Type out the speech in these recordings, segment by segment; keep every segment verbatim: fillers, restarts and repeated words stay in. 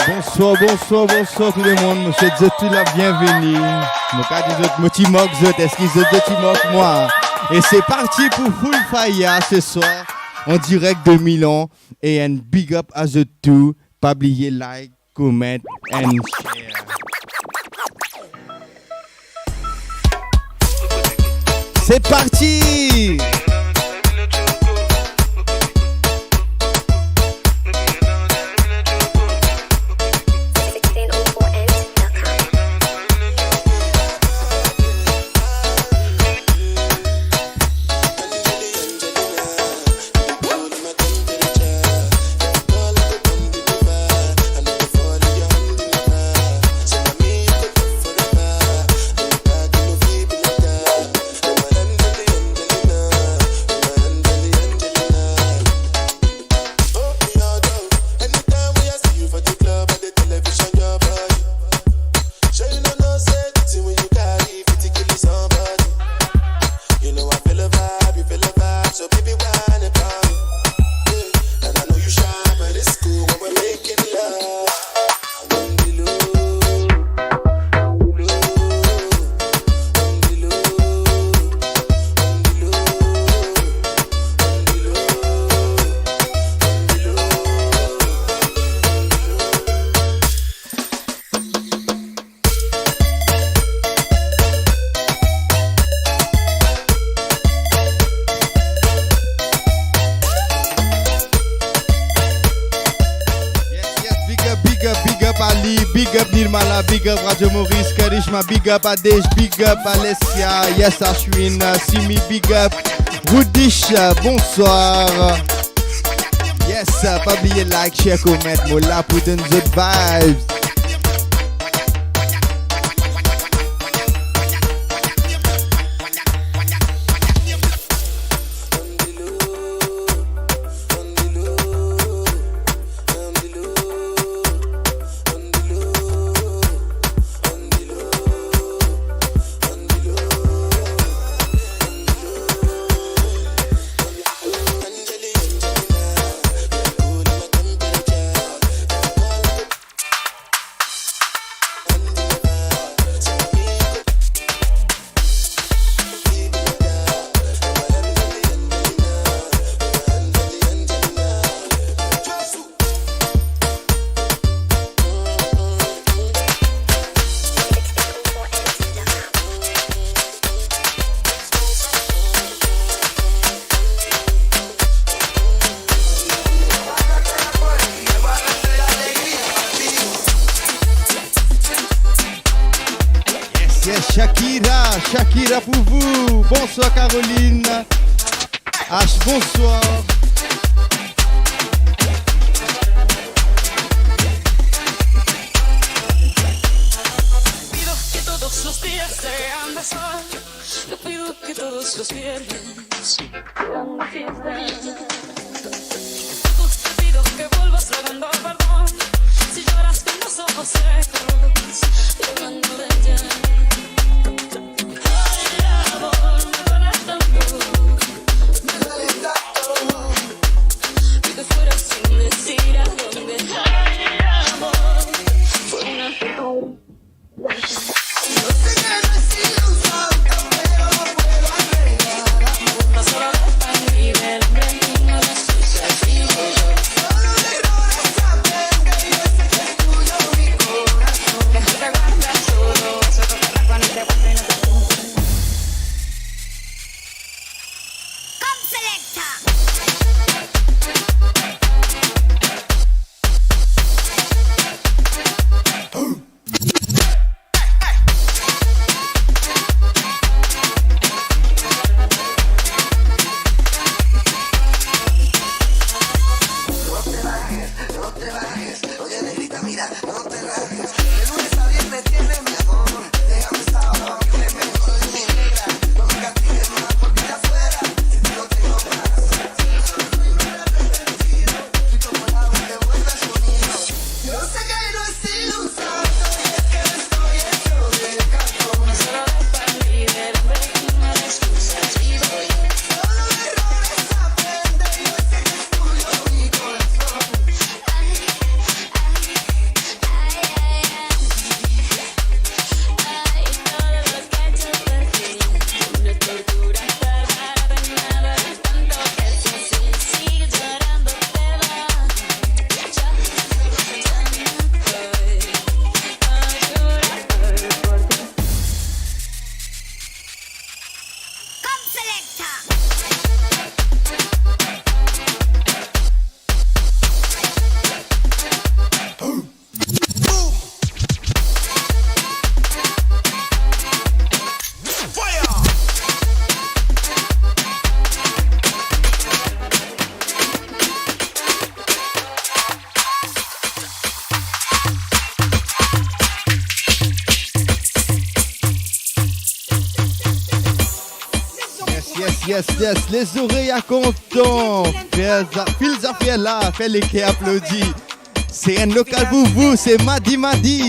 Bonsoir, bonsoir, bonsoir tout le monde. Mo swet zot tou la bienveni. Mo ka dir zot, mo ti mank zot, eski zot, zot ti mank mwa? E se parti pou Full Fire ce soir, en direct de Milan. E enn big up a zot tou. Pa bliye like, comment and share. C'est parti! You know I feel a vibe, you feel a vibe, so baby, wine it on me. Yeah, and I know you shy, but it's cool when we're making love. On the low, on the low, on the low, on the low, on the low. Yes, yes, big up, big up, big up Ali, big up Nirmala, big up Radio Maurice, Karishma, big up Adesh, big up Alessia, yes, Ashwin, uh, Simi, big up Rudish, uh, bonsoir. Yes, uh, pa bliye like, share, comment, mo la pou donn zot vibes. Yes, yes, Shakira, Shakira pour vous. Bonsoir Caroline. H, bonsoir. Pido que todos los días sean de sol. Yo pido que todos los viernes sean de fiesta. Te pido que vuelvas rogando perdón. Si lloras con los ojos secos, llorando de llanto. Ay, amor, me duele tanto, me duele tanto. Que te fueras sin decir a dónde. Ay, amor, fue una Yes, yes, lezorey a kontan. Fer za-, fil zafer la, fer leker aplodi. Se enn lokal pou vou, se Madi Madi.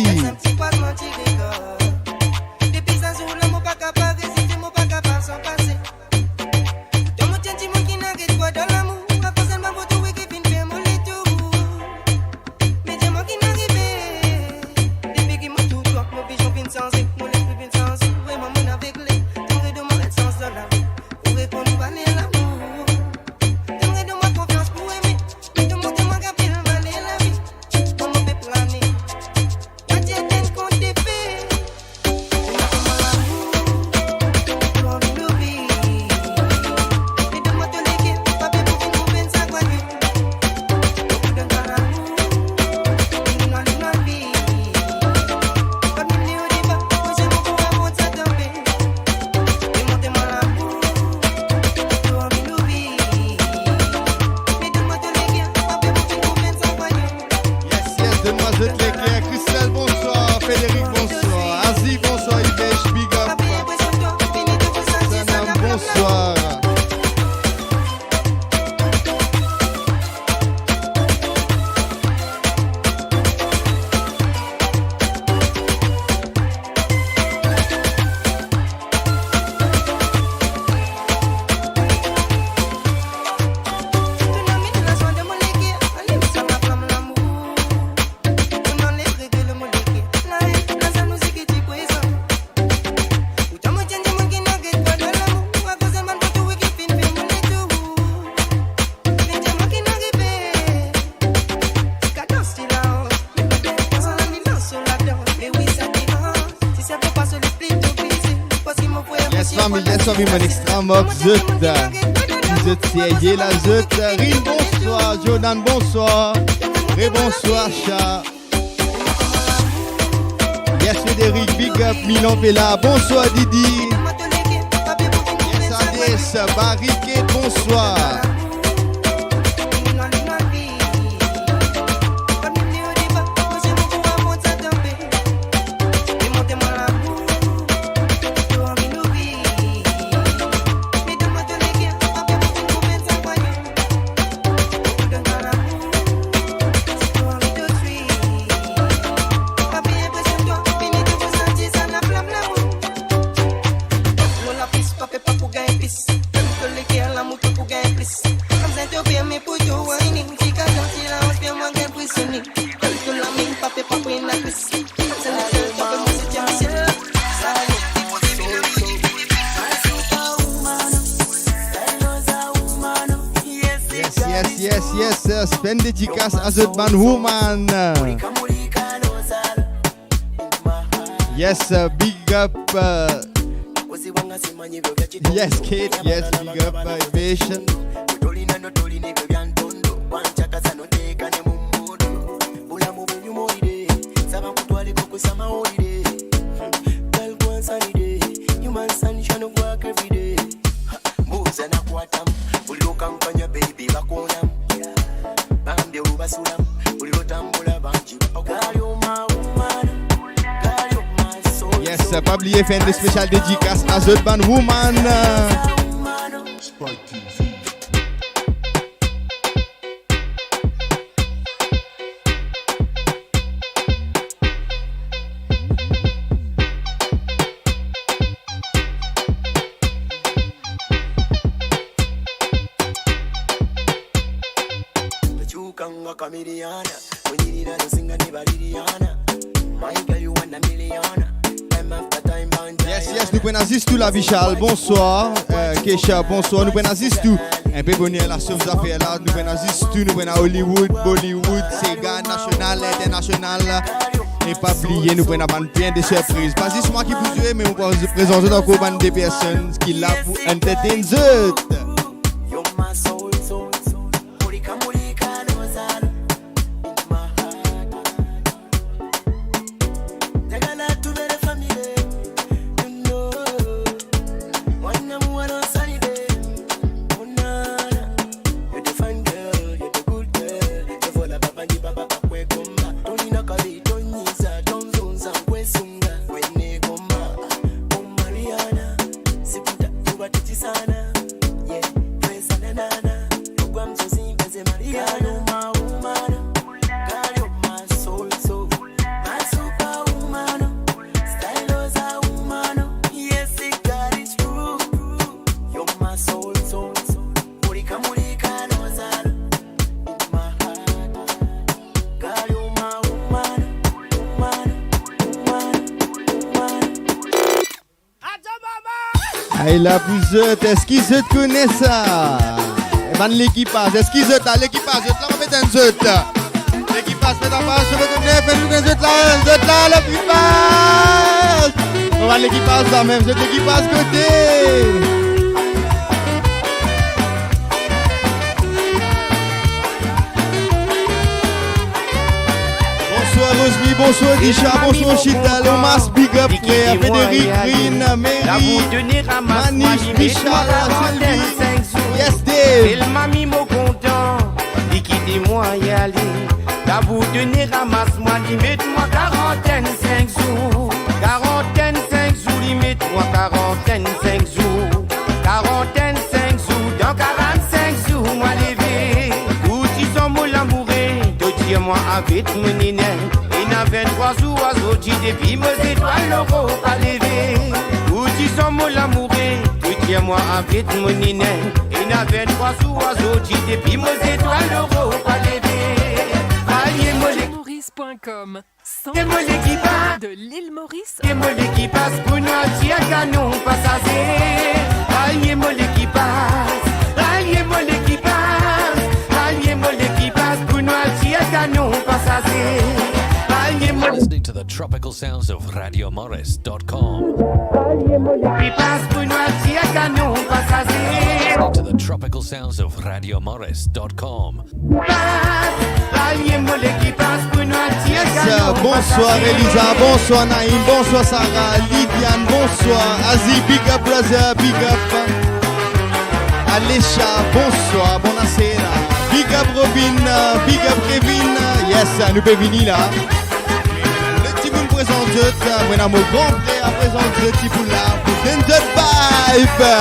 Yes, yes, donn mwa zot leker. Christelle, bonswar. Frédéric, bonswar. Azi, bonswar. Ivesh, big up. Sanam, bonswar. Yes, fami, yes, fami, bann extra mok, zot, zot serye la, zot. Rin, bonswar. Jordan, bonswar. Rebonswar, Cha. Yes, Frédéric, big up, Milan pe la. Bonswar, Didi. Yes, Adès, Barricade, bonswar. Yes, yes, yes, yes. Spend dedikas a zot bann woman. Yes, uh, big up, uh, yes, Kate, yes, big up, uh, Vision. Yes, pa bliye fer enn spesial dedikas a zot bann woman. Yes, yes, nou pena zis tou la, Vishal, bonswar. Euh, Kesha, bonswar. Nou pena zis tou. Enpe boner la, sof zafer la. Nou pena zis tou, nou pena Hollywood, Bollywood, Sega, nasional, internasional. E pa bliye, nou pena bann bien de surpriz. Pa zis mwa ki pou zwe, me mo pou prezant zot ankor bann de personn ki la pou entertain zot. Ay la pou zot, eski zot kone sa? E bann lekipaz, eski zot la, lekipaz, zot la, mo met enn zot. Lekipaz, met anfas, zot la, zot la, lekipaz. Mo bann lekipaz la mem, zot lekipaz kote? Bonswar Rosby, bonswar Disha, bonswar Chita, Lomas, big up frer, Frédéric, Green, Mary, Manish, Michal, Sylvie, yes Dave. Bel mami mo kontan, li kite mwa li ale. Dabor done ramas mwa, li met mwa karantenn sink zour. Karantenn sink zour, li met mwa karantenn sink zour. Karantenn sink zour, dan karann-sink zour mwa leve. Ou dizan mo lamoure, to dir mwa avek mo nene. Ena vinn-trwa zour azordi depi mo zetwal loro pa leve. Ou dizan mo lamoure, to dir mwa avek mo nene. Ena vinn-trwa zour azordi depi mo zetwal loro pa leve. Aye mo le- Maurice point com. Aye mo lekipaz. De l'île Maurice. Aye mo lekipaz pou nou al tir kanon pasaze. Aye mo lekipaz. Aye mo lekipaz. Aye mo lekipaz pou nou al tir kanon pasaze. Aye mo Listening to the tropical sounds of radio maurice dot com. Aye mo lekipaz pou nou al tir kanon pasaze. Listening to the tropical sounds of radio maurice dot com. Yes, bonswar Eliza, bonswar Naïm, bonswar Sarah, Lidiane, bonswar Azi, big up brother, big up Alesha, bonswar, bonasera, big up Robin, big up Kevin, yes, nou pe vini la. Ler dimoun prezant zot, mo ena mo gran frer a prezant zot, ti pou la, pou donn zot vibe.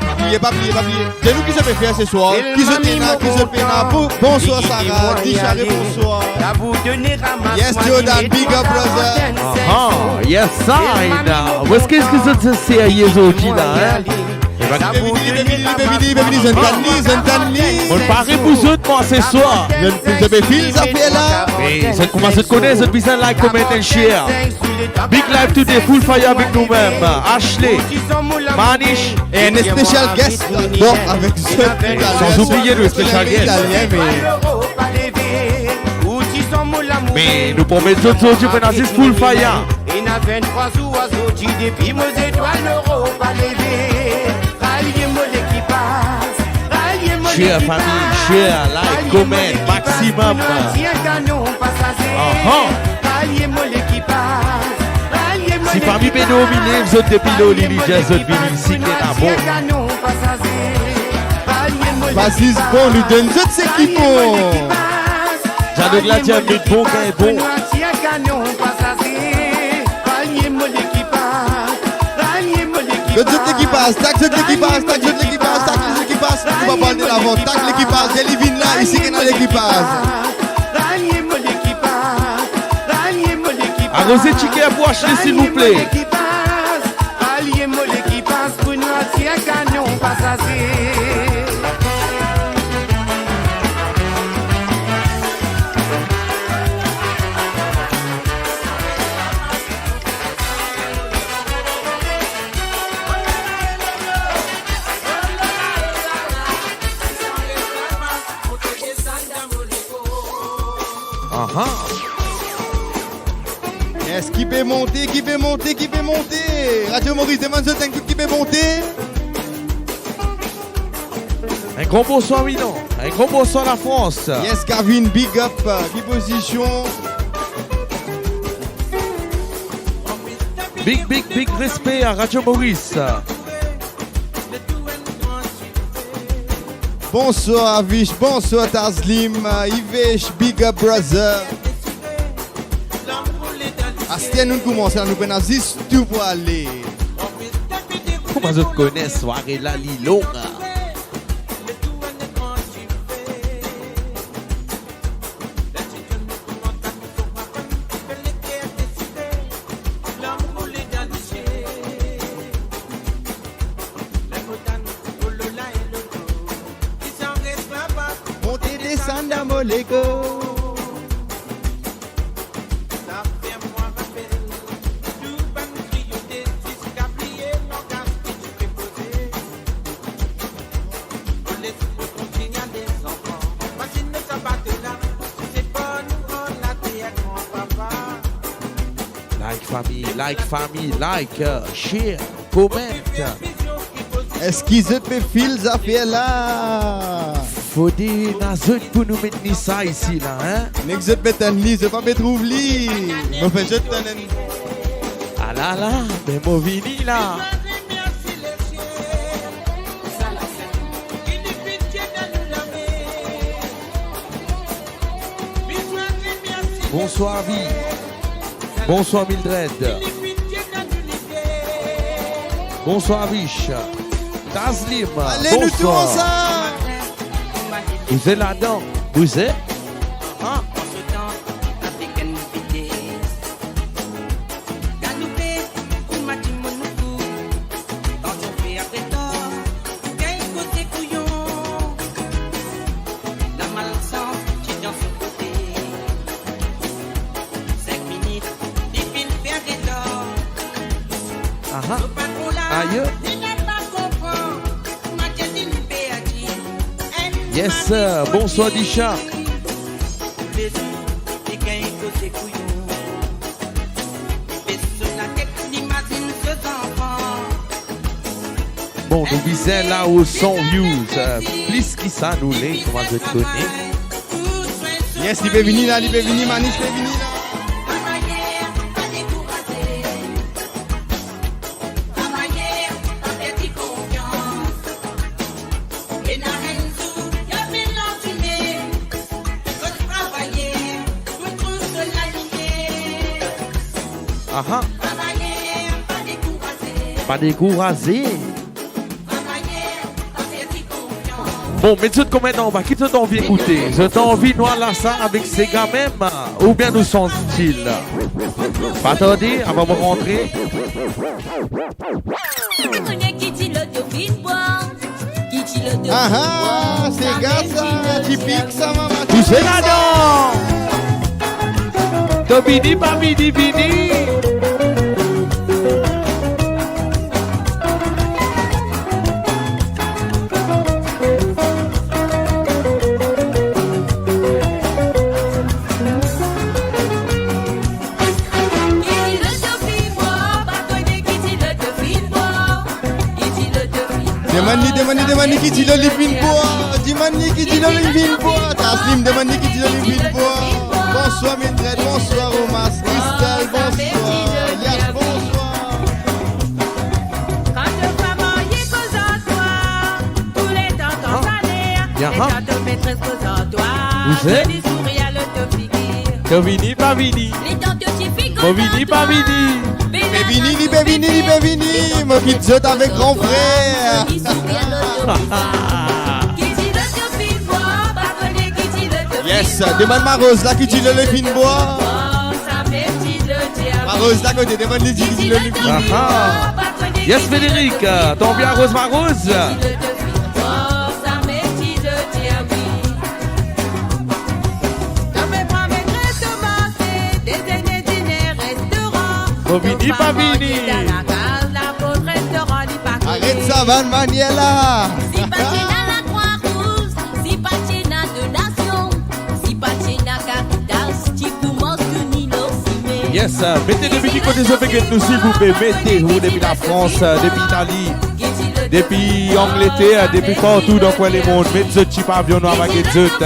Pa bliye, pa bliye, pa bliye. Di nou ki zot pe fer seswar, ki zot ena, ki zot pena. Bo-, bonswar Sarah, Dichare, bonswar. Yes, Jordan, big up, brother. Aha, yes, sir. Mo eskiz ki zot serye zordi la, hein? Eba, zot tann li, zot tann li. Mo'nn pare pou zot, mwa, seswar. Zot, zot pe feel zafer la. Me zot kouma zot kone, zot bizin like, comment and share. Big live today, full fire avek nou mem. Ashley, Manish. E enn special guest, bon, avek zot. San oubliye nou special guest. Italien, me Me nou promet zot zordi, pou ena zis full fire. Ena vinn-trwa zour azordi depi mo zetwal loro pa leve. Aye mo lekipaz, aye mo lekipaz. Share, fami, share, like, comment, maximum. Aha. Aye mo lekipaz, aye mo lekipaz. Si fami pe domine, zot depi lor lili, zot vini isi, ki ena bon. Aye mo lekipaz. Basis bon, nou donn zot seki bon. Dialog la, dialog bon, gagn bon. Zot, zot lekipaz, tag zot lekipaz, tag zot lekipaz, tag zot lekipaz. Nou pa pran delavan, tag lekipaz, li vinn la, isi ki ena lekipaz. Aroze tiket pou Ashley, silvouple. Aye mo lekipaz pou nou al tir kanon pasaze. Aha. Yes, ki pe monte, ki pe monte, ki pe monte? Radio Maurice, demann zot enn kout ki pe monte. Enn gran bonswar, wi non. Enn gran bonswar, Lafrans. Yes, Gavin, big up. Ki pozision? Big, big, big respe a Radio Maurice. Bonswar Avish, bonswar Tazlim, Ivesh, big up brother. Aster nou koumans la, nou pena zis tou pou ale. Kouma zot kone, sware la li long. Monte desann dan mo lego. Sa fer mwa rapel tou bann kriye fami, like fami, like, euh, share, comment. Eski zot pe feel zafer la? Fode ena zot pou nou met ni sa isi la, hein? Nek zot pe tann li, zot pa pe trouv li. Mo fer zot tann enn. Alala, be mo vini la. Bonswar, Vi. Bonswar, Mildred. Bonswar, Vich. Taslim, ale, nou tou bonswar. Ansam. Bouze ladan, bouze. Ah. Galoupe, kouma dimoun nou fou. Kan to fer apre tor, ou gagn koze kouyon. Lamalsans ti dan so kote. Sink minit, li finn fer dezord. Aha. So patron la, aye, li pa konpran. Matin li perdi. Yes, sir. Bonswar, Disha. Li gagn koze kouyon. Bon, nou bizin la o san views, euh, plis ki sa nou le, kouma zot kone. Yes, li pe vini la, li pe vini, Manish pe vini la. Aha. Pa dekouraze. Bon, met zot komanter anba, ki zot anvi ekoute? Zot anvi nou al la sa avek sega mem, oubien nou santi la? Pa tarde, avan mo rantre. Aha, sega sa, tipik sa, mama. Touze ladan. To vini, pa vini, vini. Demann li, demann li, demann li ki dilo li finn bwar. Demann li ki dilo li finn bwar. Taslim, demann li ki dilo li finn bwar. Bonswar, Mildred. Bonswar, Romas. Christelle, bonswar. Yas, bonswar. Ah. Yaha. Bouze. To vini, pa vini. To vini, pa vini. Li pe vini, li pe vini, li pe vini. Mo kit zot avek gran frer. Yes, demann Maroz la ki dilo li finn bwar. Maroz la kote, demann li ki dilo li finn bwar. Aha. Yes, Frédéric, to anvi aroz Maroz? Mo vini, pa vini. Aret sa bann manier la. Si pa ti ena Lakrwa Rouz, si pa ti ena donasion, si pa ti ena Caritas, ti koumans tourn lor sime. Yes, mete depi ki kote zot pe get nou, silvouple, mete ou depi Lafrans, depi Itali, depi Angleter, depi partou dan kwin lemond, met zot ti pavion, nou ava get zot.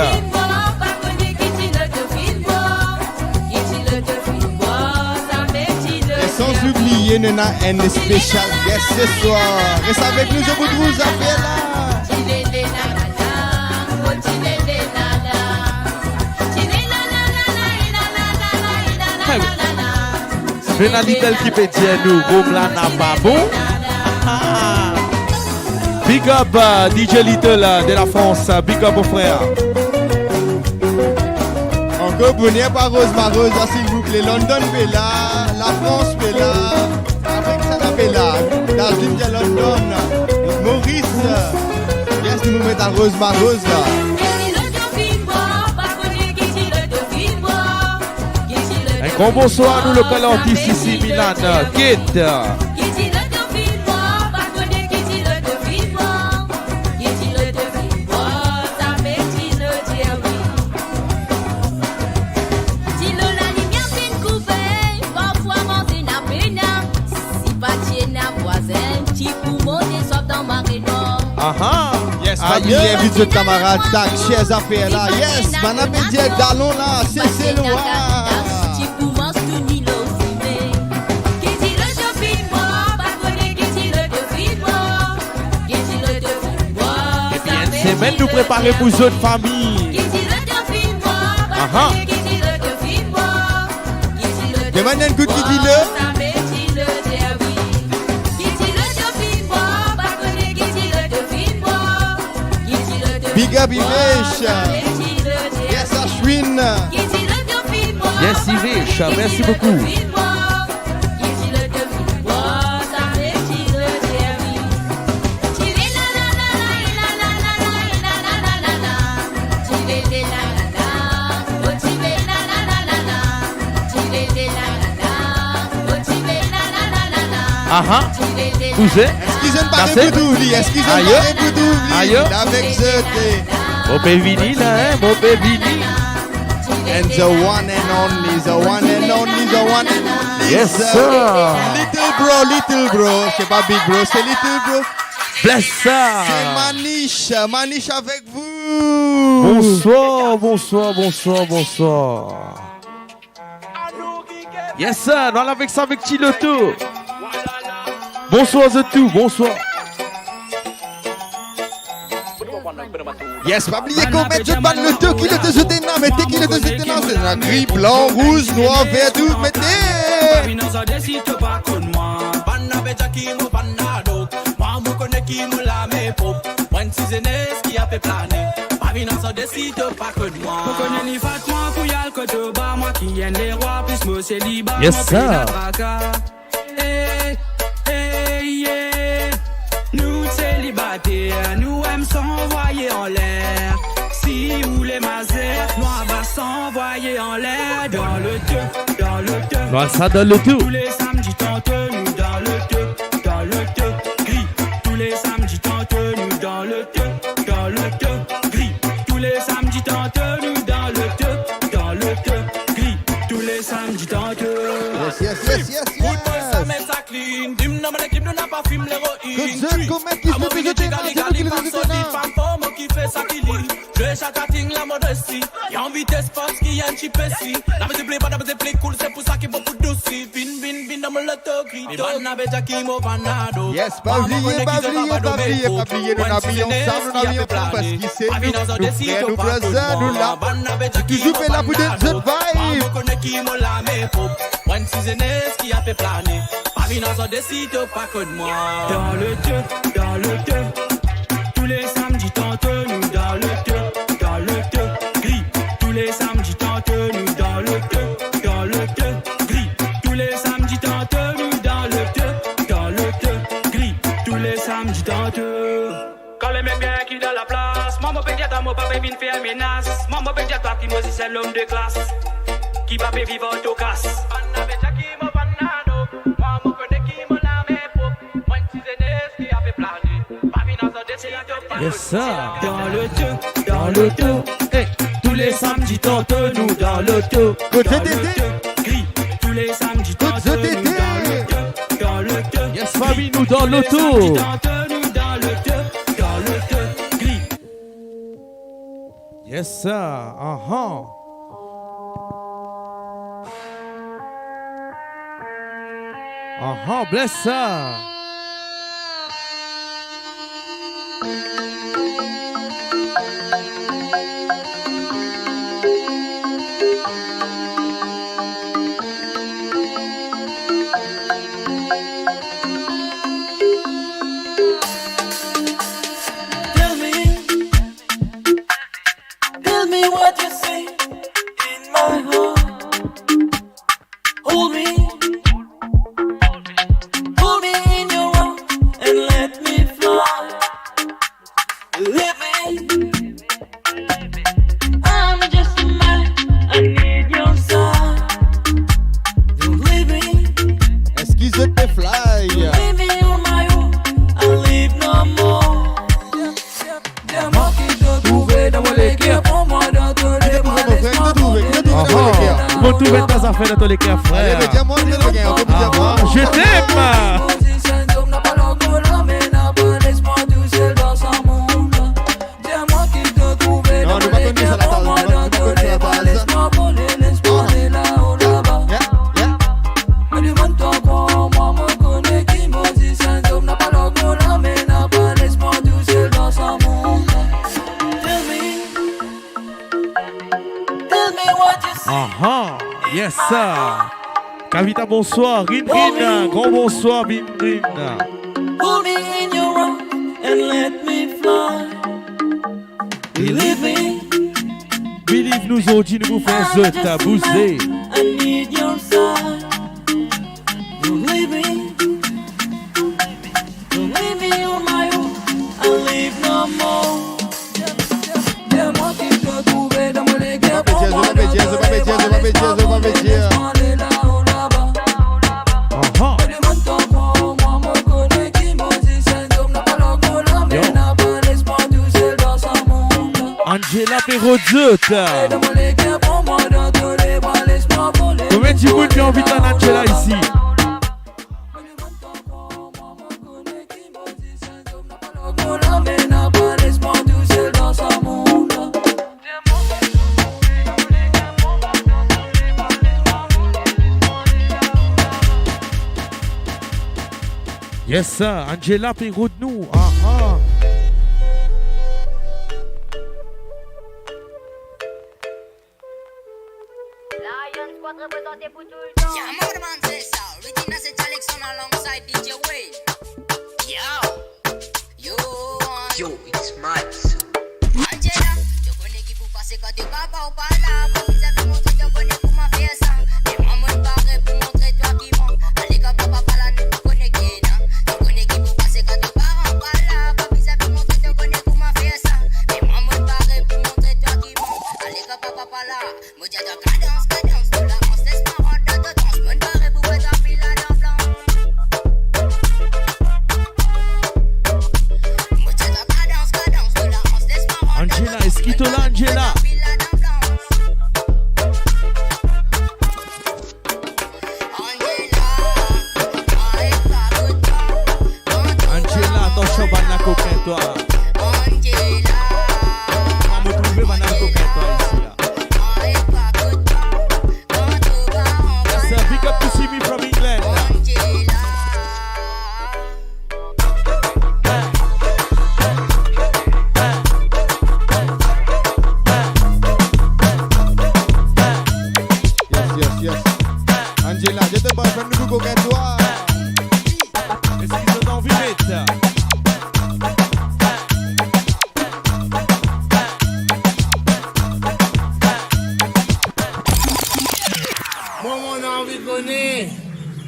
E san oubliye, nou ena enn spesial guest se swar. Res avek nou, zot pou trouv zafer la. Hey. Pena Little ki pe dir nou, rom la napa bon. Big up, euh, D J Little, euh, de la France. Big up, mon frère. Ankor boner pou Aroz Maroz la, silvouple. London pe la, Lafrans pe la, Amerik sa la pe la, Darling de London, Maurice. Yes, nou met Aroz Maroz la. Enn gran bonswar nou lokal artis isi, Milan, Kate. Bien, invit zot kamarad, tak, share zafer la. Yes, bann la pe dir dalon la, Seselwa. Ebien, enn semenn nou prepare pou zot, fami. Aha. Demann enn kout ki dilo. Big up, Ivesh. Yes, Ashwin. Yes, Ivesh, merci beaucoup. Aha. Kouze. Eskiz mwa, pa Kase. Pou trouv li. Eskiz mwa, Ayo. Pa pou trouv li. Ayo. Avek zot. Mo pe vini la, hein, mo pe vini. And the one and only, the one and only, the one and only. Yes, sir. Little bro, little bro. C'est pas big bro, c'est little bro. Bless up. C'est Manish, Manish avec vous. Bonsoir, bonsoir, bonsoir, bonsoir. Yes, sir. Nou al avek sa, avek Ti Loto. Bonsoir, zot tou. Bonsoir. Yes, pa bliye kouma met zot bann loto, ki loto zot ena, mete ki loto zot ena, se ena gri, blan, rouz, nwar, ver, tou, mete. Pa vinn ansanm si to pa konn mwa. Bann la pe dir ki mo bann la dok. Mwa, mo kone ki mo lame prop. Mwa, enn ti zenes ki ape plane. Pa vinn ansanm si to pa konn mwa. Mo kone ni fat mwa pou al kot oba, mwa ki enn lerwa, plis mo seliba, Yes, mo pena sir. Traka. Hey, hey, yeah. Nou selibater, nou enn sanvwaye anler. Si ou le mazer, nou ava sanvwaye anler dan loto, dan loto. Nou al sa dan loto. Tou le samdi tante nou dan loto, dan loto, gri. Tou le samdi tante nou dan loto, dan loto, gri. Tou le samdi tante nou dan loto, dan loto, gri. Tou le samdi tante. Yes, yes, yes, yes, yes. Bout boy, sa met sa clean. Dim dan mo lekip, nou napa fim leroin. Kot zot, kouma ki zot, zot ena, zot ena, zot ena. Fam for, mo ki fer sa ki li. Zwe sak ting la mo resi. Li anvi tes pans ki enn ti pesi. La mizik pli ba, la mizik pli cool, se pou sa ki mo pou dousi. Vinn, vinn, vinn dan mo loto, gri. Me bann la pe dir ki mo bann la dok. Yes, pa bliye, pa bliye, pa bliye, pa bliye, nou ena Beyonce, nou ena Beyonce, parski se nou, nou frer, nou brazer, nou la. Touzour pe la pou donn zot vibe. Mo kone ki mo lame prop. Mwa, enn ti zenes ki ape plane. Pa vinn ansanm si to pa konn mwa. Dan loto, dan loto. Tou le samdi tante nou dan loto, dan loto, gri. Tou le samdi tante nou dan loto, dan loto, gri. Tou le samdi tante nou dan loto, dan loto, gri. Tou le samdi tante. Kan le mec bien ki dan laplas, mwa mo pe dir twa mo pa pe vinn fer menas. Mwa mo pe dir twa ki mo zis enn lom de klas. Ki pa pe viv an tokas. Bann la pe dir ki mo bann la dok. Mwa mo kone ki mo lame prop. Mwa enn ti zenes ki ape plane. Pa vinn ansanm si to pa Yes, sir. Dan loto, dan loto. Hey, tou le samdi tante nou dan loto. Kot zot ete? Dan loto, gri. Tou le samdi tante nou dan loto, dan loto. Yes, fami, nou dan loto. Tou le samdi tante nou dan loto, dan loto, gri. Yes, sir. Aha. Aha, bless sa. Tell me, tell me what you see in my heart. Hold me, hold me in your arms and let me fly. Leave me, I'm just a man, I need your side. Don't leave me. Eski zot pe fly? Leave me on my own, I live no more. Diaman ki to trouve dan mo leker, pran mwa dan to lema, les mwa monte. Aha. Mo trouve ta zafer dan to leker, frer. Ale, me diaman, me diaman, ankor pli diaman. Aha. Je t'aime. Mizisien, zom napa lor to lame, napa les mwa tousel dan sa mond. Aha, yes sir. Kavita, bonswar. Rin Rin, gran bonswar, Rin Rin. Hold me in your arms and let me fly. Believe me. Believe nou, zordi nou pou fer zot bouze. I need your side. Don't leave me. Don't leave me on my own. I live no more. Aha. Yo. Angela pe rod zot. Konbien dimoun ki anvi tann Angela isi? Yes sir, Angela pe rod nou. Aha. Lion Squad reprezante pou toultan. Yeah, man, man, se sa. Original, se Alex on alongside D J Wayne. Yo. Yo, it's mad. Angela, to kone ki pou pase kan to papa ou pa la. Pa bizin vinn montre to kone kouma fer sa. Me mwa, mo pare pou montre twa ki bon. Ale kan papa pa la, nou pa kone ki ena. To kone ki pou pase kan to paran pa la. Pa bizin vinn montre to kone kouma fer sa. Me mwa, mo pare pou montre twa ki bon. Ale kan papa pa la. Mo dir twa, cadence, cadence, to la, on se laisse pas rentrer dans ton danse. Mo pare pou met twa pil la dan plan. Mo dir twa, cadence, cadence, to la, on se laisse pas rentrer dans ton danse. Angela, eski to la, Angela? Angela, atansion, bann la kokin twa. Angela. Mo trouve bann la kokin twa isi la. Yes, a big up to Simi from England. Yes, yes, yes. Angela, get the boyfriend, nou kokin twa. Eski zot anvi met? Mwa, mo anvi kone,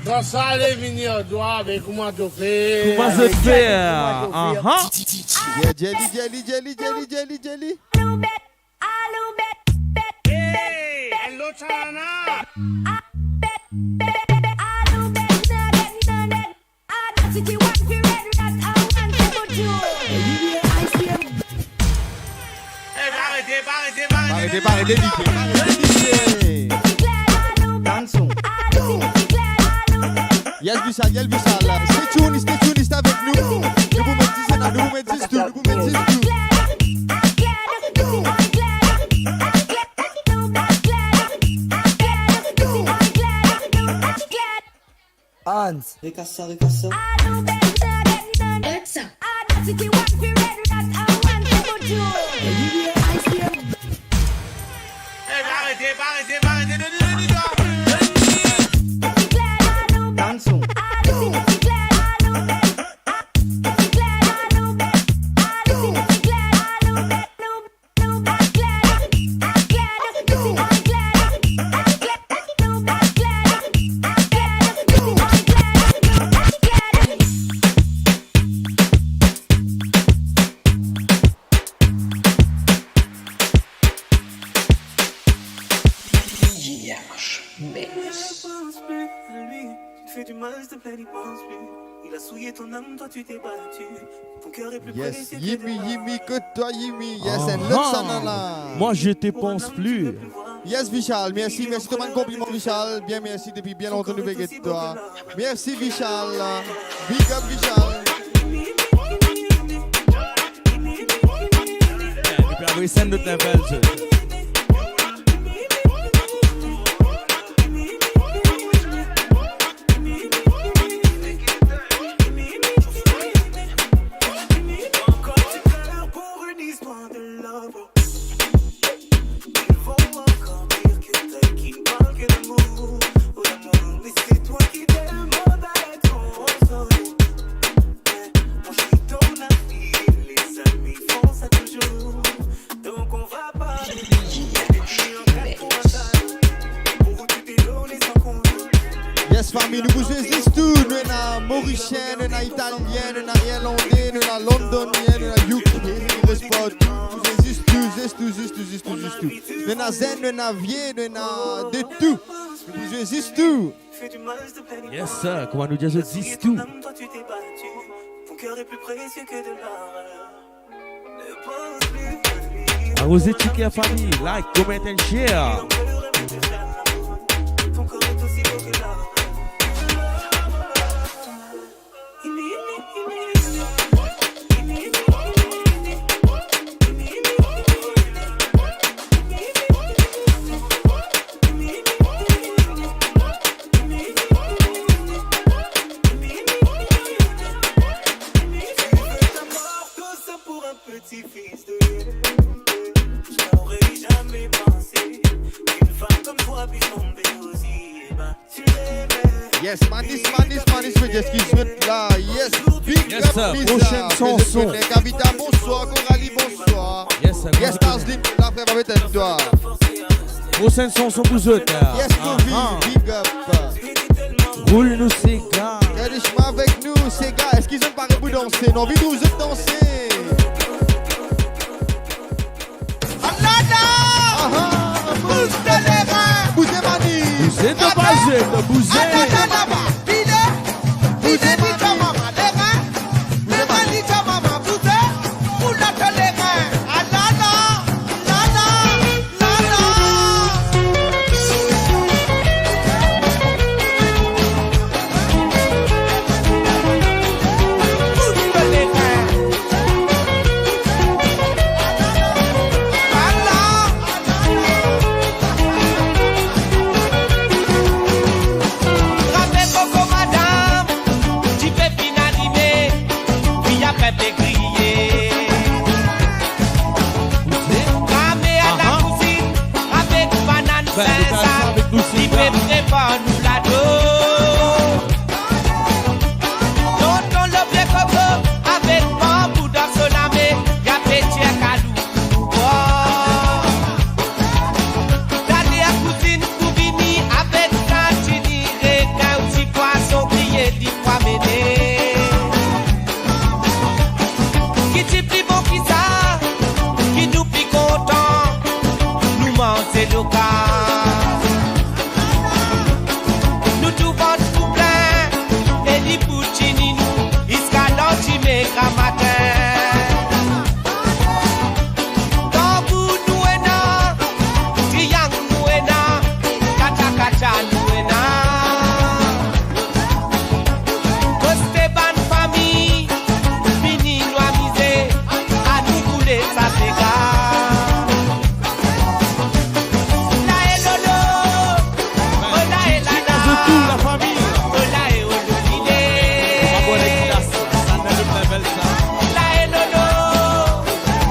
kan sa ale vini ar twa, be kouma to fer? Kouma zot fer? Aha. Yeah, Jelly, Jelly, Jelly, Jelly, Jelly, Jelly. Hey, hello, Chalana. Hey, pa arete, pa arete, pa arete. Pa arete, pa arete, D J, pa arete, D J. Danson. Yes, Vishal, yes, Vishal. Stay tuned, stay tuned, reste avek nou. Nou pou met dis, nou pou met dis tou, nou pou met dis tou. Hans. Rekas sa, rekas sa. Rekas sa. Hey, pa arete, pa arete, pa arete, done, done, done. Danson. P H Mix. Je ne pense plus à lui. Tu te fais du mal, s'il te plaît, n'y pense plus. Il a souillé ton âme, toi tu t'es battu. Ton cœur est plus près, yes, c'est que Yimi, de Yimi, kot twa, Yimi. Yes, and lot sa la. Moi, je te pense plus. Yes, Vishal, mersi, mersi, tou bann konpliman, Vishal. Bien, mersi, depi bien lontan nou pe get twa. Mersi, Vishal. Big up, Vishal. Eh, nou pe avoy sa, nou tann sa. Encore du cœur pour une histoire de love. Il faut encore Fami, nou pou zwe zis tou. Nou ena Morisien, nou ena Italien, nou ena Irlande, nou ena Londonien, nou ena U K, res partou. Nou pou zwe zis tou, zis tou, zis tou, zis tou, zis tou. Nou ena zenn, nou ena vie, nou ena de tou. Nou pou zwe zis tou. Yes, sir. Kouma nou dir zot, zis tou. Aroze tiker, fami. Like, comment and share. Yes, Manis, Manis, Manis, me dir eski zot la. Yes, big up, sir. Prochaine chanson. Kavita, bonsoir. Coralie, bonsoir. Yes, sir. Yes, Azli, la, frer, va met enn twa. Prochaine chanson pou zot, la. Yes, Covid, big up. Roul nou sega. Gade sima avek nou, sega. Eski zot pare pou danse? Nou anvi trouv zot danse. Alala! Aha! Bouze, bouze, Manis! Bouze, to pa zwe, to bouze! Alala, laba, vini! Vini, vini, mama, lerin! Mama, li, mama, bouze! Pou la, to lerin! Alala! Alala! Dife finn alime, finn apre pe griye. Rame a lakouzinn avek banann, sinzam, li pe prepar nou lado. Tonton Lobie Koko avek banbou dan so lame, li pe tir kalou. Dale a kouzinn pou vini avek sardin, rekin, ti pwason, griye, li pou amene. Ki ti pli bon ki sa, ki nou pli kontan, nou manze lokal. Nou tou vant pou plin, e li pou tini nou ziska landime gramatin. Tanbou nou ena, triang nou ena, katsa katsa nou ena. Koste bann fami, vini nou amize, anou boule sa sega. Lae lolo, o lae lala, o lae o lolo, lile. Lae lolo,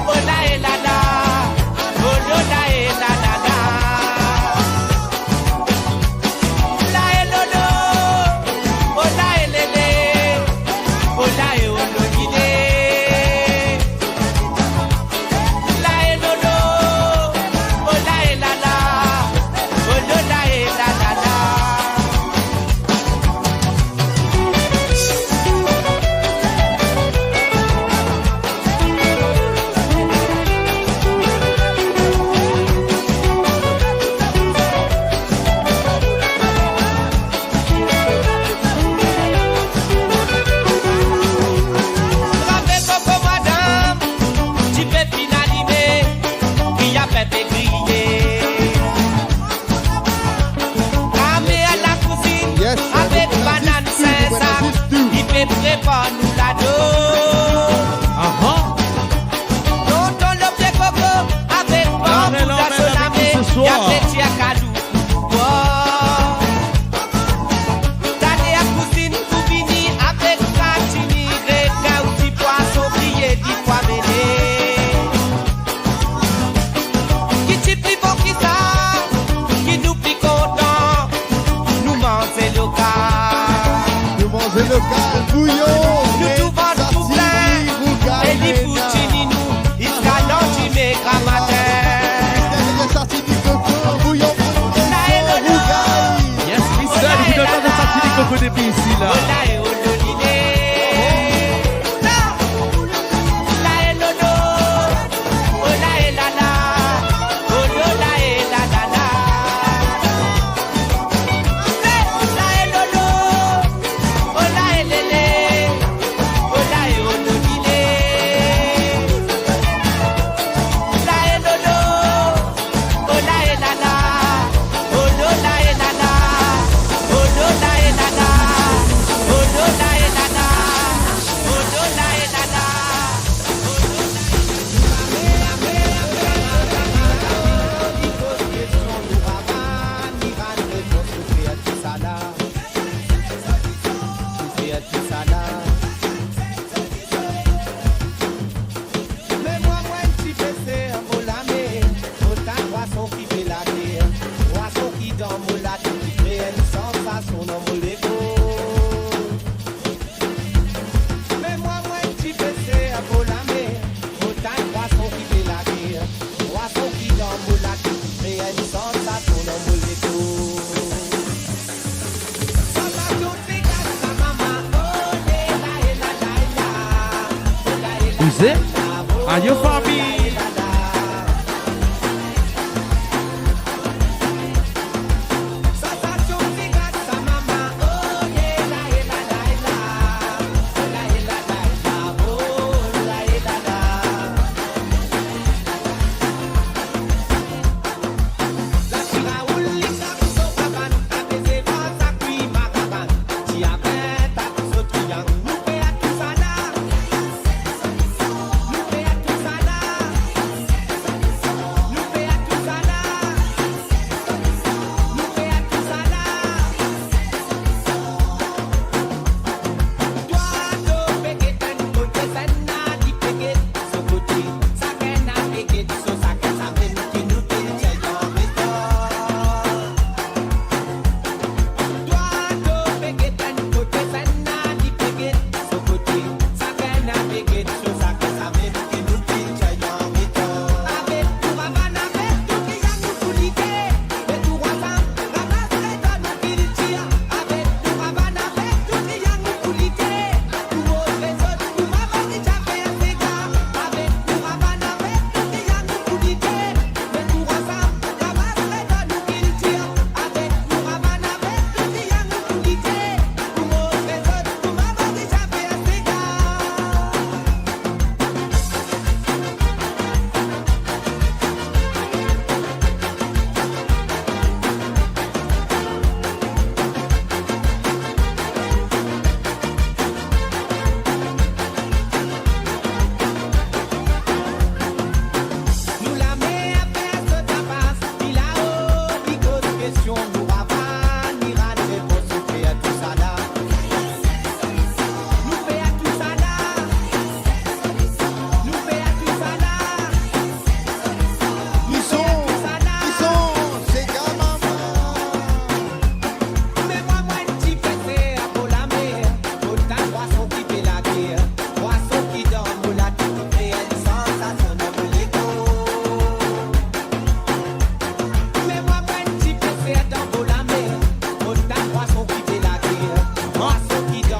o lae lala, o lo lae lala. Lae lolo, o lae lele, o lae o lo, lile. Lae lolo, o lae lala, o lo lae lalala. Bravo, koko madam, dife finn alime, finn apre pe griye. Rame a lakouzinn avek banann, sinzam, li pe prepar nou lado. Aha. Tonton Lobie Koko avek banbou dan so lame, li pe tir kalou. Dale a kouzinn pou vini avek sardin, rekin, ti pwason, griye, li pou amene. Ki ti pli bon ki sa, ki nou pli kontan, nou manze lokal. Nou manze lokal, bouyon, nou tou vant pou plin, e li pou tini nou ziska landime gramatin. Lae lolo, yes, mister, lae lala. Yo, fami!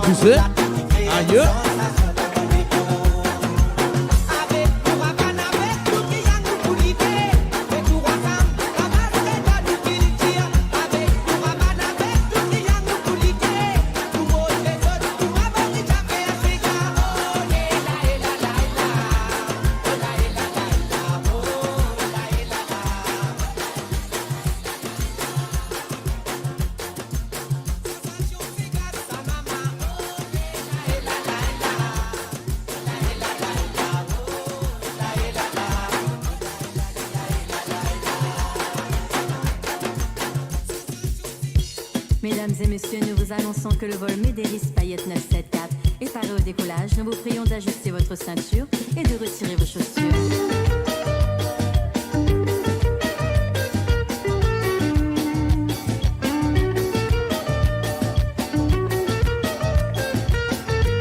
Tu sais? Aïe. Mesdames et messieurs, nous vous annonçons que le vol Mederis Payet neuf sept quatre est paré au décollage. Nous vous prions d'ajuster votre ceinture et de retirer vos chaussures.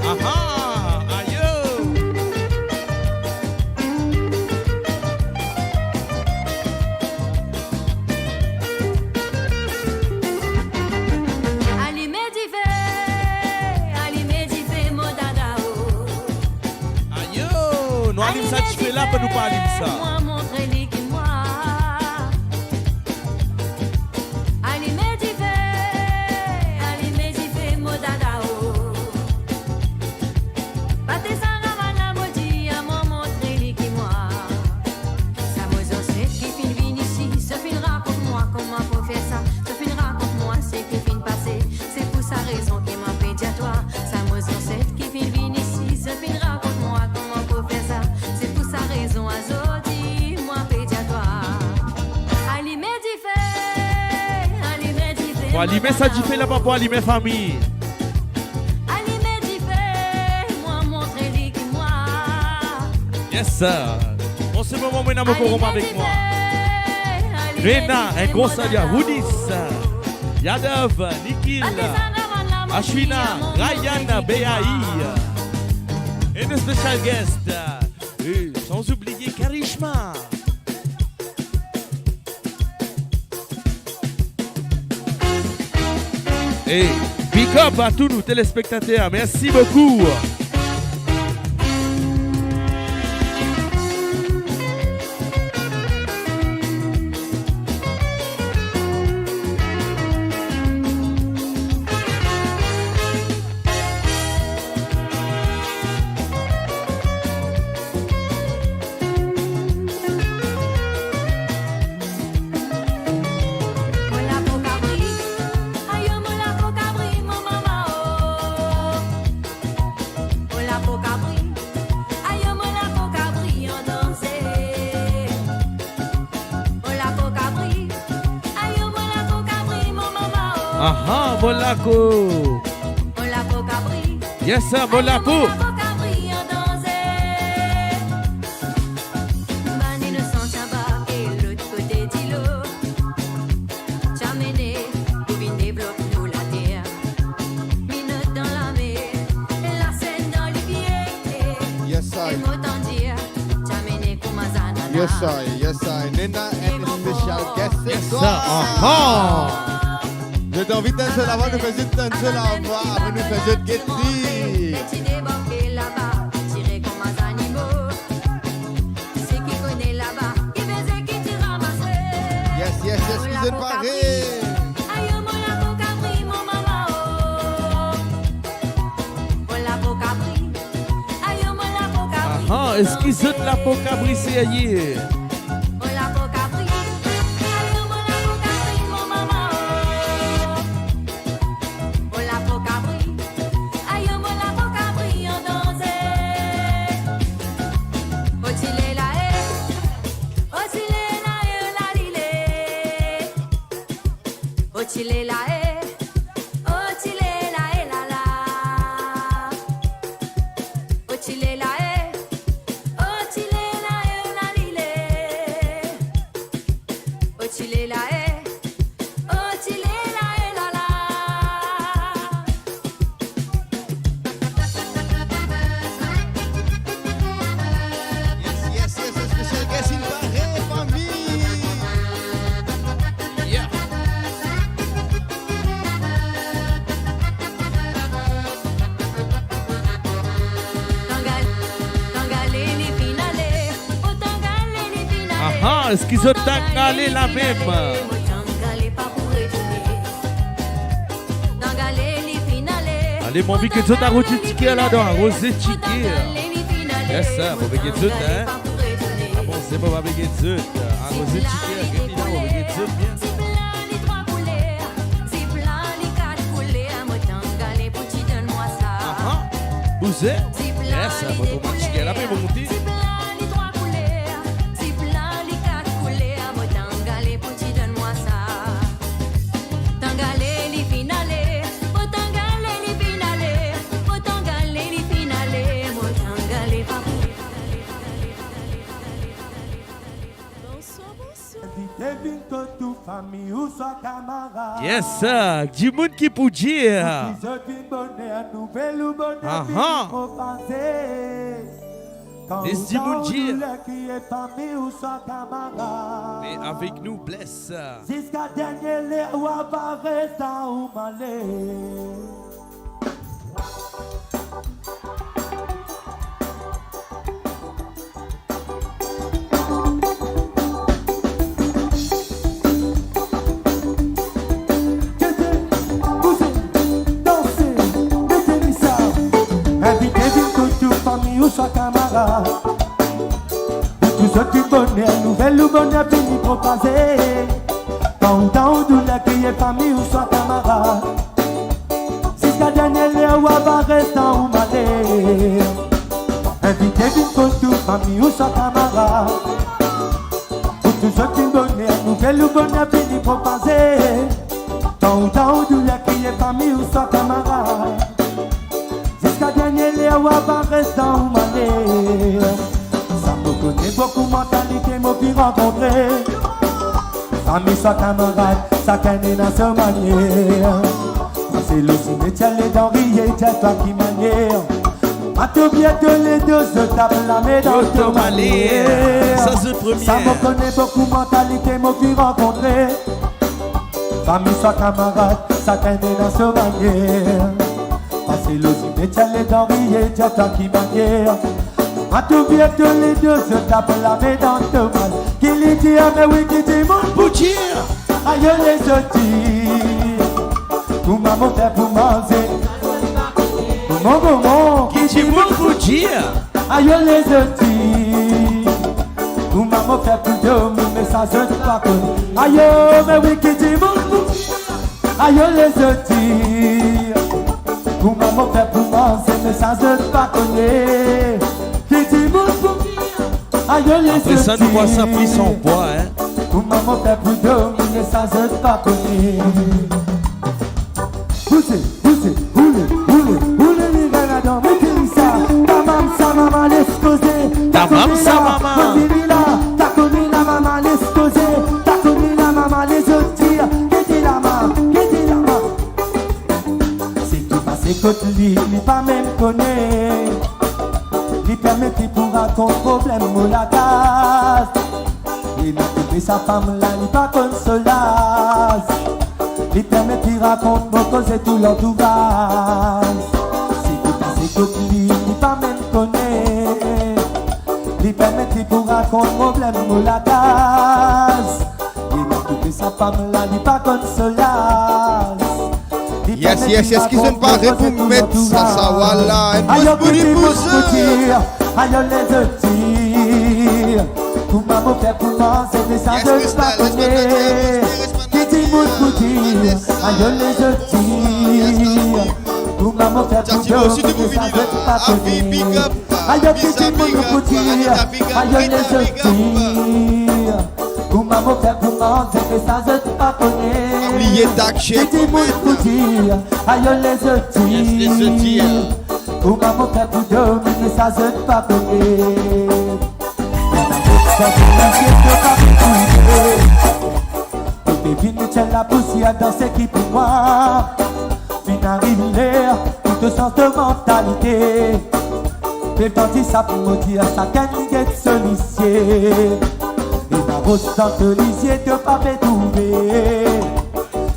Aha, ayo. Alime dife, alime dife, mo dada o. Ayo, nou alim sa dife la, pou nou pa alim sa. Alime dife, mwa montre li ki mwa. Alime dife, alime dife, mo dada o. Pate sa lamann la mo dir, mwa montre li ki mwa. Sa mo zanset ki finn vinn isi, zot finn rakont mwa kouma pou fer sa, zot finn rakont mwa seki finn pase. Se pou sa rezon ki mwa pe dir twa, sa mo zanset ki finn vinn isi, zot finn rakont mwa kouma pou fer sa. Se pou sa rezon azordi mwa pe dir twa, alime dife, alime dife. Pou alime sa dife la, pa pou alime fami. Alime dife, mwa montre li ki mwa. Yes, sir. An se moman, mo ena mo korom avek mwa. Alime dife, alime dife, mo dada o. Rena, enn gro sali a Roudis, Yadav, Nikhil, Ashwina, Ryan, Beai. E nou special guest, e sans oublier Karishma. E big up a tou nou telespektater, mersi boukou. Aha, bon lakou. Bon lakou kabri. Yes, sir, bon lakou. Bon lakou kabri an danze. Bann inosan ti anbarke lot kote dilo. Ti amene pou vinn deblok nou later. Minot dan lame, lasenn dan lipie. Yes, I. E mo tann dir, ti amene kouma zanana. Yes, I. Yes, I. Nena enn special guest ce soir. Yes, sir. Aha. Zot anvi tann so lavwa, nou fer zot tann so lavwa, apre nou fer zot get li. Ti debarke laba, tire kouma zanimo. Seki kone laba, ki bezwin ki ti ramase. Yes, yes, yes, ki zot pare. Ayo, mo lakou kabri, mo mama, oh. Mo lakou kabri. Ayo, mo lakou kabri. Aha, eski zot lakou kabri serye? Mo lakou kabri. Ayo, mo lakou kabri, mo mama, oh. Mo lakou kabri. Ayo, mo lakou kabri an danze. O ti le la, eh. O ti le la, eh, o la li le. O ti le la, eh. O ti le la, eh, la la. O ti le la, eh. O ti le la, eh, o la li le. O ti le la, eh. O ti le la, eh, la la. Yes, yes, yes, special guest, inn pare, fami. Yeah. Tangale, tangale, li finn ale. O tangale, li finn ale. Aha, eski zot tangale la mem? Mo tangale pa pou retourne. Tangale, li finn ale. Ale, mo anvi ki zot aroz tiker ladan, aroz tiker. Yes, sir, mo pe get zot, hein. Ah bon, se mo pa pe get zot. Aroz tiker, get li la, mo pe get zot bien. Zip la, li trwa kouler. Zip la, li kat kouler. Mo tangale pou ti donn mwa sa. Aha. Bouze. Yes, mo trouv tiker la pe monte. Zip la, li trwa kouler. Zip la, li kat kouler. Mo tangale pou ti donn mwa sa. Tangale, li finn ale. Mo tangale, li finn ale. Mo tangale, li finn ale. Mo tangale pa pou. Bonswar, bonswar. Invite vinn kot ou, fami ouswa kamarad. Yes, sir. Dimoun ki pou dir. Pou ki zot vinn boner, nouvel ou boner, aha, vini propaze. Kan ou, kan ou dir. Dis dimoun, doulè, kriye fami ouswa kamarad. Me avek nou, bless. Ziska dernie ler, ou ava res dan ou male. Kete, bouze, danse, mete li sa. Invite vinn kot ou, fami ouswa kamarad. Pou ki zot vinn boner, nouvel ou boner vini propaze. Kan ou dan ou doulè, kriye fami ouswa kamarad. Ziska dernie ler, ou ava res dan ou male. Invite vinn kot ou, fami ouswa kamarad. Pou ki zot vinn boner, nouvel ou boner vini propaze. Kan ou dan ou doulè, kriye fami ouswa kamarad. Ziska dernie ler, ou ava res dan ou male. Sa mo kone, boukou mantalite mo finn rankontre. Fami ouswa kamarad, sakenn ena so manier. Pase lor sime, tir ledan, riye, dir twa ki manier. Ato bieto ledo, zot tap lame dan to manier. Sa se premie. Sa mo kone, boukou mantalite mo finn rankontre. Fami ouswa kamarad, sakenn ena so manier. Pase lor sime, tir ledan, riye, dir twa ki manier. Ato bieto ledo, zot tap lame dan to manier. Ki li dir, me wi, ki dimoun pou dir. Ayo lezot dir. Kouma mo fer pou manze? Kouma, kouma? Ki dimoun pou dir. Ayo lezot dir. Kouma mo fer pou dormi, me sa zot pa kone. Ayo, me wi, ki dimoun pou dir. Ayo lezot dir. Kouma mo fer pou manze, me sa zot pa kone. Ki dimoun pou dir. Ayo lezot dir. Apre sa, nou vwar sa plis an pwa, hein. Kouma mo fer pou dormi, me sa zot pa kone. Bouse, bouse, boule, boule, boule, li gagn ladan, me ki sa? Ta mama sa, mama, les koze. Ta mama sa, mama. Mama, li la, ta kone la, mama, les koze. Ta kone la, mama, lezot dir. Ki dir la, ma? Ki dir la, ma? Seki pase kot li, li pa mem kone. Li permet li pou rakont problem mo lakaz. Li ena toufe sa fam la, li pa konn so laz. Li permet li rakont mo koze tou lantouraz. Seki pase kot li, li pa mem kone. Li permet li pou rakont problem mo lakaz. Li ena toufe sa fam la, li pa konn so laz. Yes, yes, yes, ki zot pare pou met sa, sa, vwala. Enn bout pou li, pou zot. Ayo lezot dir, kouma mo fer pou manze, me sa zot pa kone. Ki dimoun pou dir, ayo lezot dir, kouma mo fer pou dormi, me sa zot pa kone. Ayo ki dimoun pou dir, ayo lezot dir, kouma mo fer pou manze, me sa zot pa kone. Pa bliye taxe. Ki dimoun pou dir, ayo lezot dir, kouma mo fer pou dormi, me sa zot pa kone. Sa zot pa kone. Mo pe vinn tir lapousier dan seki pou mwa. Finn ariv ler pou to sanz to mantalite. Pe tann sa pou mo dir, sakenn get so lizie. Ena ros dan to lizie, to pa pe trouve.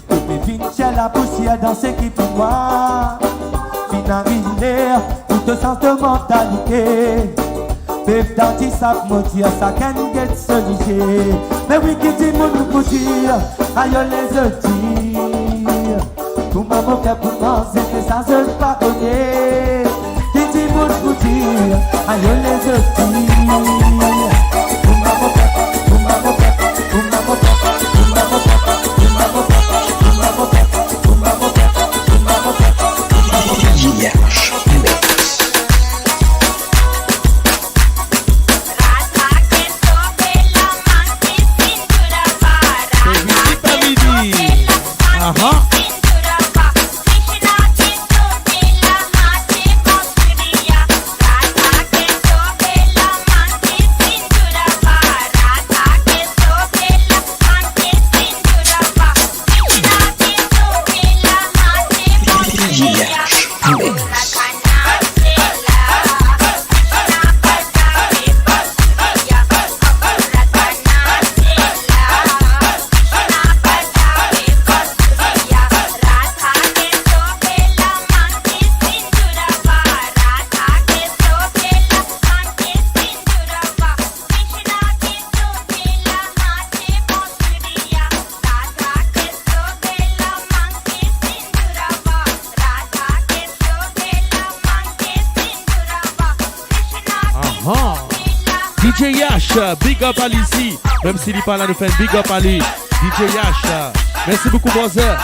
To pe vinn tir lapousier dan seki pou mwa. Finn ariv ler pou to sanz to mantalite. Pep dan ti sap mo dir, sakenn get so lizie. Me wi, ki dimoun pou dir, ayo lezot dir, kouma mo fer pou manze, me sa zot pa kone. Ki dimoun pou dir, ayo lezot dir, kouma mo fer, kouma mo fer, kouma mo fer, kouma mo fer, kouma mo fer, kouma mo fer, kouma mo fer, kouma mo fer, kouma mo fer. Aha. Aha. D J Yash, big up à lui. Mem si li pa la, nou fer big up à lui. D J Yash, merci beaucoup, brother.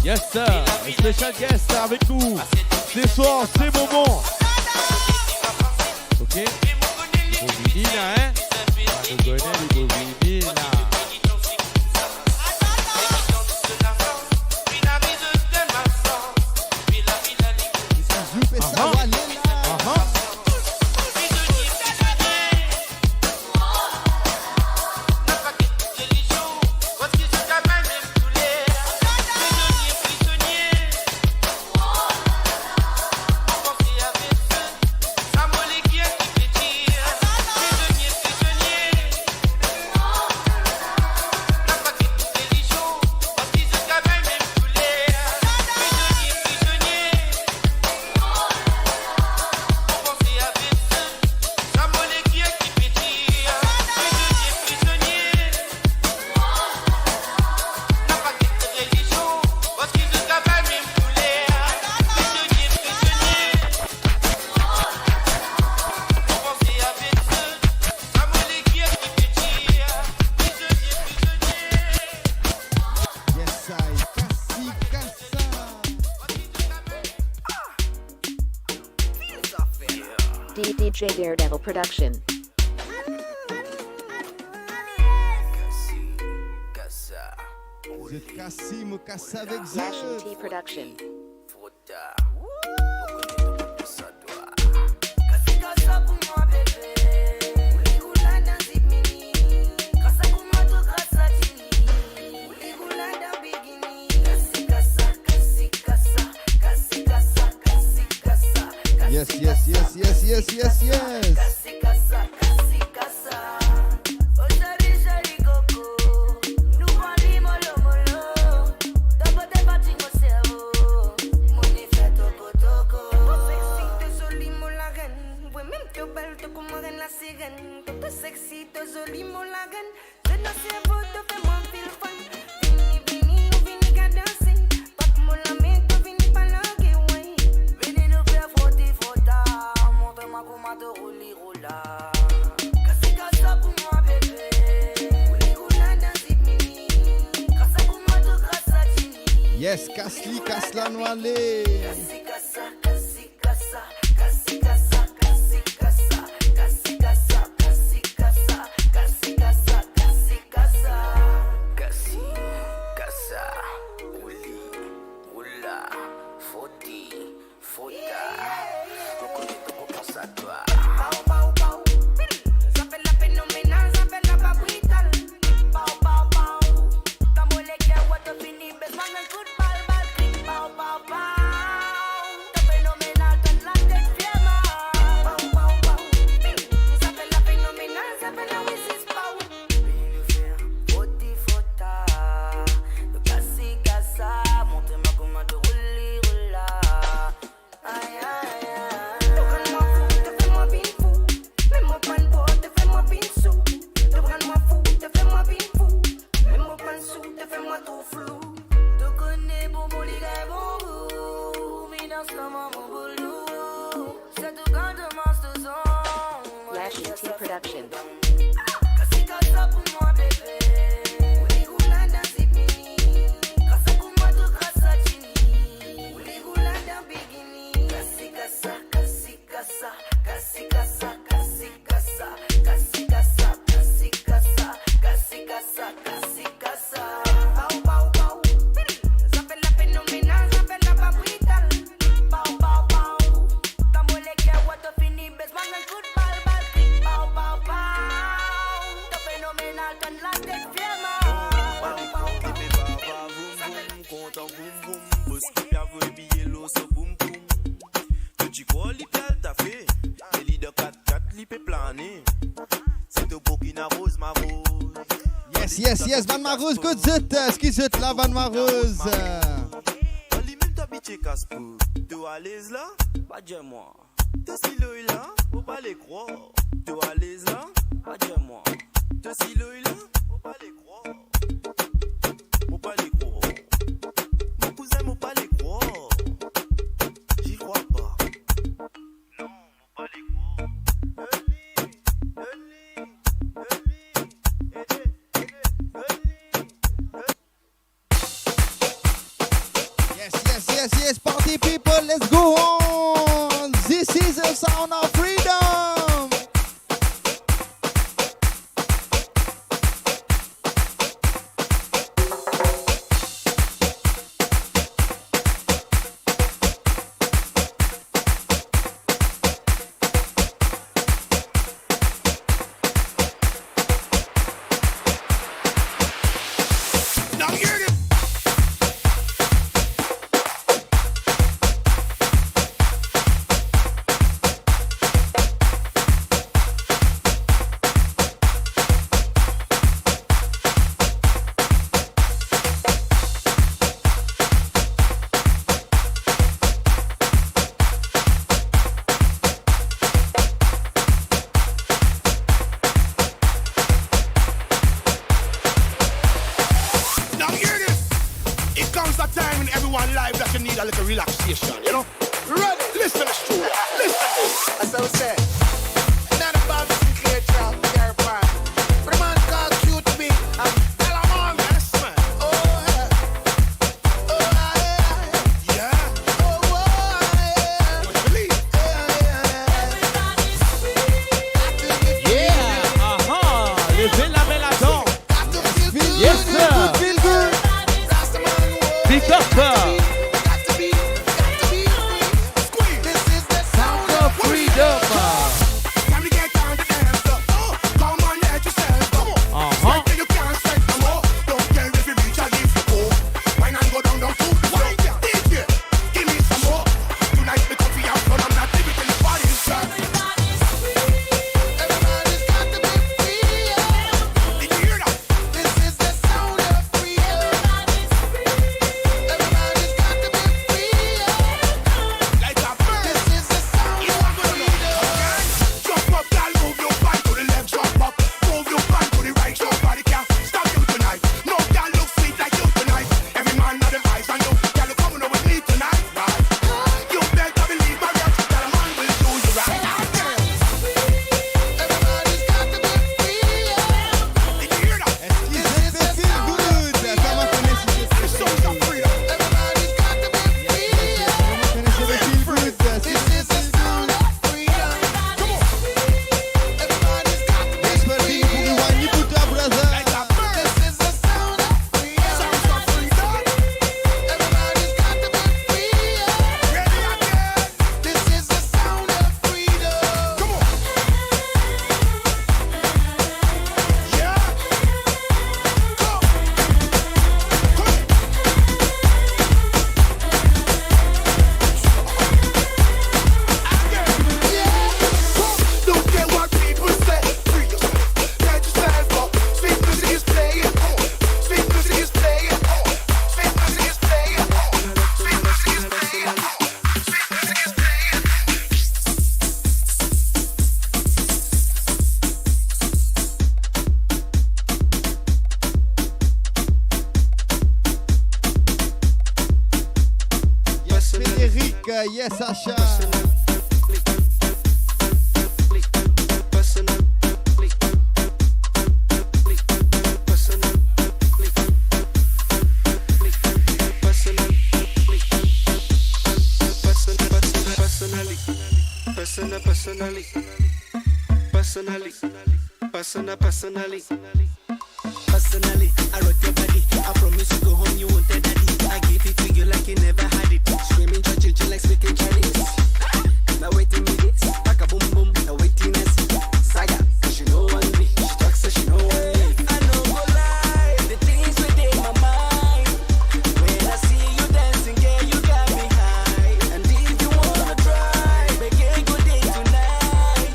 Yes, sir. Special guest avec nous ce soir, c'est Momon. Ok? Li pou vini la, hein? Ah, nou kone li pou vini la. Aha. Aha. Yes, I. Kasi Kasa. D J Daredevil Production. Zot kasi, mo kas avek zot. Yash T Production. Yes, yes, yes, yes, yes, yes, yes. Yes, kas li, kas la, nou ale. Kasi, kasa, ouli, oula, foti, fota. Mo kone to konpran sa twa. Yash T Production. Yes, yes, yes, bann Maroz, kot zot? Eski zot la, bann Maroz? Li mem to abitie kas pou to alez la? Pa dir mwa. To siloy la, mo pa le krwar. To alez la? Pa dir mwa. To siloy la, mo pa le krwar. Mo pa le krwar. Mo kouzin, mo pa le krwar. J'y crois pas. Non, mo pa le krwar. Oli, oli, oli, ede, ede, oli, oli. Yes, yes, party people, let's go on. This is the sound of freedom. Now hear this. Now hear this. It comes a time in everyone life that you need a little relaxation, you know? Ready? Listen to this tune. Listen. As I was saying, another Bobby Sinclair track, Terror Pan. But the man called Q T B and Galamon. Yes, man. Oh, yeah. Oh, yeah, yeah. Yeah. Oh, oh, yeah. What you believe? Yeah, yeah, yeah. Yeah, aha. Leve lame ladan. Yes, sir. Big up, sir. Sound of freedom. Time to get down to dance floor. Oh, come on, let yourself go. Uh-huh. Sweat till you can't sweat no more. Don't care if you reach or leave the floor. Wine and go down, down to the floor. D J, give me some more. Tonight we come fi have fun, I'm not leaving till the party is done. Everybody's got to be free, yeah. Did you hear that? This is the sound of freedom. Everybody's got to be free, yeah. Like a bird. This is the sound of freedom. Jump up, girl, move your body to the left, jump up, move your body to the right, your body can't stop you tonight. No girl look sweet like you tonight. Every man have dem eyes on you. Girl, you coming with me tonight, right? You better believe my rap, that a man will do you right. Everybody's got to be free, yeah. Did you hear that? Est-ce que je peux feel good? Ça m'a fait si je peux feel good. Everybody's got to be free, yeah. Est-ce que je peux feel good? This is the sound of freedom. Come on. Everybody's got to be free, yeah. Yes, but people, we want you to put up, brother. This is the sound of freedom. Sound of freedom. Everybody's got to be free, yeah. Ready again. This is the sound of freedom. Come on. Yeah. Come. Come. Again. Yeah. Come. Don't care what people say. Free yourself. Let yourself go. Sweet music is playing. Sweet music is playing. Sweet music is playing. Sweet music is playing. Yes, Frédéric, yes, Sacha. Personally, personally, personally, personally, personally, personally, personally, I rock your body. I promise you go home, you won't tell daddy. I give it to you like you never had it. Screaming, cha, cha, cha, like speaking Chinese. Now waiting me this, pack a boom boom. Now waiting I see Saga, 'cause she no want me. She talk, say she no want me. I no go lie, the things within my mind. When I see you dancing, girl, you got me high. And if you wanna try, make a good day tonight.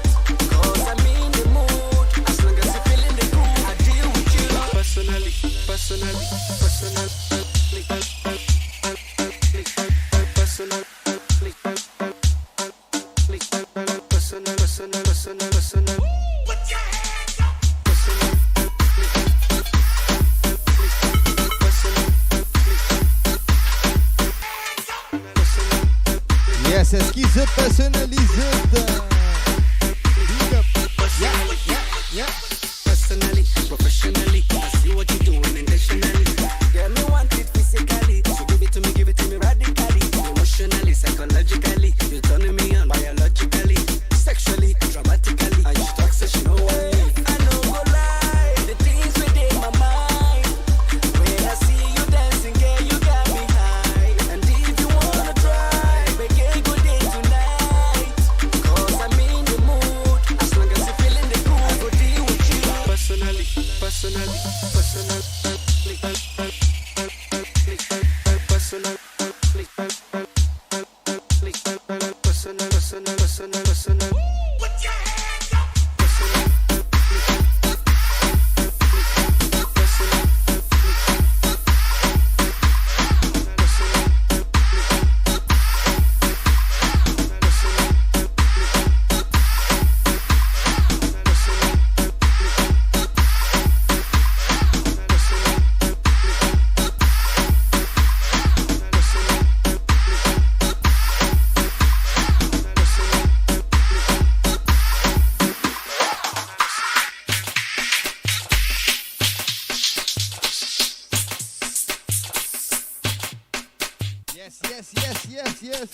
'Cause I'm in the mood. As long as you feeling the groove, I deal with you. Personally, personally, personally, personally. Yes, est-ce que zot personalize zot? Big up. Yeah, yeah, yeah. Personally, professionally, I see what you doing intentionally. Girl, me want it physically, so give it to me, give it to me radically. Yes, yes, yes, yes, yes.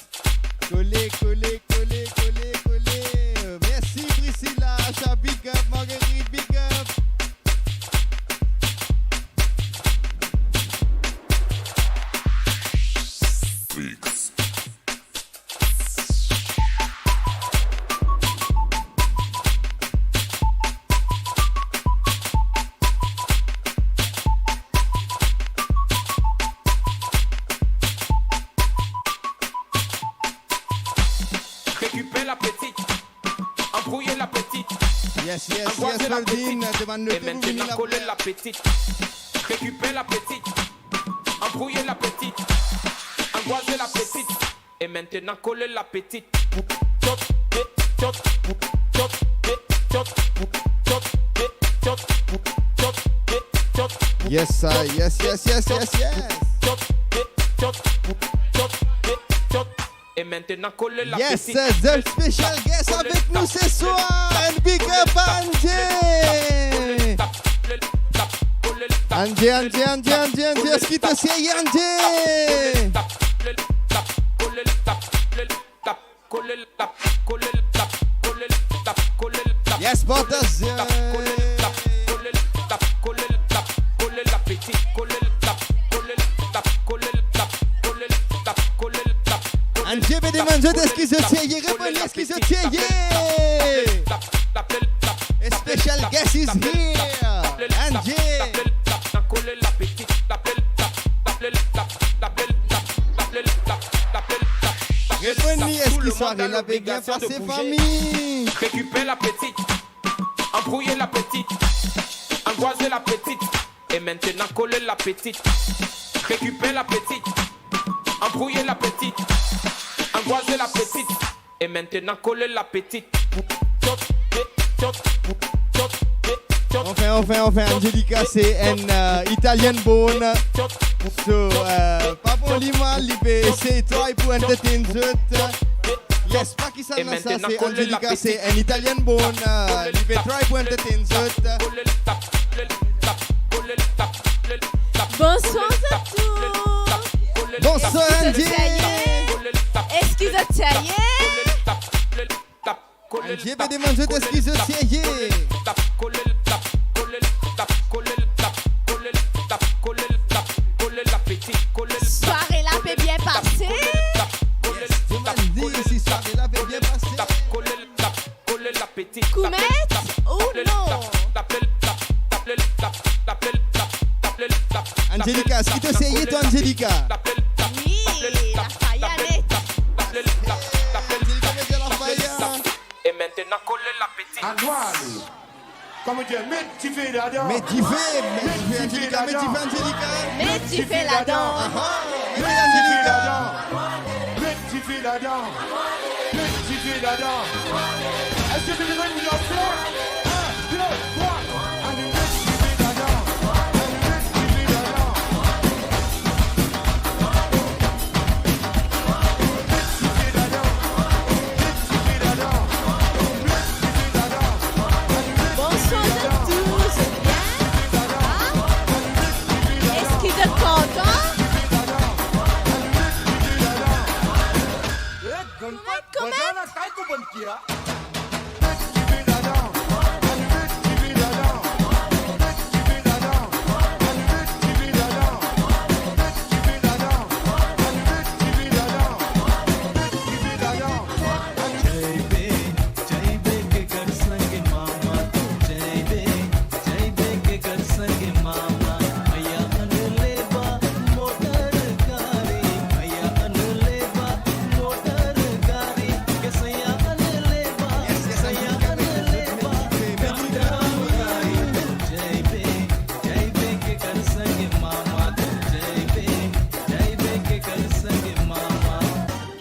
Kole, kole, kole, kole, kole. Mersi Priscilla, Asha, big up, Marguerite, big up. Récupère la petite, embrouille la petite. Yes, yes, yes, Soldine, demann nou tou pou vini la. Kole la petite. Récupère la petite, embrouille la petite, angoisse la petite. E mintenan kole la petite. Chop, chop, chop, chop, chop, chop, chop, chop, chop, chop, chop, chop. Yes, sir. Yes, yes, yes, yes, yes. Chop, chop, chop, chop. E mintenan kole la petite. Yes, sir. Special guest avek nou se swar. And big up Angie. Angie, Angie, Angie, Angie, Angie, eski to seye, Angie? Yes, partaz. Angie pe demann zot eski zot seye, reponn li eski zot seye. A special guest is here, Angie. Reponn li, eski sware la pe bien pase, fami? Récupère la petite, embrouille la petite, angoisse la petite, e mintenan kole la petite. Récupère la petite, embrouille la petite, angoisse la petite. E mintenan kole la petite. Chop, chop, chop, chop. Enfin, enfin, enfin, Angelica se enn, euh, Italian born. So, euh, pa pou li mal, li pe sey try pou entertain zot. Yes, pa ki sa, se Angelica, se enn Italian born, euh, li pe try pou entertain zot. Bonswar zot tou. Bonswar, Angie. Eski zot serye? Angie pe demann zot eski zot serye. Sware la pe bien pase? Yes, demann li si sware la pe bien pase. Koumet ou non? Angelica, eski to serye twa, Angelica? Wi, lafaya net. Angelica met lafaya. E mintenan kole la petite. Anou ale. Kouma dir, met dife ladan. Met dife, met dife, Angelica, met dife, Angelica. Met dife ladan. Aha. Met dife ladan. Met dife ladan. Met dife ladan. Eski zot ena enn dife? Enn, de, trwa. Anou met dife ladan. Anou met dife ladan. Met dife ladan. Met dife ladan. Met dife ladan. Bonswar zot tou, zot bien? Ah? Eski zot kontan? Koumet, koumet?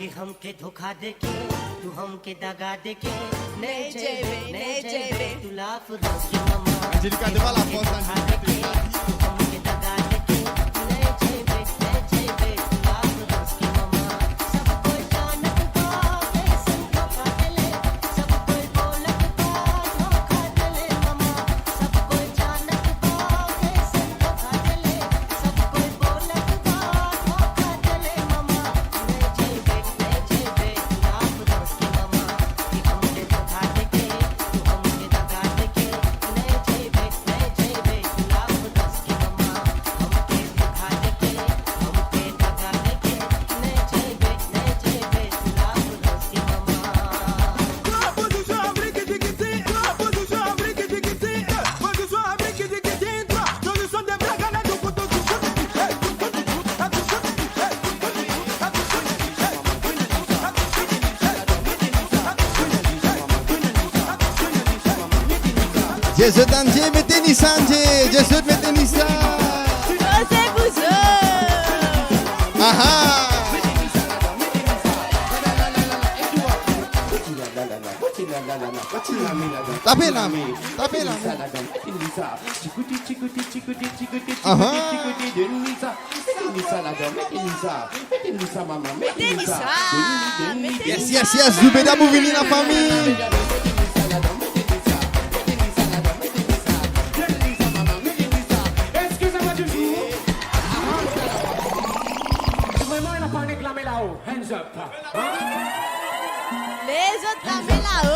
कि हमके धोखा देके, तू हमके दगा देके, नहीं जेबे, नहीं जेबे, तू लाफ रोज के मामा। Angelica, devan la France, Angelica. Zot Andjé, met Tenisa, Andjé. Zot met Tenisa. Koze pou zot. Aha. Tape la, tape la. Aha. Yes, yes, yes, Zoubeda pou vini, lafami. Eskiz mwa, ena pa nek lame lao, hands up. Lezot lame lao.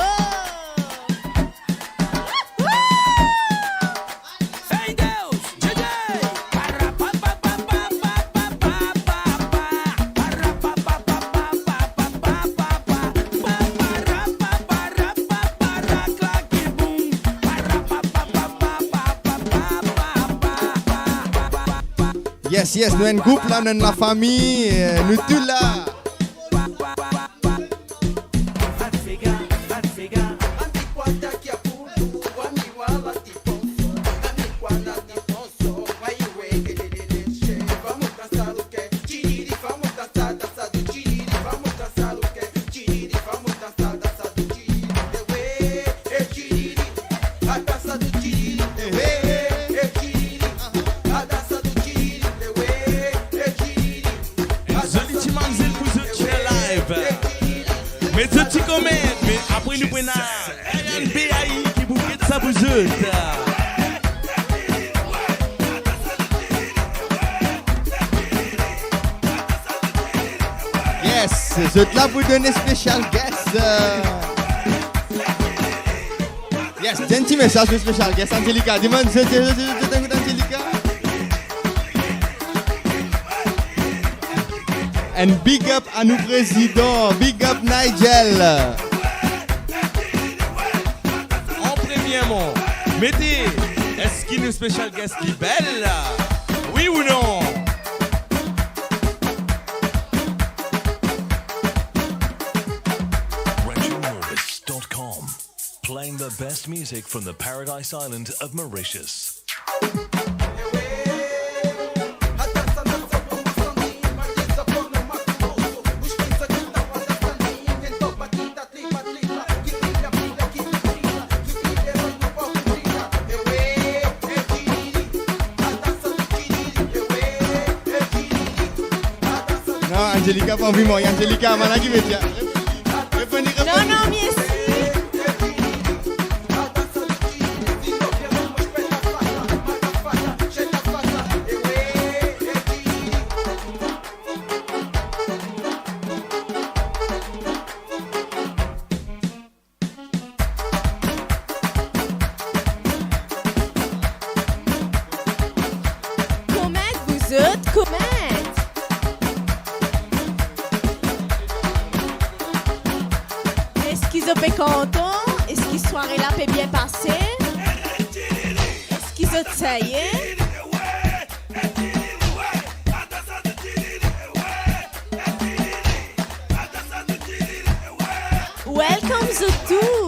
Hey, Deus, D J! Yes, yes, nou enn group la, nou enn lafami, eh, nou tou la. Enn zoli ti manzel pou zot share live. Met zot ti komant, me apre nou pou ena Ryan B A I ki pou get sa pou zot. Yes, zot la pou donn special guest. Yes, donn ti mesaz pou special guest Angelica. Dimann zot, zot, zot, zot, zot, Angelica. And big up a nou prezidan, big up Nigel. An premie, mete, eski nou special guest li bel? Wi ou non? Playing the best music from the Paradise Island of Mauritius. Non, Angelica pa anvi marye. Angelica, mana ki met ya. Reponn li, reponn li. Non, non, mersi. Komant, vouzot, komant. Eski zot pe kontan? Eski sware la pe bien pase? Eski zot serye? Welcome zot tou.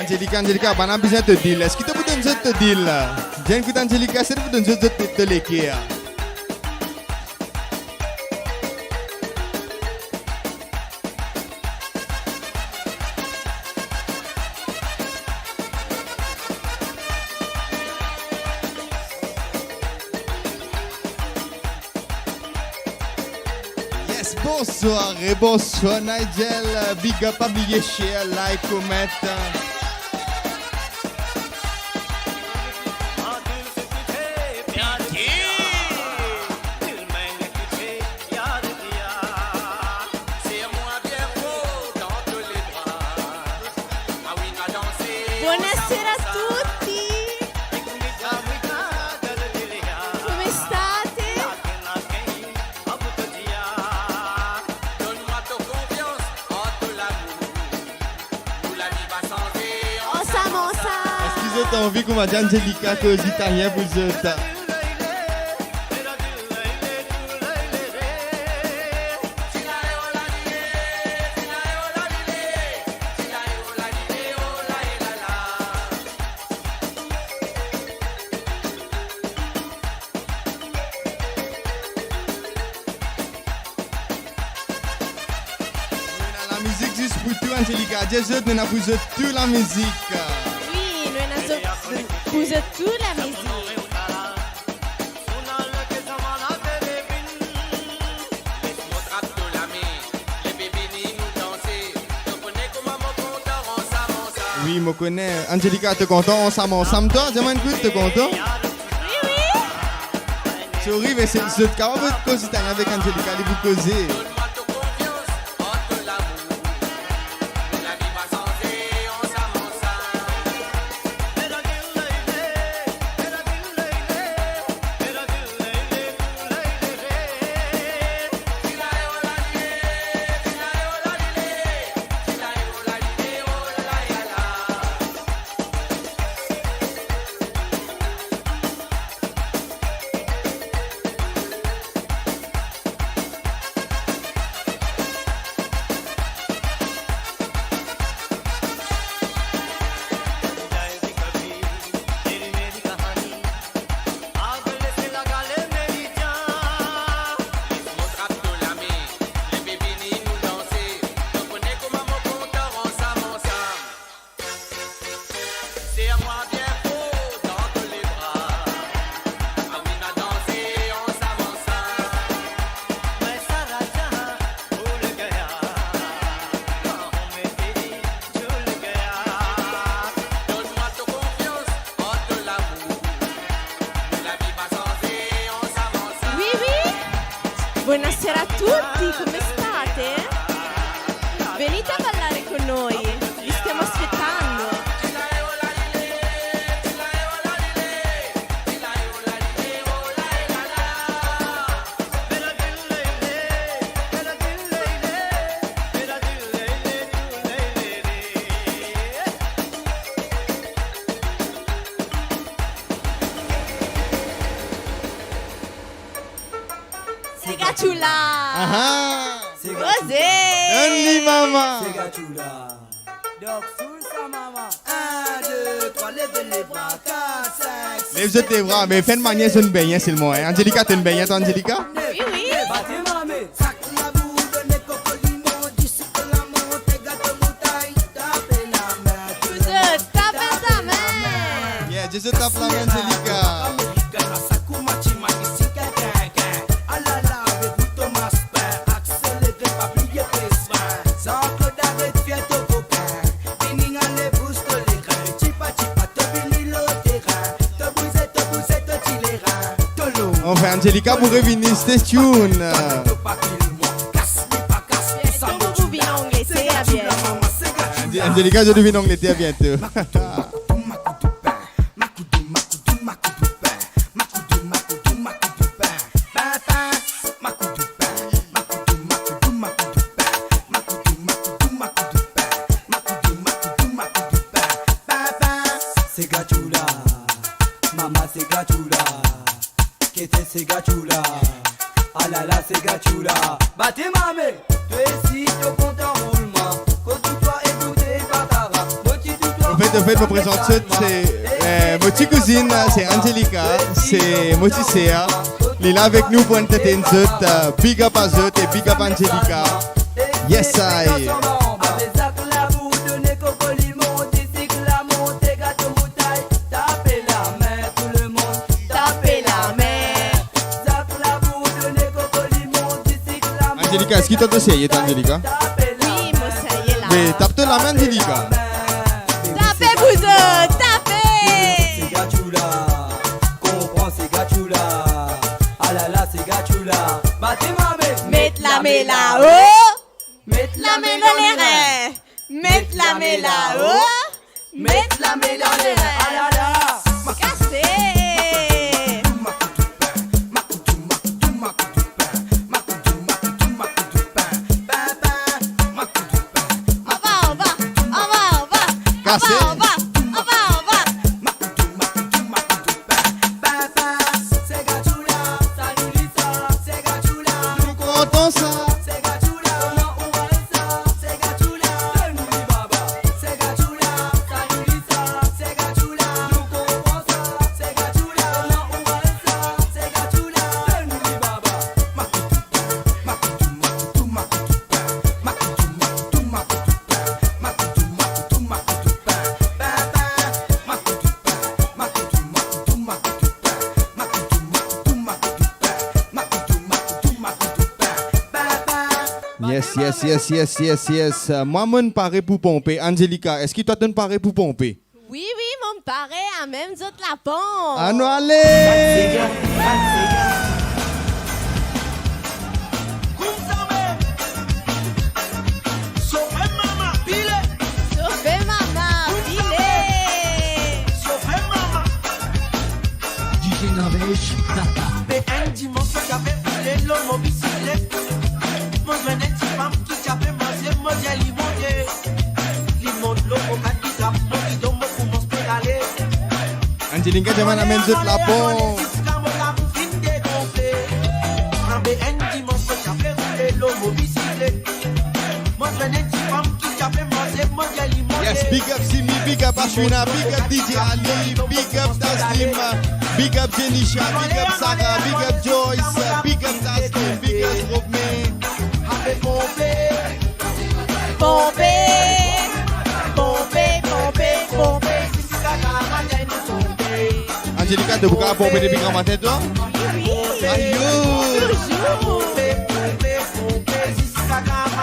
Angelica, Angelica, bann la bizin to deal. Eski to pou donn zot to deal? Zot inn kout Angelica, eski to pou donn zot, zot to leker? Yes, bonswar e bonswar Nigel. Big up, pa bliye share, like, comment. Bonasera a tutti. Come state? Zot anvi kouma dir Angelica koz italien pou zot. Nou ena lamizik zis pou tou, Angelica. Dir zot, nou ena pou zot tou lamizik. Wi, nou ena zot, pou zot tou lamizik. Wi, mo kone. Angelica, to kontan ansam, ansam twa? Dir mwa enn kout, to kontan? Wi, wi. Sorry, me se, zot kapav koz italien avek Angelica, li pou koze. Serre-moi bien fort dans tes bras. Amina danse ansam, ansam. Donne-moi ta confiance, porte l'amour. La vie va changer, ansam, ansam. Wi, wi. Bonasera a tutti, come state? Venite a ballare con noi, vi stiamo aspettando. Sega Choula. Aha. Oze. Donn li, mama. Sega Choula. Donk, soul sa, mama. Un, deux, trois, levez les bras. Quatre, cinq, six, sept, huit, neuf. Lev zot lebra, me fer enn manier zot bengne selman, hein. Angelica, to bengne twa, Angelica? Wi, wi. Bate mame. Sak labou, done kokolimon, disik lamon, te gato moutay, tape lame. Pou zot, tape lame. Yeah, zot tape lame, Angelica. American, sa kouma ti maki, si kenkenken. Alala, avek ou Thomas Pin, akselere, pa bliye pes fin. Jean-Claude, aret fer to kokin. Vini ale bous to lerin, tipa tipa, to vini lor terin. To bouze, to bouze, to ti lerin, to long. Anfin, Angelica pou revini, stay tuned. Angelica, zot vinn Angleterre biento. Sega Choula, mama Sega Choula. Kete Sega Choula, alala Sega Choula. Bate mame, to esi to kontan roulman. Kot ou twa ekoute Batara, mo ti tou twa. Anfet, anfet, mo prezant zot, se, eh, mo ti kouzinn, se Angelica, se mo ti ser. Li la avek nou pou entertain zot, eh, big up a zot e big up Angelica. Yes, I. Tape lame, tou lemonn, tape lame. Zak labou, done kokolimon, disik lamon. Angelica, eski to, to serye, twa, Angelica? Wi, mo serye la. Me tap to lame, Angelica. Tape pou zot, tape. Sega Choula, konpran Sega Choula. Alala, Sega Choula. Bate mame. Met lame lao. Met lame dan lerin. Met lame lao. Met lame dan lerin. Alala. Kase. Anba, anba, anba, anba. Kase. Anba, anba, anba, anba. Yes, yes, yes, yes, yes. Mwa, mo'nn pare pou ponpe. Angelica, eski twa to'nn pare pou ponpe? Wi, wi, mo'nn pare, amem zot lapon. Anou ale! Sofe mama, pile! Sofe mama, pile! Sofe mama! D J Norvège, Tata. Be enn dimans, mo ti ape roule lor mo bisiklet. Mo zwenn enn ti fam ki ti ape manze, mo dir li monte. Li mont lor mo kat, li trap mo gidon, mo koumans pedale. Angelica, demann amenn zot lapon. Ziska mo labou finn degonfle. Be enn dimans, mo ti ape roule lor mo bisiklet. Mo zwenn enn ti fam ki ti ape manze, mo dir li monte. Yes, big up Simi, big up Ashwina, big up D J Ali, big up Taslim, big up Jenisha, big up Sarah, big up Joyce, big up Taslim, big up Romain. Ape ponpe, ponpe, ponpe, ponpe, ponpe, ziska gramatin nou ponpe. Angelica, to pou kapav ponpe depi gramatin, twa? Wi, wi. Ayo! Touzour.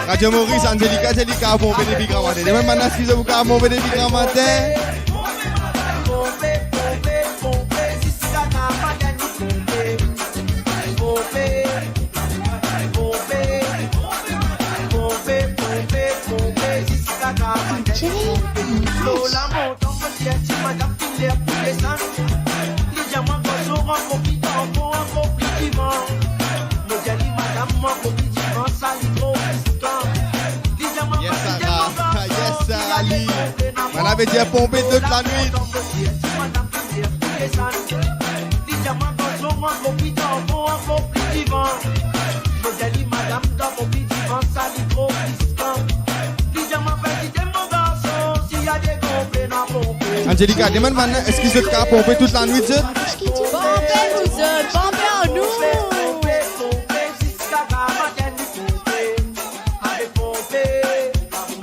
Radio Maurice, Angelica, Angelica kapav ponpe depi gramatin. Demann bann la si zot pou kapav ponpe depi gramatin. Lor lamont, mo dir ti madam finn ler pou desann. Li dir mwa, garson, rann konpli, ankor, ankor pli divan. Mo dir li, madam, ankor pli divan, sa li tro riskan. Li dir mwa, yes, Sarah. Yes, Ali. Bann la pe dir ponpe tou lanwit. Li dir mwa, garson, ankor pli divan, ankor pli divan. Mo dir li, madam, ankor pli divan, sa li tro riskan. Li dir mwa, fer kite mo garson, si ena degonfle, nou a ponpe. Angelica, demann bann la, eski zot kapav ponpe tou lanwit, zot? Ponpe pou zot, ponpe ar nou. Ponpe, ponpe, ziska gramatin nou ponpe. Ape ponpe, ponpe,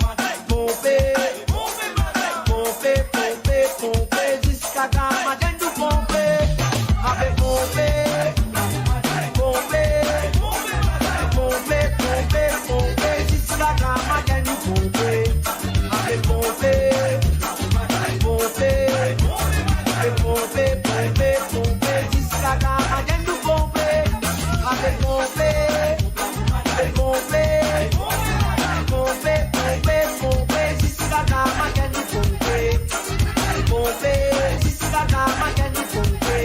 ponpe, ponpe, ponpe, ziska gramatin nou ponpe. Ape ponpe, ponpe, ponpe, ponpe, ponpe, ziska gramatin nou ponpe. Ape ponpe, ponpe, ponpe, ponpe, ponpe, ziska gramatin nou ponpe. Ape ponpe, ponpe, ponpe, ponpe, ponpe, ziska gramatin nou ponpe. Ponpe, ziska gramatin nou ponpe.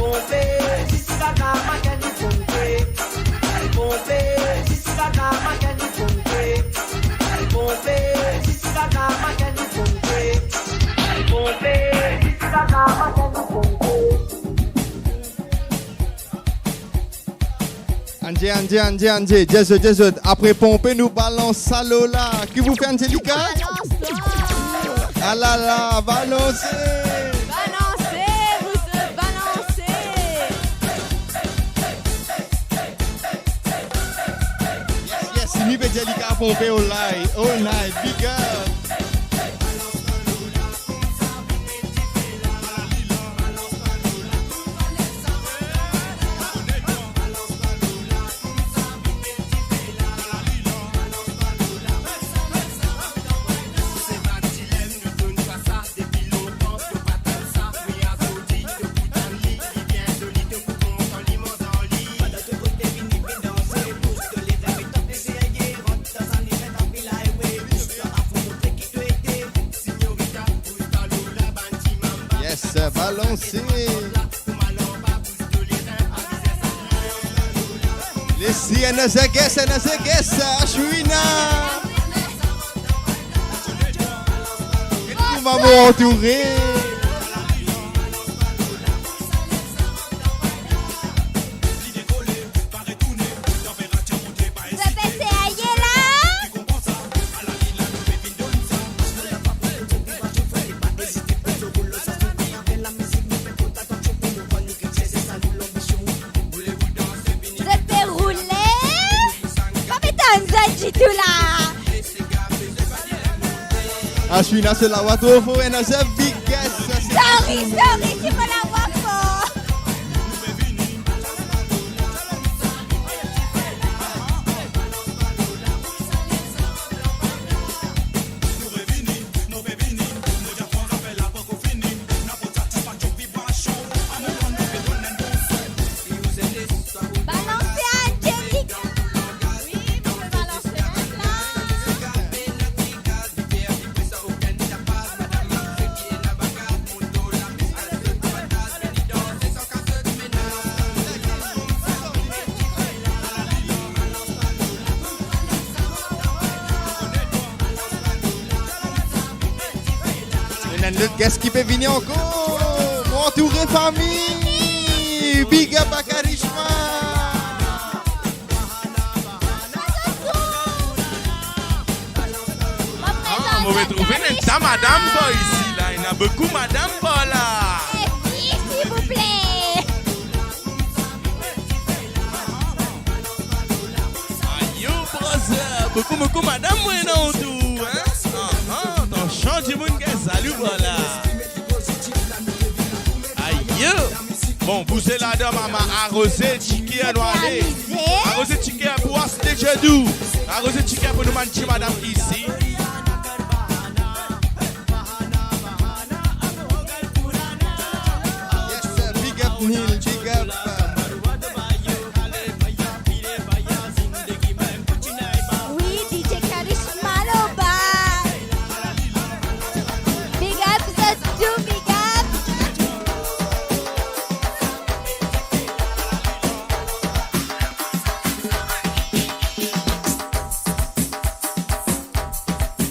Ponpe, ziska gramatin nou ponpe. Ponpe, ziska gramatin nou ponpe. Ponpe, ziska gramatin nou ponpe. Ponpe, ziska gramatin nou ponpe. Ann dir, ann dir, ann dir, ann dir. Dir zot, dir zot. Apre ponpe, nou balans sa lor la. Ki pou fer, Angelica? Balans sa. Alala, balanse. Balanse, vous balanse. Yes, yes, Simi pe dir li kapav ponpe all night, all night, big up. Yes, balanse. Lesi, another guest, another guest, Ashwina. Tou maman antoure. Zot pe serye la? Zot pe roule? Pa pe tann zot ditou la. Ashwina, so lavwa tro for, another big guest. Sorry, sorry, si mo lavwa for. Enn lot guest ki pe vini ankor. Mo antoure fami. Big up a Karishma. Ah, mo retrouve enn ta madam par isi la. Ena boukou madam par la. Silvouple. Ayo, brother, boukou, boukou madam mo ena otour, hein? Ah, ah, tansion dimoun gagn zalou par la. Ayo. Bon, bouze ladan, mama, aroze tiker, nou ale. Aroze tiker pou As de Djedou. Aroze tiker pou nou bann ti madam isi. Yes, sir. Big up, Neil. Big up. Oui, D J Karishma Loba. Big up, zot tou, big up.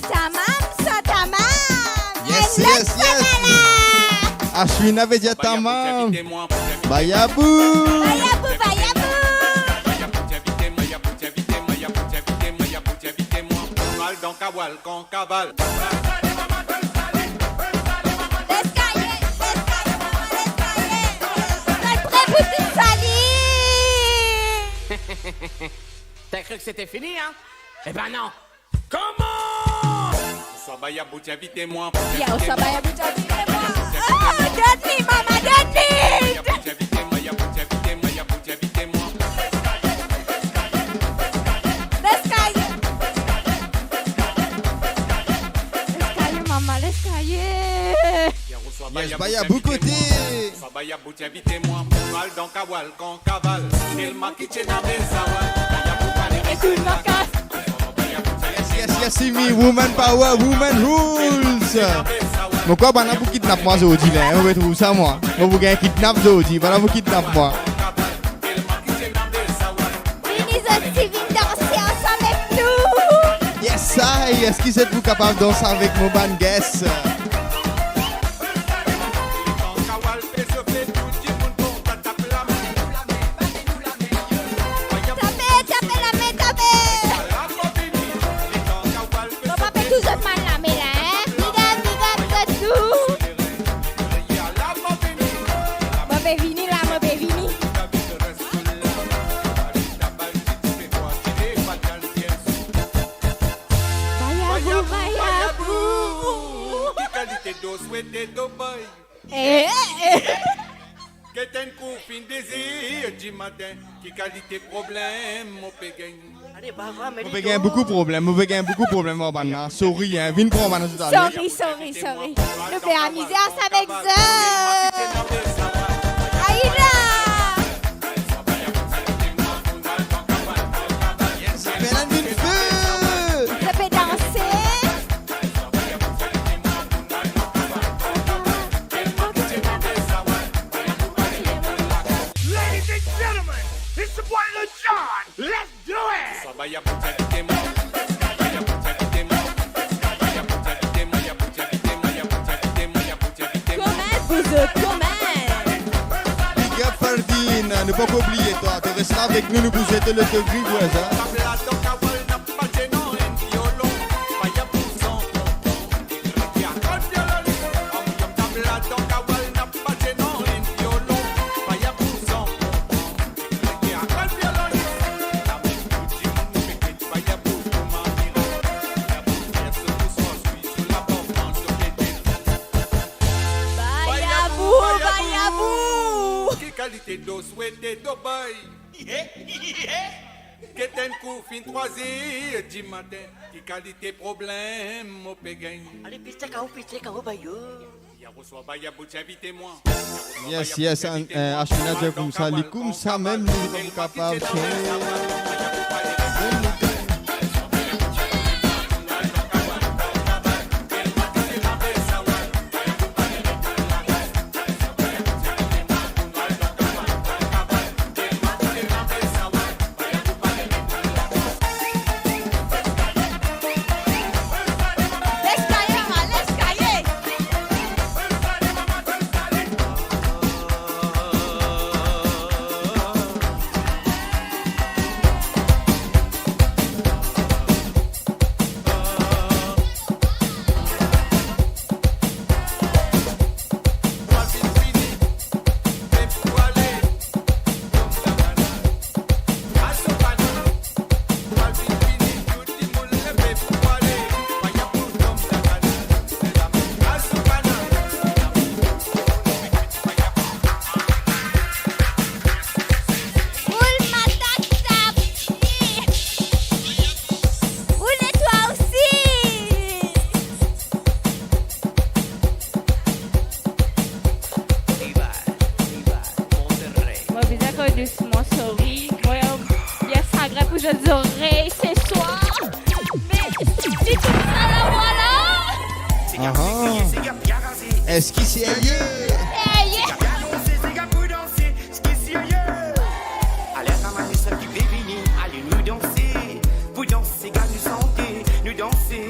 Tamam sa, tamam. Yes, yes, yes. Ashwina ve dir tamam. Bayabou. Bayabou, bayabou. Leskaye, leskaye, mama, leskaye. Zot pre pou ti sali? T'as cru que c'était fini, hein? Eh ben non. Koman? Ouswa Bayabou ti invite mwa. Ya, ouswa Bayabou ti invite mwa. Ah, don't leave, mama, don't leave. Leskaye. Leskaye, mama, leskaye. Yes, Bayabou kote. Ouswa Bayabou ti invite mwa pou al dan kawal. Kan kaval, telman ki ti ena bel sawal. E tou dan kas. Yes, yes, yes, Simi, woman power, woman rules. Mo krwar bann la pou kidnap mwa zordi la, hein, mo pe trouv sa mwa. Mo pou gagn kidnap zordi, bann la pou kidnap mwa. Vini zot ti vinn danse ansam avek nou. Yes, I, eski zot pou kapav danse avek mo bann guest? Tape, tape lame, tape. Mo pa pe tou zot bann lame la, hein. Big up, big up zot tou. Mo pe vini la, mo pe vini. Bayabou, bayabou. Ki kalite do swete do boy? Eh, eh. Get enn kou fin dezir dimatin, ki kalite problem mo pe gagn? Mo pe gagn boukou problem, mo pe gagn boukou problem ar bann la. Sorry, hein, vinn pran bann la zot ale. Sorry, sorry, sorry. Nou pe amize ase avek zot. Aida! Yes, bel enn vinn feu! Nou pe danse. Ladies and gentlemen, it's your boy Lil Jon. Let's do it! Koman zot, koman? Big up Ferdin, nou pa oubliye twa, to res la avek nou, nou pou swete le Togri, vwazin. Bayabou, bayabou. Ki kalite do swete do boy? Get enn kou fin trwa zir dimatin, ki kalite problem mo pe gagn? Ale, pete kao, pete kao, bayo. Yes, yes, an, eh, Ashwina dir koumsa, li koumsa mem, li pa kapav sone. Leskaye, mama, leskaye. Dousman, sorry. Mwa, bien sagre pou zot zorey se swar. Me si tou sa la, vwala. Aha. Eski serye? Serye. Aler sa bann sef ki pe vini, ale nou danse. Pou danse, sega nou sante, nou danse.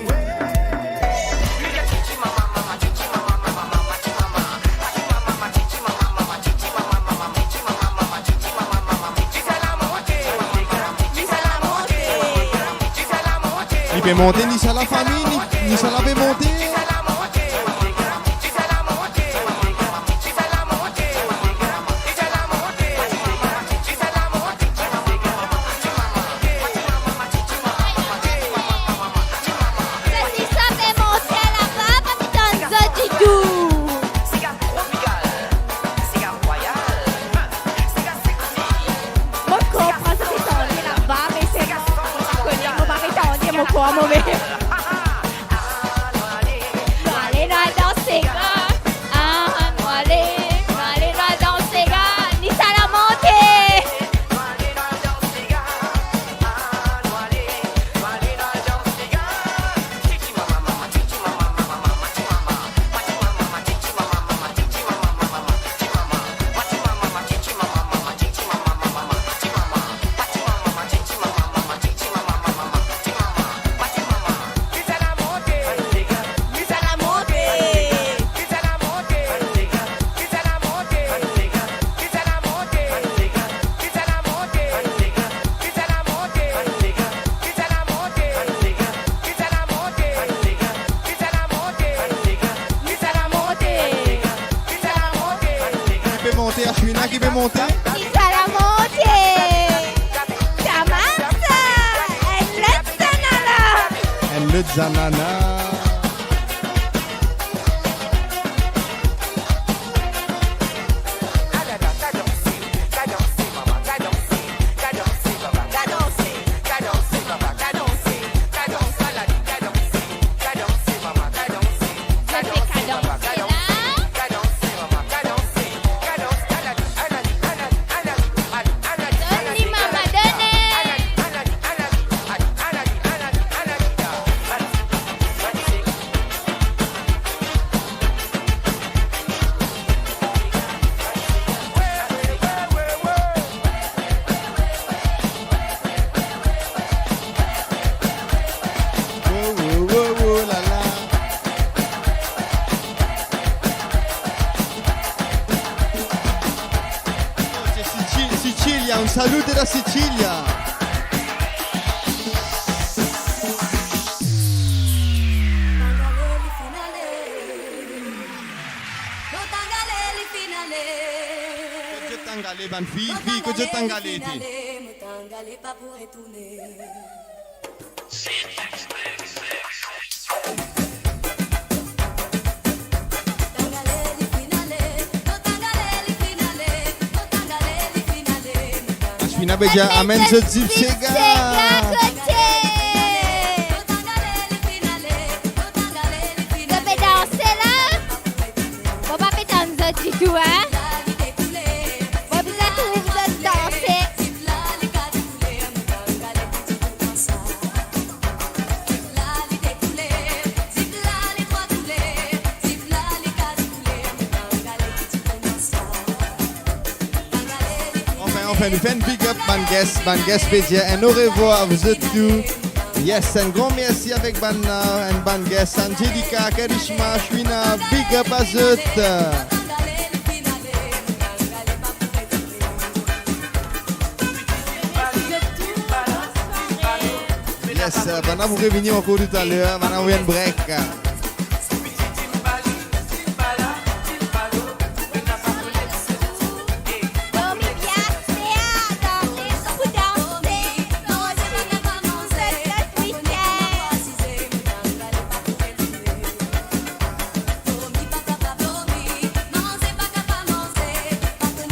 Li pe monte, ni sa lafami, ni, ni sa la pe monte. Zot disa pe monte laba, pa pe tann zot ditou. Mo konpran zot pe tande laba, me se mo, mo pa kone, mo pa pe tande, mo krwar mo mem. Nou ale, nou al dans sega. Ah, nou ale, nou ale, nou al dans sega. Ni sa la monte. Ki pe monte, Ashwina, ki pe monte? Ki sa la monte? Tamam sa, enn lot zanana. Enn lot zanana. Oh, oh, oh, oh, la, la. Se Sicil-, Sicilia, un saluto da Sicilia. Kot zot tann ale, bann fi, fi, kot zot tann ale ete? Ashwina pe dir, amenn zot zip sega. Zot pe danse la. Mo pa pe tann zot ditou, hein. Mo bizin trouv zot danse. Anfin, anfin, nou fer enn big up bann guest, bann guest pe dir enn orevwar a zot tou. Yes, enn gran mersi avek bann, euh, enn bann guest, Angelica, Karishma, Shwina, big up a zot. Yes, euh, bann la pou revini ankor toutaler, bann la pou enn break.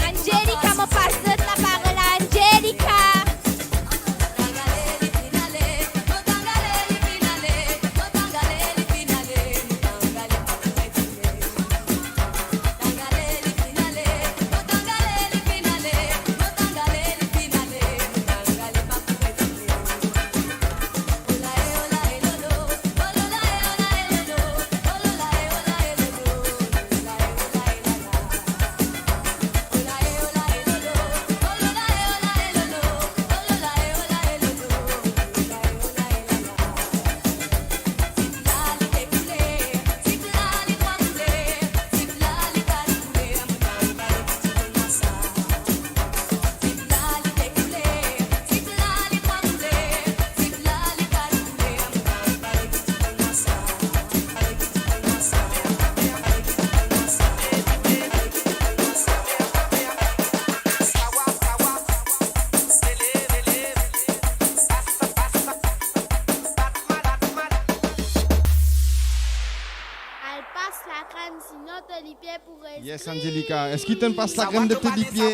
Angelica, mo pas zot laparol a Angelica. Sinon to lipie pou res gri. Yes, Angelica. Eski to'nn pas lakrem de to lipie?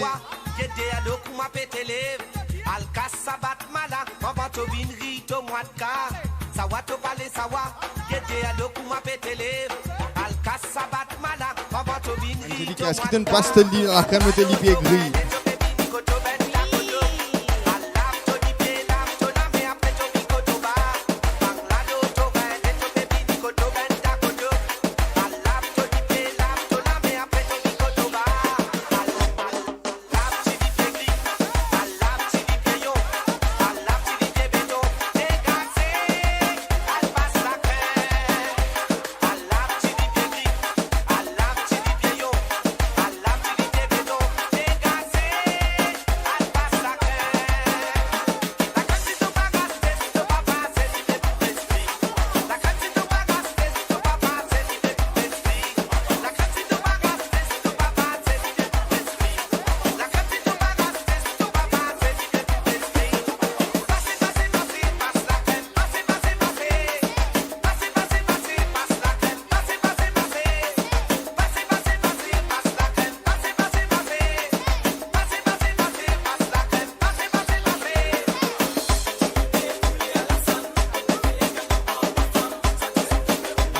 Gete alo kouma pete lev. Al kas sa batman la, anvan to vinn ri to mwa de ka. Sawa to pale sawa. Gete alo kouma pete lev. Al kas sa batman la, anvan to vinn ri to mwa de ka. Angelica, eski to'nn pas to li-, lakrem de to lipie gri?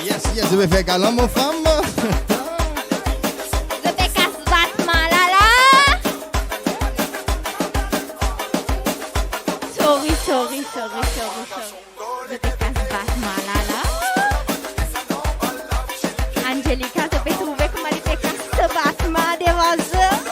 Yes, yes, zot pe fer galan, mo fam. Zot pe kas batman la la. Sorry, sorry, sorry, sorry, sorry. Zot pe kas batman la la. Angelica, zot pe trouve kouma li pe kas so batman devan zot.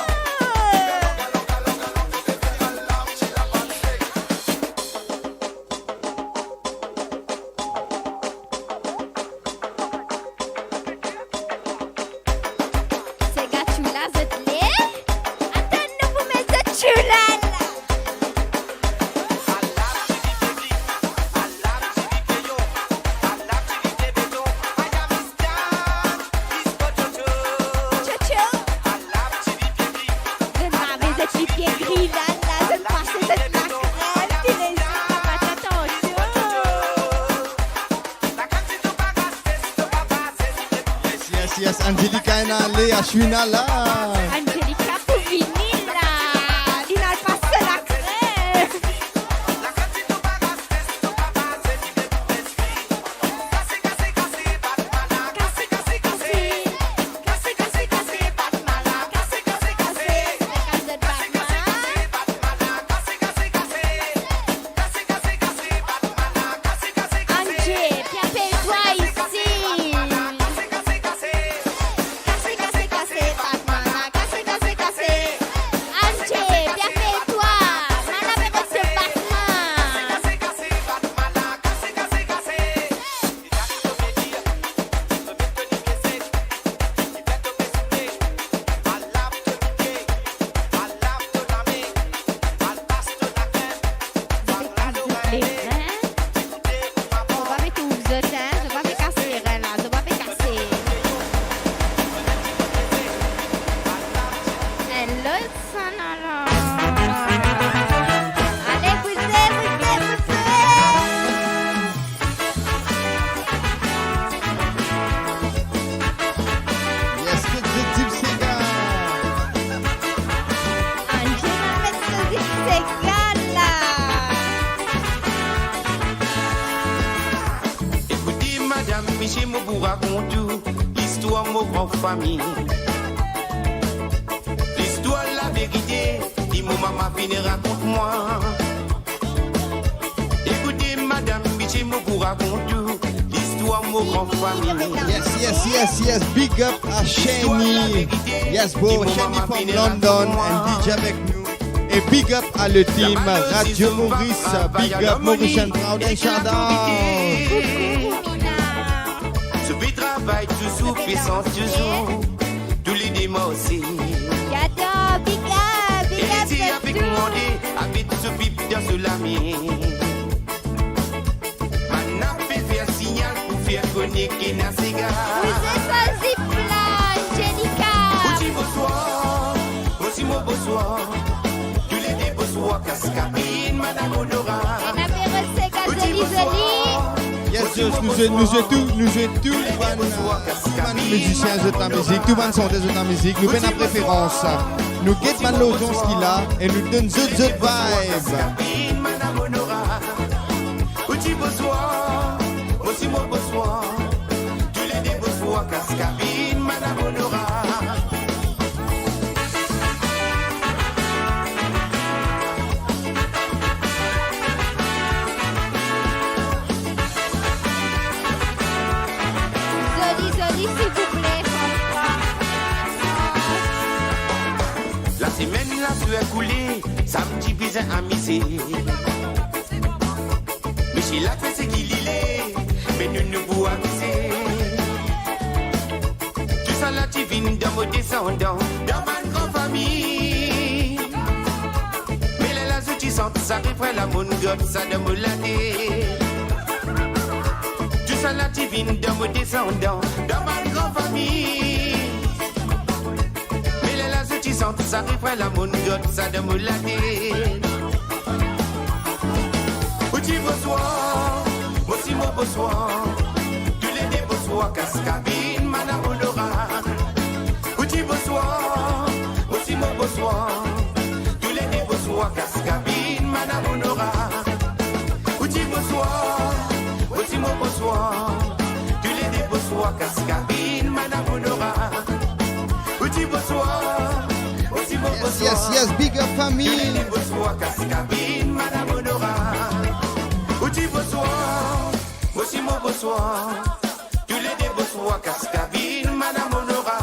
Sega tchoula zot le? Atann nou pou met zot tchoula la. Tchotcho. Zot lave zot lipie gri la la, zot pase zot lakrem, ti lezim, pa atann. Yes, yes, yes, Angelica ena ale, Ashwina la. Angelica pou vini la. Li al pas so lakrem. Kase, kase, kase, bat mala, kase, kase, kase. Kase, kase, kase, bat mala, kase, kase, kase. Kase, kase, kase, bat mala, kase, kase, kase. Angie, bien fait toi ici. Angie, bien fait toi. Mala pe kot se batman. Zot pa pe kas zot len, zot pa pe kas ren la, zot pa pe kase. Enn lot sann alor. Ale, bouze, bouze, bouze. Yes, kot zot dib sega. Angela met so dib sega la. Ekoute madam, misie, mo pou rakont ou listwar mo gran fami. Listwar laverite, ki mo mama finn rakont mwa. Ekoute madam, misie, mo pou rakont ou listwar mo gran fami. Yes, yes, yes, yes. Big up à Shani. Yes, bro. Shani from London and D J avec nous. Et big up à le team Radio Maurice. Big up Maurice and Proud and shout out. Zot pe travay touzour, pe sans touzour. Toulede marse. J'adore, big up, big up. E li ti avek mwa de, avek so pip dan so lame. Bann la pe fer signal pou fer kone ki ena sega. Bouze so dib la, Angelica. Ou di bonswar, ou di mo bonswar. Toulede bonswar, kas kapinn, madam Odora. Ena pe rod sega zoli zoli. Yes, Nou zwe, nou zwe tou, nou zwe tou bann, euh, tou bann mizisien zot lamizik, tou bann santer zot lamizik, nou pena preferans. Nou get bann lodians ki la e nou donn zot, zot vibe. Ou ti boswar, osi mo boswar. Toulede boswar kas kabinn, madam Onora. Zoli, zoli, silvouple, François. Lasemenn la swer koule, samdi bizin amize. Michel la fer seki li le, me nou, nou pou amize. Tousala ti vinn dan mo desandan, dan bann gran fami. Me lerla zot ti sant sa refren la, mo'nn gard sa dan mo latet. Tousala ti vinn dan mo desandan, dan bann gran fami. Me lerla zot ti sant sa refren la, mo'nn gard sa dan mo latet. Ou ti boswar, mo si mo boswar. Toulede boswar kas kabinn, madam Onora. Ou ti boswar, mo si mo boswar. Toulede boswar kas kabinn, madam Onora. Ou ti boswar, mo si mo boswar. Toulede boswar kas kabinn, madam Onora. Ou ti boswar, mo si mo boswar. Yes, yes, yes, big up, fami. Toulede boswar kas kabinn, madam Onora. Ou ti boswar, mo si mo boswar. Toulede boswar kas kabinn, madam Onora.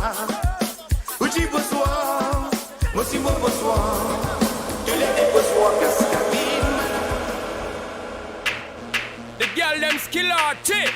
Ou ti boswar, mo si mo boswar. Toulede boswar kas kabinn, madam. The girl dem skill arty.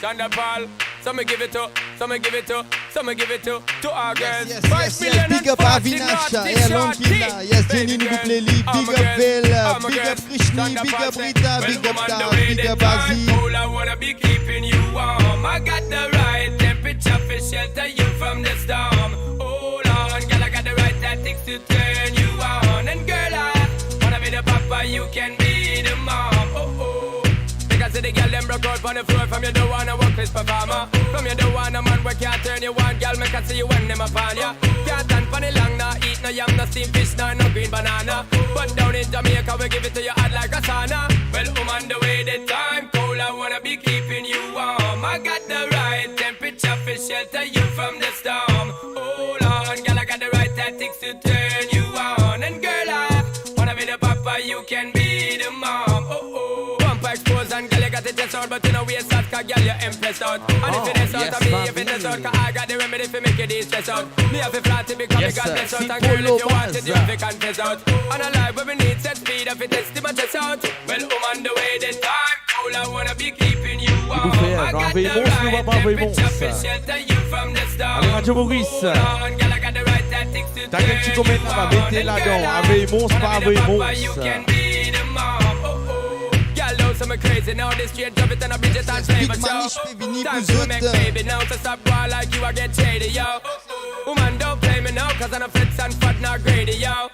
Thunderfall, so mi give it to, so mi give it to, so mi give it to, to our girls. Yes, yes, yes, yes. Big up Avinash, Erlon ki la. Yes, Jenny, nou play li. Big up Vel, big up Krishni, big up Rita, big up Taz, big up Aziz. Cold, I wanna be keeping you warm. I got the right temperature fi shelter you from the storm. Hold on, girl, I got the right tactics to turn you on. And girl, I wanna be the papa, you can be the mom. Oh, oh. Because see the girl dem broke out on the floor. From you don't wanna work this performer. From you don't want a man weh can't turn you on. Girl, make I see you when dem upon ya. Can't stand for the long, nah eat no yam, no steam fish, nah no green banana. But down in Jamaica, we give it to you hot like a sauna. Well, woman, the way the time cold, I wanna be keeping you warm. I got the right temperature fi shelter you from the storm. Hold on, girl, I got the right tactics to turn you on. And girl, I wanna be the papa, you can be the mom. Oh, oh. Bumper exposed and girl, you got the chest out, but you know we a shot, 'cause girl, you impress out. And if it is out of me, if it is out, 'cause I got the remedy fi make you de-stress out. Me have a flat to become a goddess out, and girl, if you want it, you have to confess out. And a life where we need set speed, if it is to my chest out. Well, woman, the way the time cold, I wanna be keeping you warm. Nou pou fer, nou a Veimons, nou pa pa Veimons. Ale, Radio Maurice. Tag enn ti komanter la, met ladan, a Veimons, pa a Veimons. Girl, now some crazy now, this straight drop it and a Bridget and Big Manish pe vini pou zot. Time to make baby now, so stop boy like you, I get shady, yo. Woman, don't play me now, 'cause I'm a fits and fat, not greedy, yo.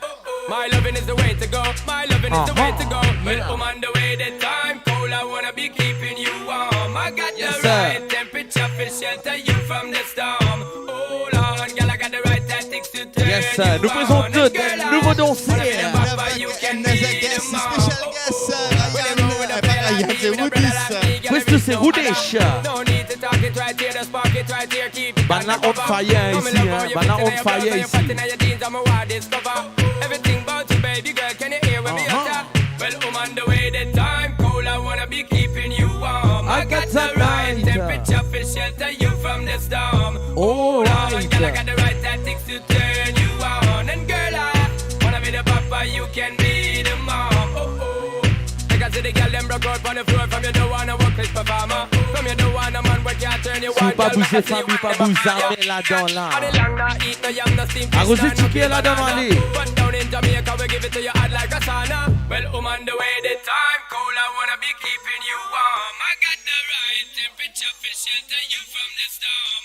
My loving is the way to go. My loving is the way to go. Well, woman, the way the time cold, I wanna be keeping you warm. I got the right temperature fi shelter you from the storm. Hold on, girl, I got the right tactics to turn you on. Yes, sir. Nou prezant zot enn nouvo danser. Special guest, euh, Ryan, euh, pa Ryan, se Roudis. Presto, se Roudis. No need to talk it right here, just park it right here, keep it. Bann la on fire isi, hein. Bann la on fire isi. Everything about you, baby girl, can you hear when we utter? Well, woman, the way the time cold, I wanna be keeping you warm. I got the right temperature fi shelter you from the storm. Hold on, girl, I got the right tactics to turn you on. And girl, I wanna be the papa, you can be the mom. Oh, oh. Because see the girl dem broke out on the floor, from you don't wanna work this performer. From you don't want a man weh can't turn you on. Si ou pa bouze, fami, pa bouze zame ladan la. Aroze tiket ladan, ale. But down in Jamaica, we give it to you hot like a sauna. Well, woman, the way the time cold, I wanna be keeping you warm. I got the right temperature fi shelter you from the storm.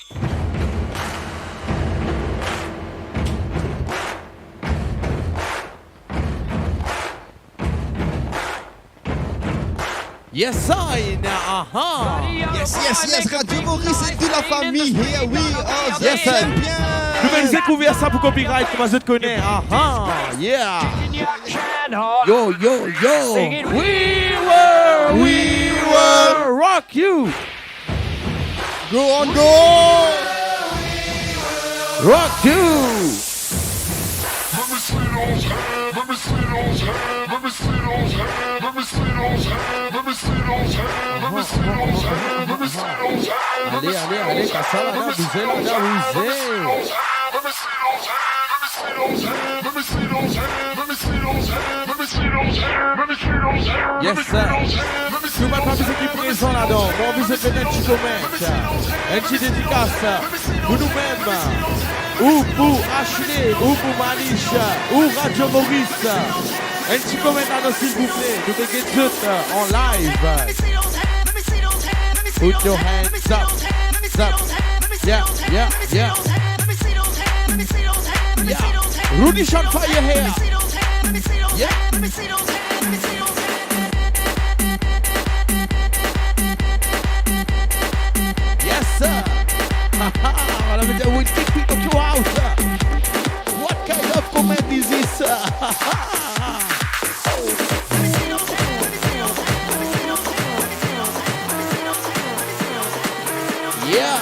Yes, I, aha. Yes, yes, yes, Radio Maurice et toute la famille, here we are the champions. Nou pe dekouver sa pou copyright, kouma zot kone. Aha, yeah. Yo, yo, yo. We will, we will rock you. Go on, go on. Rock you. Ale, ale, ale, kas sa la, la, bouze la, la, bouze. Yes, sir. Si ou pa anvi zot ki prezan ladan, mo anvi zot met enn ti comment, enn ti dedikas pou noumem, ou pou Ashley, ou pou Manish, ou Radio Maurice. Enn ti comment ladan, silvouple. Nou pe get zot, euh, an live. Put your hands up, up. Yeah, yeah, yeah. Yeah. Roody Shot Fire here. Yeah. Yes, sir. Voilà, we take people to house. What kind of comment is this? Yeah.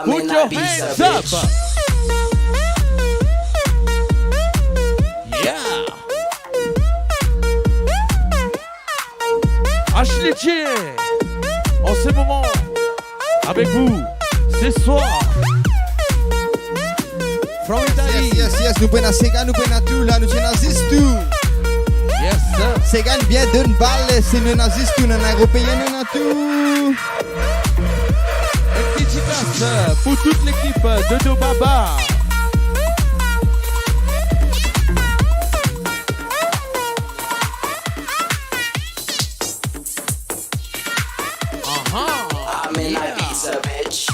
Put your hands up. Yeah. Ashley J, en ce moment, avec vous, ce soir, from Italy. Yes, yes, yes, nou pou ena sega, nou pou ena tou la, nou ti ena zis tou. Yes, sir. Sega bien donn bal, si nou ena zis tou, nou ena Eropeen, nou ena tou. Enn ti dedikas pou tout lekip Dodo Baba. Aha. I'm in Ibiza, bitch.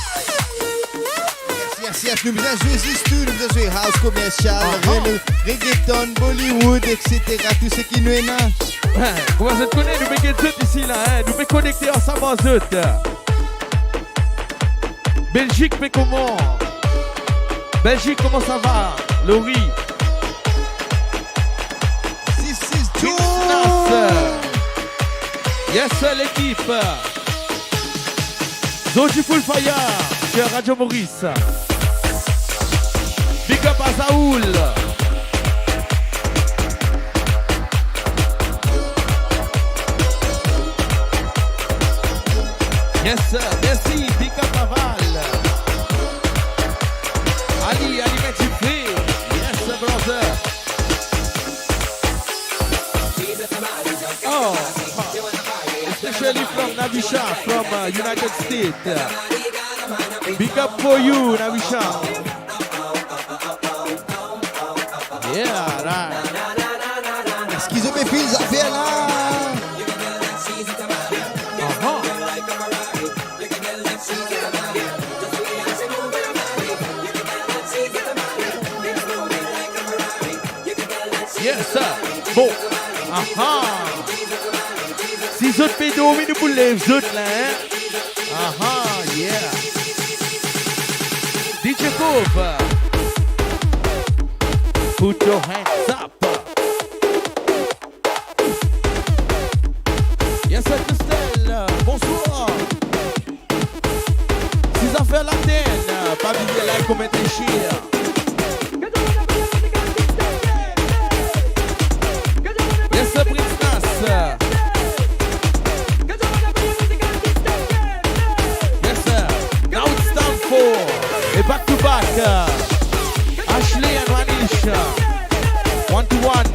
Yes, yes, yes, nou bizin zwe zis tou, nou bizin zwe house, commercial, aha, reggae-, reggaeton, Bollywood, et cetera. Tou seki nou ena. Kouma zot kone, nou pe get zot isi la, hein? Nou pe konekte ansam ar zot. Belgique, pe koman? Belgique, comment ça va, Laurie? Six six two. Yes, sir, l'équipe. Zordi full fire sur Radio Maurice. Big up à Saoul. Yes, sir. Merci. Big up à Val. Ali, Ali met dife. Yes, sir, brother. Oh, especially from Navisha, from, uh, United States. Big up for you, Navisha. Yeah, right. Eski zot pe feel zafer la? Aha. Yes, sir. Bon. Aha. Si zot pe dormi, nou pou lev zot la, hein? Aha, yeah. D J Fauve, put your hands up. Yes, sir, Christelle, bonsoir. Si zafer la tenn, pa bliye like, comment et share. Yes, sir, Prince Nas. Yes, sir. Now it's time for a back to back. Ashley and Manish, one to one.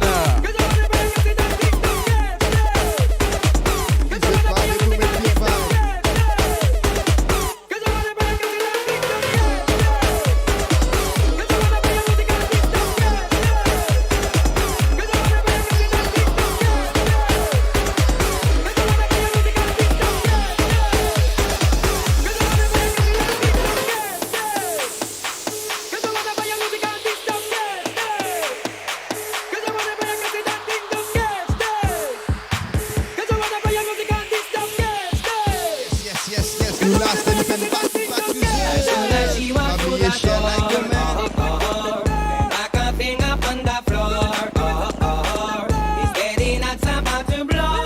Nou la, se nou finn back to back to back. Pa bliye share, like, comment. Back a thing up on the floor. It's getting hot, it's about to blow.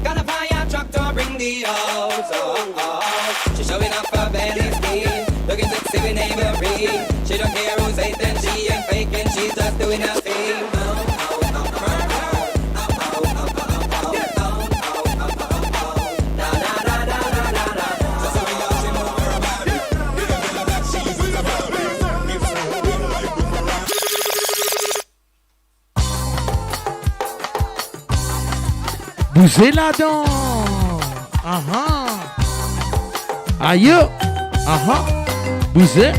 Got a fire truck to bring the hose. She's showing off her belly skin, looking sexy with Maybelline. She don't care who's hating, she ain't faking, she's just doing her thing. Bouze ladan. Aha. Ayo. Aha. Bouze.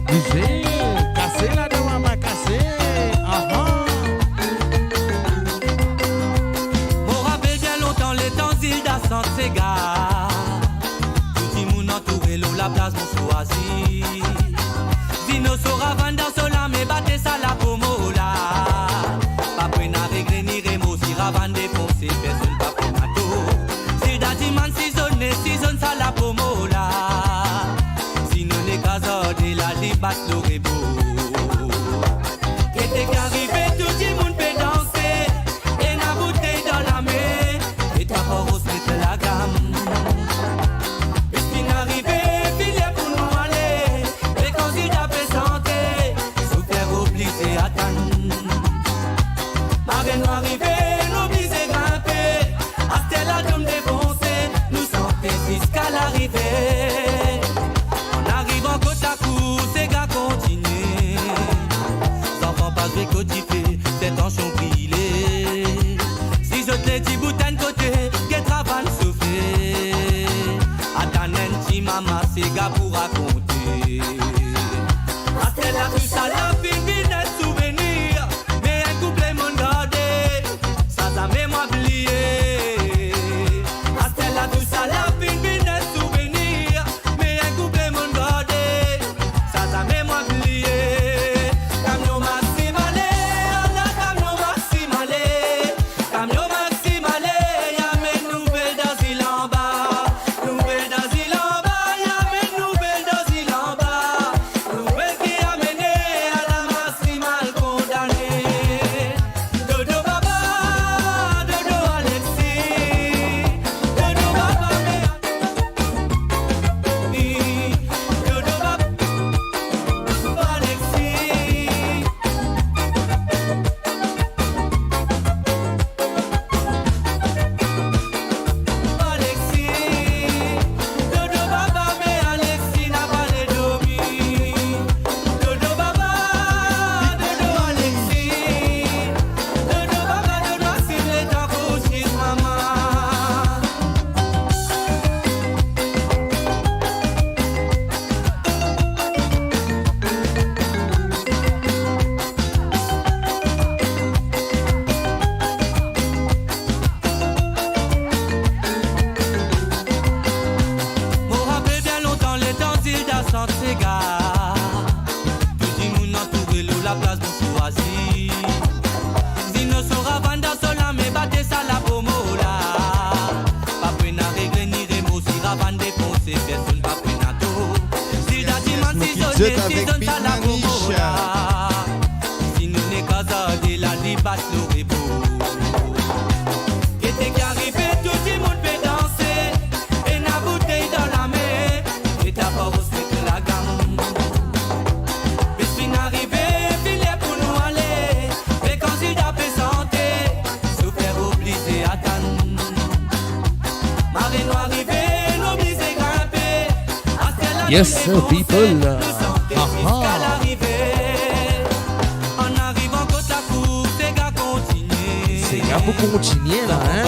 Bouze. Kase ladan, mama, kase. Aha. Mo rapel bien lontan, letan Zilda sant sega. Tou dimoun antoure lor laplas, mo swazir. Zino so ravann dan so lame, bate sa lapo mo la. Pa pou ena regrè ni remor, si ravann defonse, personn pa pou ena tor. Zilda dimann si zone, si zone sa lapo mo la. Zino nek azar de la, li bat lor rebor. Gete ki arive, tou dimoun pe danse. Ena boutey dan lame, e ta pa ros met lagam. Plis finn arive, finn ler pou nou ale. Me kan Zilda pe sante, sofer oblize atann. Marenn nou arive, nou oblize grinpe. Aster la dom defonse, nou sante ziska larive. An arivan kot lakour, sega kontinie. Zanfan pa zwe kot dife, se tansion brile. Si zot le dibout enn kote, get ravann sofe. Atann enn ti mama, sega pou rakonte. Aster la tousala finn vinn enn souvenir, me enn kouple monn garde, sa zame mwa bliye. Aster la tousala finn vinn enn souvenir, me enn kouple monn garde, sa zame mwa bliye. Kamion Maxime ale, ala kamion Maxime ale. Kamion Maxime ale, amenn nouvel dan zil anba. Nouvel dan zil anba, amenn nouvel dan zil anba. Nouvel ki amene, ala Maxime al kondane. Dodo baba, dodo Alexi. Dodo baba, me Dodo baba, Alexi. Alexi, dodo baba, me Alexi napa le dormi. Dodo baba, dodo Alexi. Dodo baba, dodo Alexi, letan kousiz mama. Mo rapel bien lontan, letan Zilda sant sega. Tou dimoun antoure lor laplas, mo swazir. Zino so ravann dan so lame, bate sa lapo mo la. Pa pou ena regrè ni remor, si ravann defonse, personn pa pou ena tor. Zilda dimann si zone, si zone sa lapo mo la. Zino nek azar de la, li bat lor rebor. Gete ki arive, tou dimoun pe danse, ena boutey dan lame, e ta pa ros met lagam. Plis finn arive, finn ler pou nou ale, me kan Zilda pe sante, sofer oblize atann. Marenn nou arive, nou oblize grinpe. Yes, sir, people. Aha. Sega pou kontinie la, hein.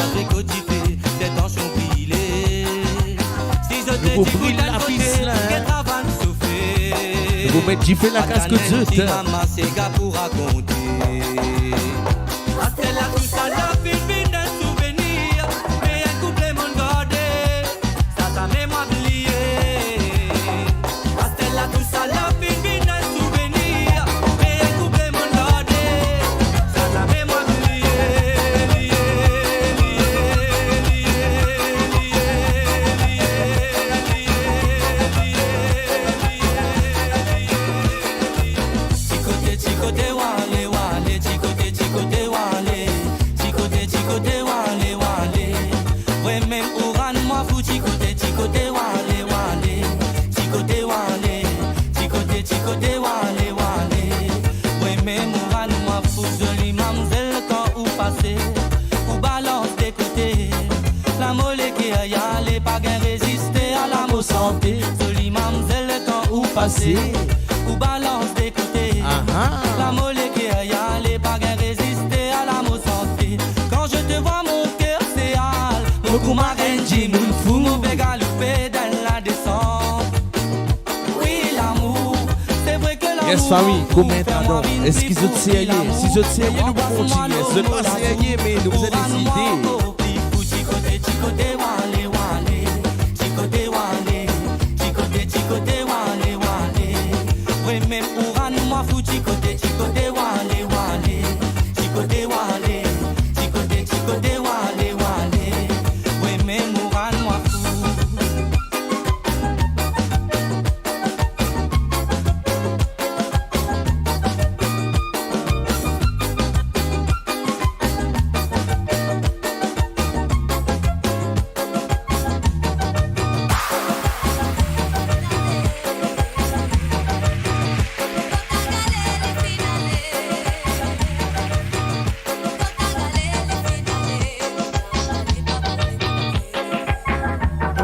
Nou pou bril lapis la, hein. Nou pou met dife lakaz kot zot, hein. Aster la tousala finn vinn enn souvenir, me enn kouple monn garde, sa zame mwa bliye. Aster la tousala finn vinn enn souvenir, me enn kouple monn garde, Kote ou ale, ou ale, ti kote, ti kote ou ale, ti kote, ti kote ou ale, ou ale. Mwa mem ou rann mwa fou, ti kote, ti kote ou ale, ou ale, ti kote ou ale, ti kote, ti kote ou ale, ou ale. Mwa mem ou rann mwa fou, zoli mamzel, kan ou pase, ou balans de kote. Lamo leker ale, pa gagn reziste a lamo sante. Zoli mamzel, kan ou pase, ou balans de kote. Aha. Lamo leker ale, pa gagn reziste a lamo sante. Quand je te vois, mon cœur s'éhale. Mo kouma enn dimoun fou, mo pe galoupe dan ladesant. Wi, lamour, se vre ke lamour. Yes, fami, koman, pardon, eski zot serye? Si zot serye, nou pou kontinie. Si zot pa serye, me nou bizin deside. Ti kote, ti kote ou ale, ou ale, ti kote ou ale, ti kote, ti kote ou ale, ou ale. Mwa mem ou rann mwa fou, ti kote, ti kote ou ale, ou ale, ti kote ou ale, ti kote, ti kote ou ale, ou ale. Mwa mem ou rann mwa fou.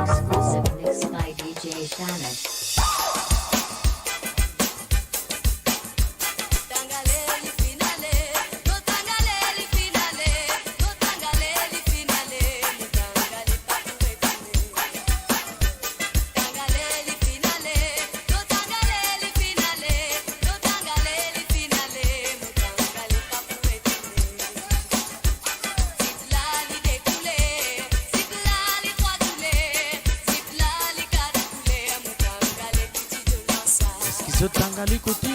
Exclusive mix by D J Shanish. Eski zot tangale kote?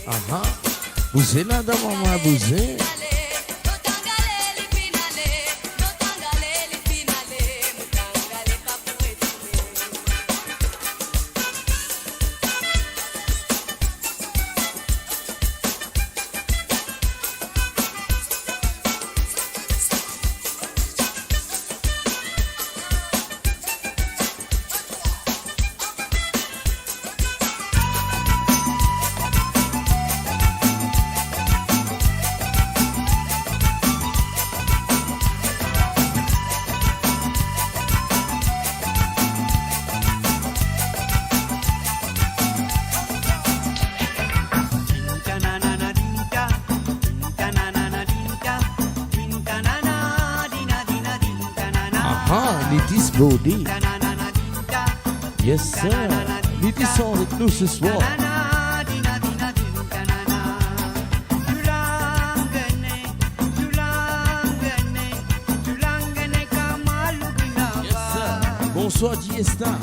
Aha. Bouze ladan, mama, bouze. Aha, Nitis Body. Yes, sir. Nitis avek nou se swar. Yes, sir. Bonswar, Diesta.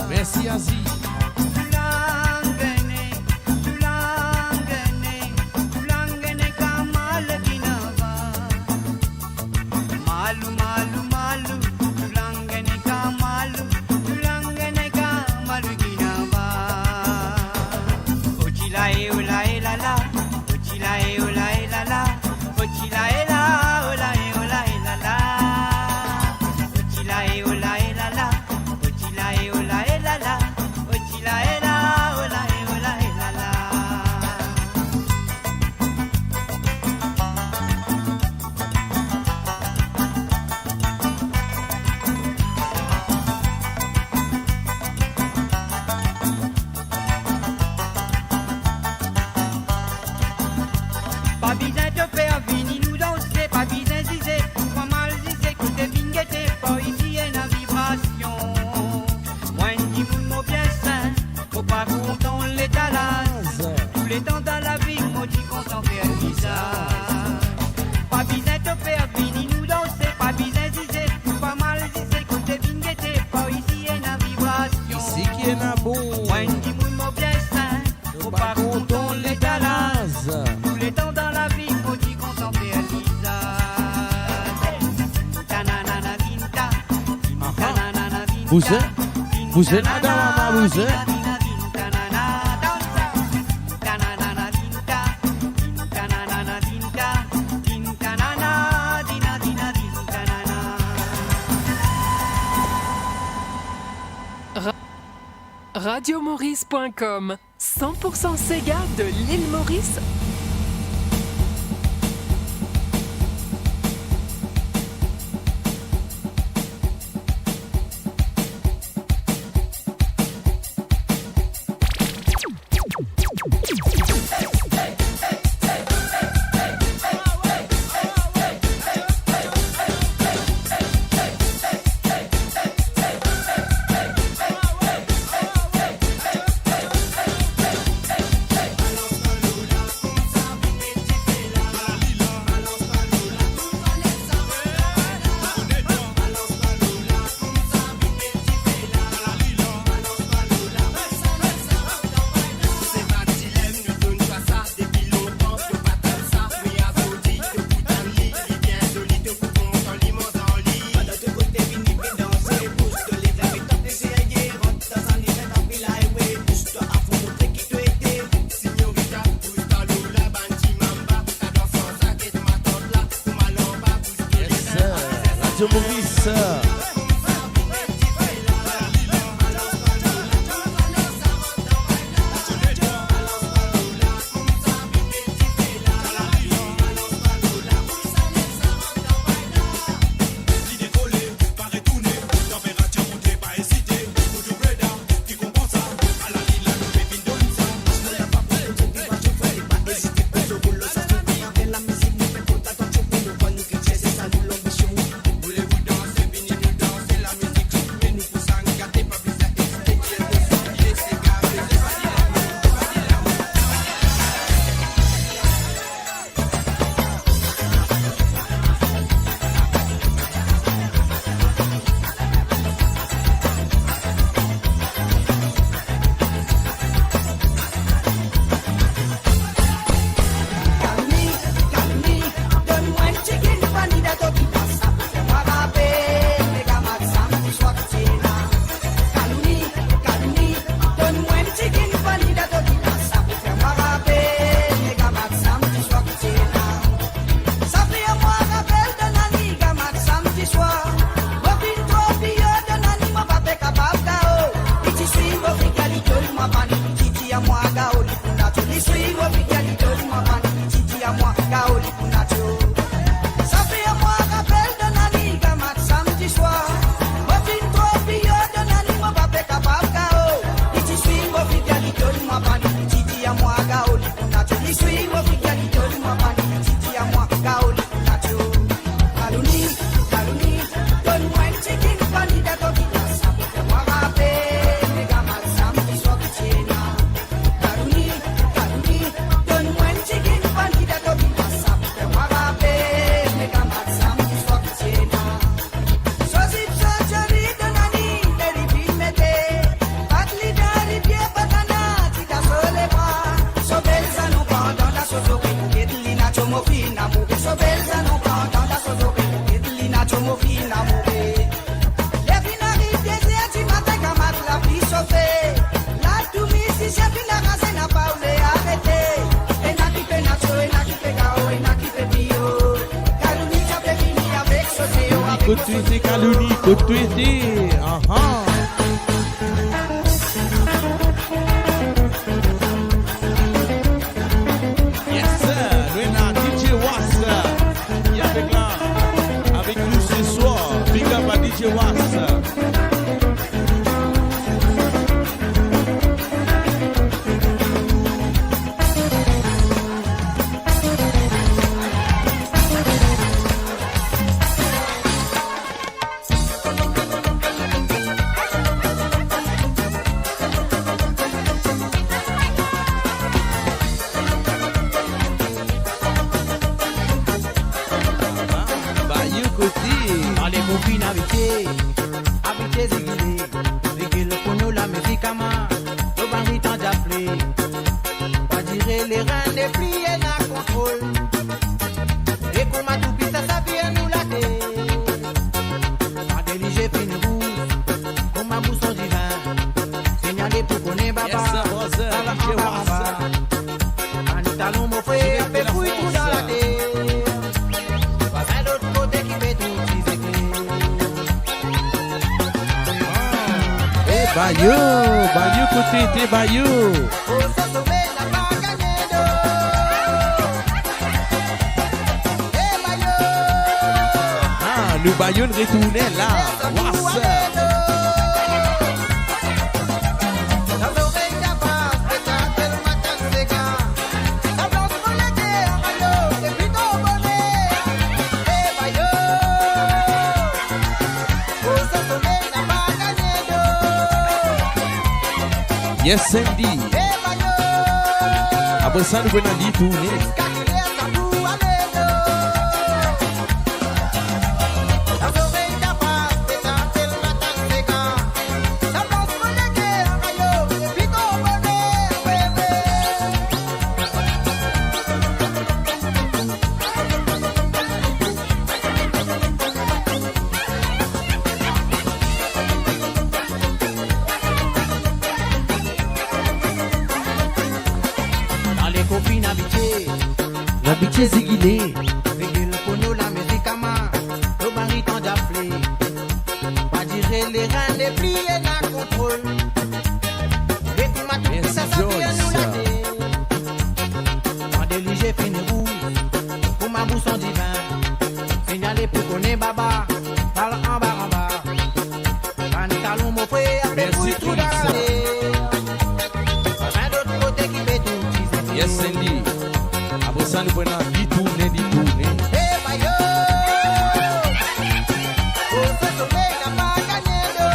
Mersi, Azi. Bouse, bouse, madam, mama, bouse. Ra-, radiomoris.com, cent pour cent séga de l'île Maurice. Yes, sir. Radio Maurice. Sa fer mwa rapel Don Ani, gamat samdi swar. Mo finn tro pio Don Ani, mo pa pe kapav gao. Li ti swiv mo figir, li donn mwa bann, li ti dir mwa gao li pou nato. Li swiv mo figir, li donn mwa bann, li ti dir mwa gao li pou nato. Sa fer mwa rapel Don Ani, gamat samdi swar. Mo finn tro pio Don Ani, mo pa pe kapav gao. Li ti swiv mo figir, li donn mwa bann, li ti dir mwa gao li pou nato. Li swiv mo figir, li donn mwa bann, li ti dir mwa gao li pou nato. Kalouni, Kalouni, donn mwa enn tigit bann lide to gita, sa pou fer mwa rapel me gamat samdi swar ki ti ena. Kalouni, Kalouni, donn mwa enn tigit bann lide to gita, sa pou fer mwa rapel me gamat samdi swar ki ti ena. So zip, so zoli, Don Ani, be li finn mete. Pat li dan lipie, pat lana, ti dan so lebra. So bel zanon pandan dan so zorey, get li nato mo finn amoure. So bel zanon pandan dan so zorey, get li nato mo finn amoure. Ler finn ariv dezer dimatin, gamat la finn sofe. La tou mizisien finn araze, napa oule arete. Ena ki pe nato, ena ki pe gao, ena ki pe pio. Kalouni ti pe vini avek so deo, avek so deo. Kot to ete, Kalouni, kot to ete? Aha. Yes, sir. Nou ena D J Was, ki avek la, avek nou se swar. Big up a D J Was. Ba, yo kote. Ale, mo finn arive. Bayo, Bayo, kote te Bayo? Ah, nou Bayo retourne la. What's up? Yes, Sandy. Apre sa, nou pou ena li tourne. Ale kopi, nou abitie. Nou abitie zigile. Regil pou nou, lamizik ama, nou mari tann zafle. Pa dire lerenn nepli ena kontrol. Ekout mwa, tou sa, sa Joyce. Pou nou lage. Kan delizie fini rouz, pou mwa bouson divin. Signale pou kone baba, al anba, anba. Bann talon mo fre, apre... Mersi, tou dan Chris. Lale. Pa lot kote ki pe tou dize. Yes, Sandy. Apre sa, nou pran li tourne, li tourne. Hey, Bayo! Pou se somey la pa gagne do.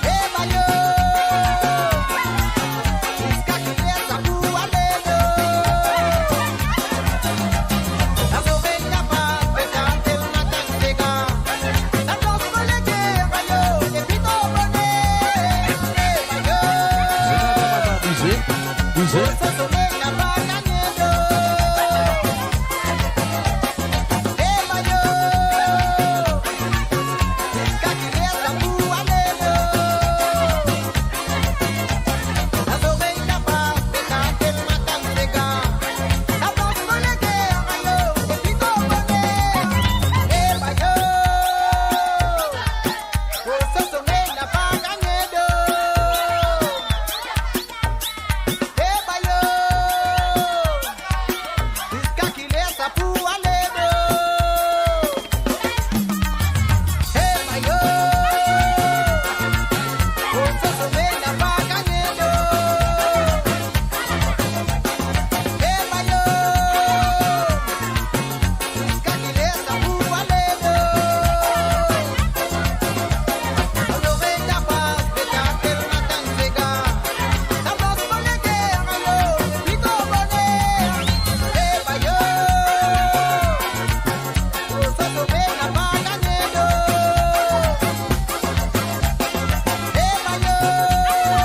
Hey, Bayo! Ziska kiler sa pou ale do. Lazorey kapav pe kante matin sega. Hey, Bayo! Ziska kiler sa pou ale do? Hey, Bayo! Pou se somey la pa gagne do? Hey, Bayo! Ziska kiler sa pou ale do? Lazorey kapav pe kante matin sega. Sa plas mo lege alo, plito boner. Hey, Bayo! Pou se somey la pa gagne do? Hey, Bayo!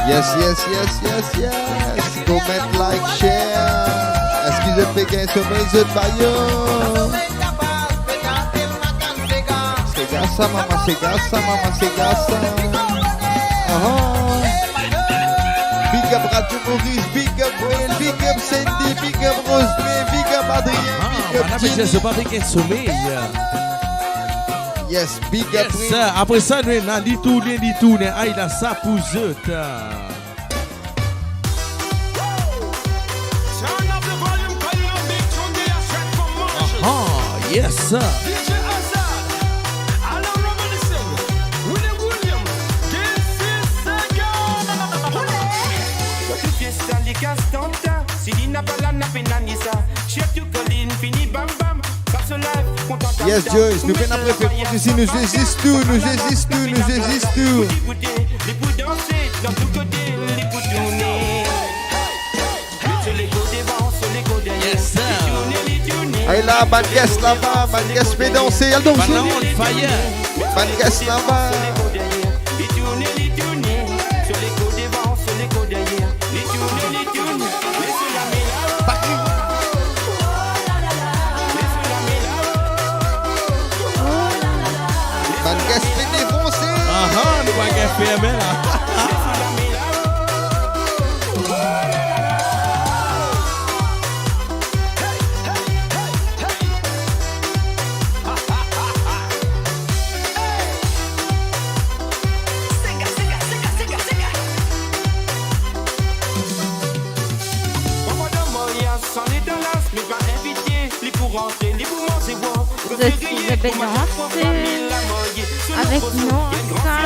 Yes, yes, yes, yes, yes. Koment, like, share. Eski zot pe gagn somey zot, Bayo? Sega sa mama, sega sa mama, sega sa. Aha. Big up Radio Maurice, big up Will, big up Sandy, big up Rosme, big up Adrien, ah, big up Jimmy. Yes, big up Will. Yes, sir. Apre sa, nou ena li tourne, li tourne. Ay, la sa pou zot. Turn up the volume, 'cause you know Big Tune dey a threat from Mauritius. Aha, yes, sir. D J Azad, Alan Robinson, Willie Williams, Gilsey Sega. Zot tou fiesta li kas tanta, si li napa la, na pena ni sa. Chef tou kolinn fini bam bam. Yes, Joyce, nou pena prefer isi, nou zwe zis tou, nou zwe zis tou, nou zwe zis tou. Yes, sir. Ay la, bann guest laba, bann guest pe danse, al danse. Bann la on fire. Bann guest laba. Bann guest pe devanse. Aha, nou pa gagn ferme la. Dans, euh, avec nous, ça.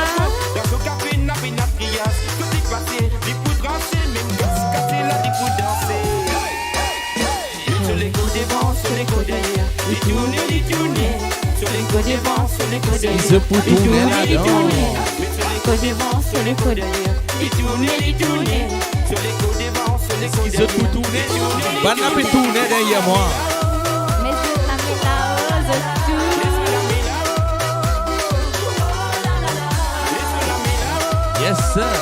Kot devan, kot deryer, li tourne, li tourne. Kot devan, kot deryer, li tourne, li tourne. Kot devan, kot deryer, li tourne, li tourne. Kot devan, kot deryer, li tourne, li tourne. Bann la pe tourne deryer mwa. Me zot la, me la, oh, zot tou. Yes, sir.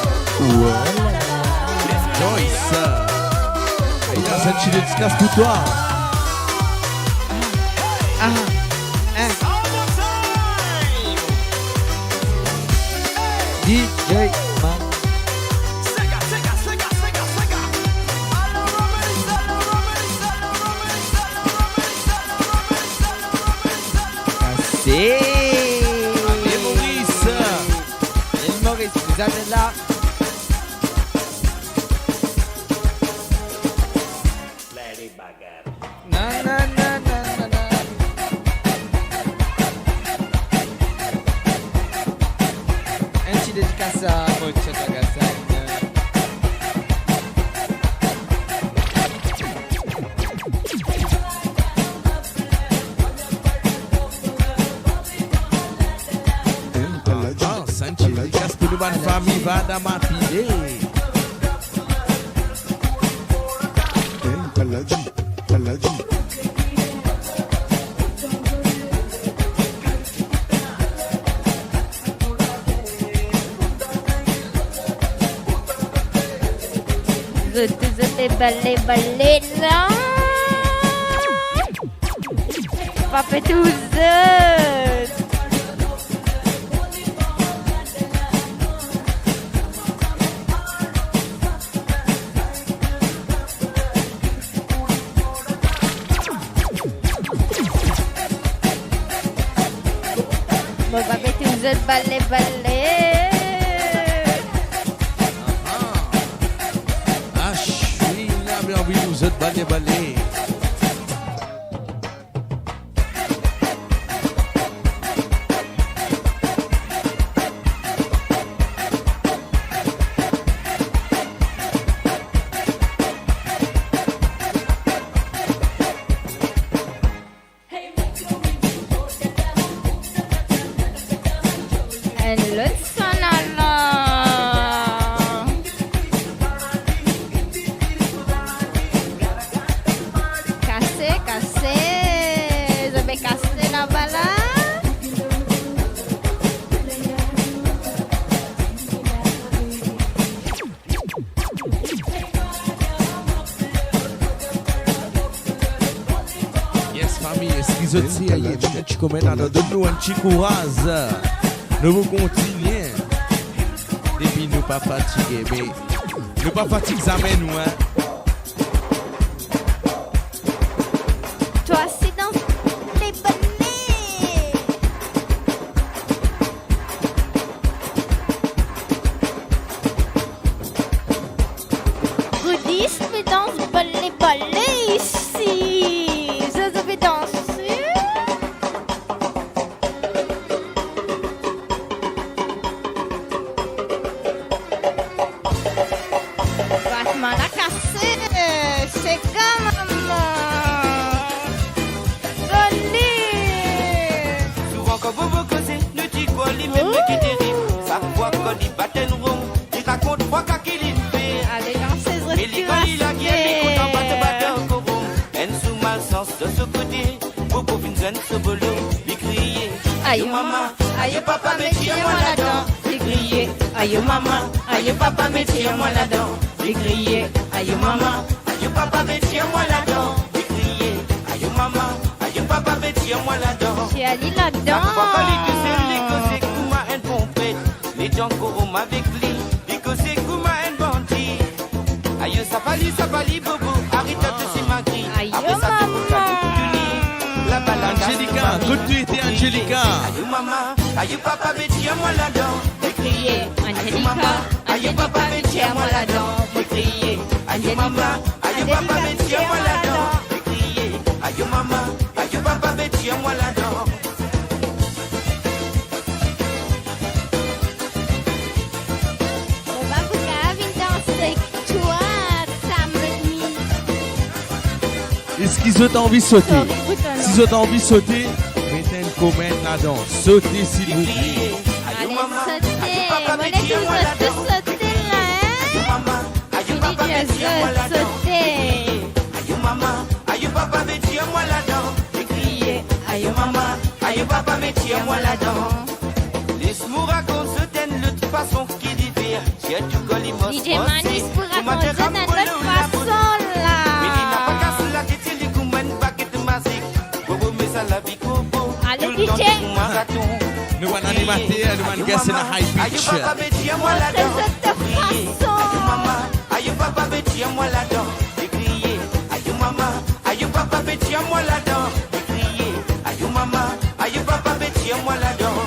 Joyce. Hey, sa ti dedikas pou twa. Ah, hein. D J Man. Kase. Ale, Moris. Lil Moris, bizin la. Lale bagar. Na, na, na. Enn ti dedikas a Moris Saint-Augustin. Ah, sa enn ti dedikas pou nou bann fami Vardama Pile. Hey, Paladji, Paladji. Zot, zot, bale, bale la. Pa pe tou zot. Mo pa pe tou zot bale, bale. Aha. Ah, wi, ena anvi tou zot bale, bale. Enn lot sann alor. Kase, kase, zot pe kase laba la. Yes, fami, eski zot serye? Met enn ti komanter, donn nou enn ti kouraz. Nou pou kontinie. Depi nou pa fatige, me nou pa fatig zame nou, hein. Twa si dans le bonnet. Goodies pe dans bale bale isi. Zozo pe danse. Batman la kase, se kanmem. Zoli. Souvan kan Bobo koze, nou dir kor li mem ki terib. Sak fwa kan li bat enn rom, li rakont trwa ka ki li fer. Ale, dan se... Me li, kan li lagere, li kontan bat, bat ankor rom. Enn sou malsans dan so kote, Bobo finn zwenn so bolo, li kriye, "Ayo mama, ayo papa, me tir mwa ladan." Li kriye, "Ayo mama, ayo papa, me tir mwa ladan." Li kriye, "Ayo mama, ayo papa, me tir mwa ladan." Li kriye, "Ayo mama, ayo papa, me tir mwa ladan." Tir li ladan. Sak fwa kan li tousel, li koze kouma enn ponpet. Li dir ankor rom avek li, li koze kouma enn bandi. Ayo, sa pa li, sa pa li, Bobo, aret atann si magri. Ayo, apre sa, mama. Laba la, Angelica, kot to ete, Angelica? Ayo mama, ayo papa, me tir mwa ladan. Li kriye, Angelica, ayo papa, me tir mwa ladan. Li kriye, ayo mama, ayo papa, me tir mwa ladan. Li kriye, ayo mama, ayo papa, me tir mwa ladan. Si zot anvi sote, si zot anvi sote, met enn comment ladan. Sote, silvouple. Ale, sote. Mo le ki zot tou sote la, en? Fini dir zot, sote. Ayo mama, ayo papa, met tir mwa ladan. Li kriye, ayo mama, ayo papa, met tir mwa ladan. Les mo rakont zot enn lot fason ki li fer, sirtou kan li mos. DJ Manis pou rakont zot enn lot fason la. Me li napa kas latet, li kouma enn baget mazik. Bobo, me sa lavi bobo. Ale, toultan DJ. Maraton. Nou bann animater, nou bann gas, ena high pitch. Ayo papa, met tir mwa ladan. Montre zot fason. Ayo mama, ayo papa, met tir mwa ladan. Li kriye, ayo mama, ayo papa, met tir mwa ladan. Li kriye, ayo mama, ayo papa, met tir mwa ladan.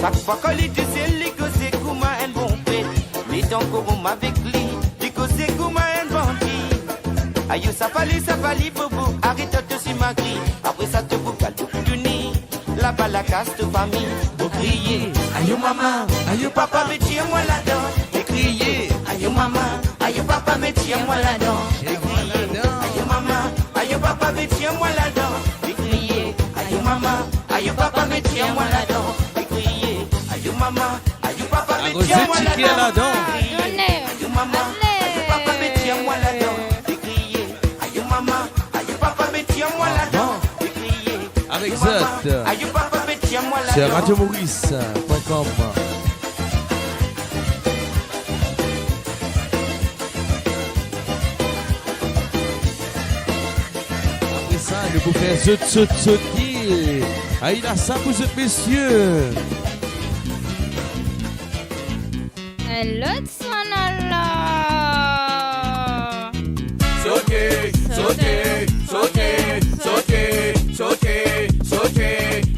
Sak fwa kan li tousel, li koze kouma enn bonpet. Me dan korom avek li, li koze kouma enn bandi. Ayo, sa fali, sa fali, bobo, aret to simagri. Apre sa, to pou galoup touni. Laba lakaz to fami, mo kriye. Ayo mama, ayo papa, met tir mwa ladan. Li kriye. Ayo mama, ayo papa, met tir mwa ladan. Li kriye. Ayo mama, ayo papa, met tir mwa ladan. Li kriye. Ayo mama, ayo papa, met tir mwa ladan. Li kriye. Ayo mama, ayo papa, met tir mwa ladan. Ayo mama, ayo papa, met tir mwa ladan. Li kriye. Ayo mama, ayo papa, met tir mwa ladan. Li kriye. Avek zot, ayo mama, ayo papa, met tir mwa ladan. Sur radio maurice point com. Apre sa, nou pou fer zot sot, sote. Ayo, la sa pou zot, mesie. Enn lot son la. Sote, sote, sote,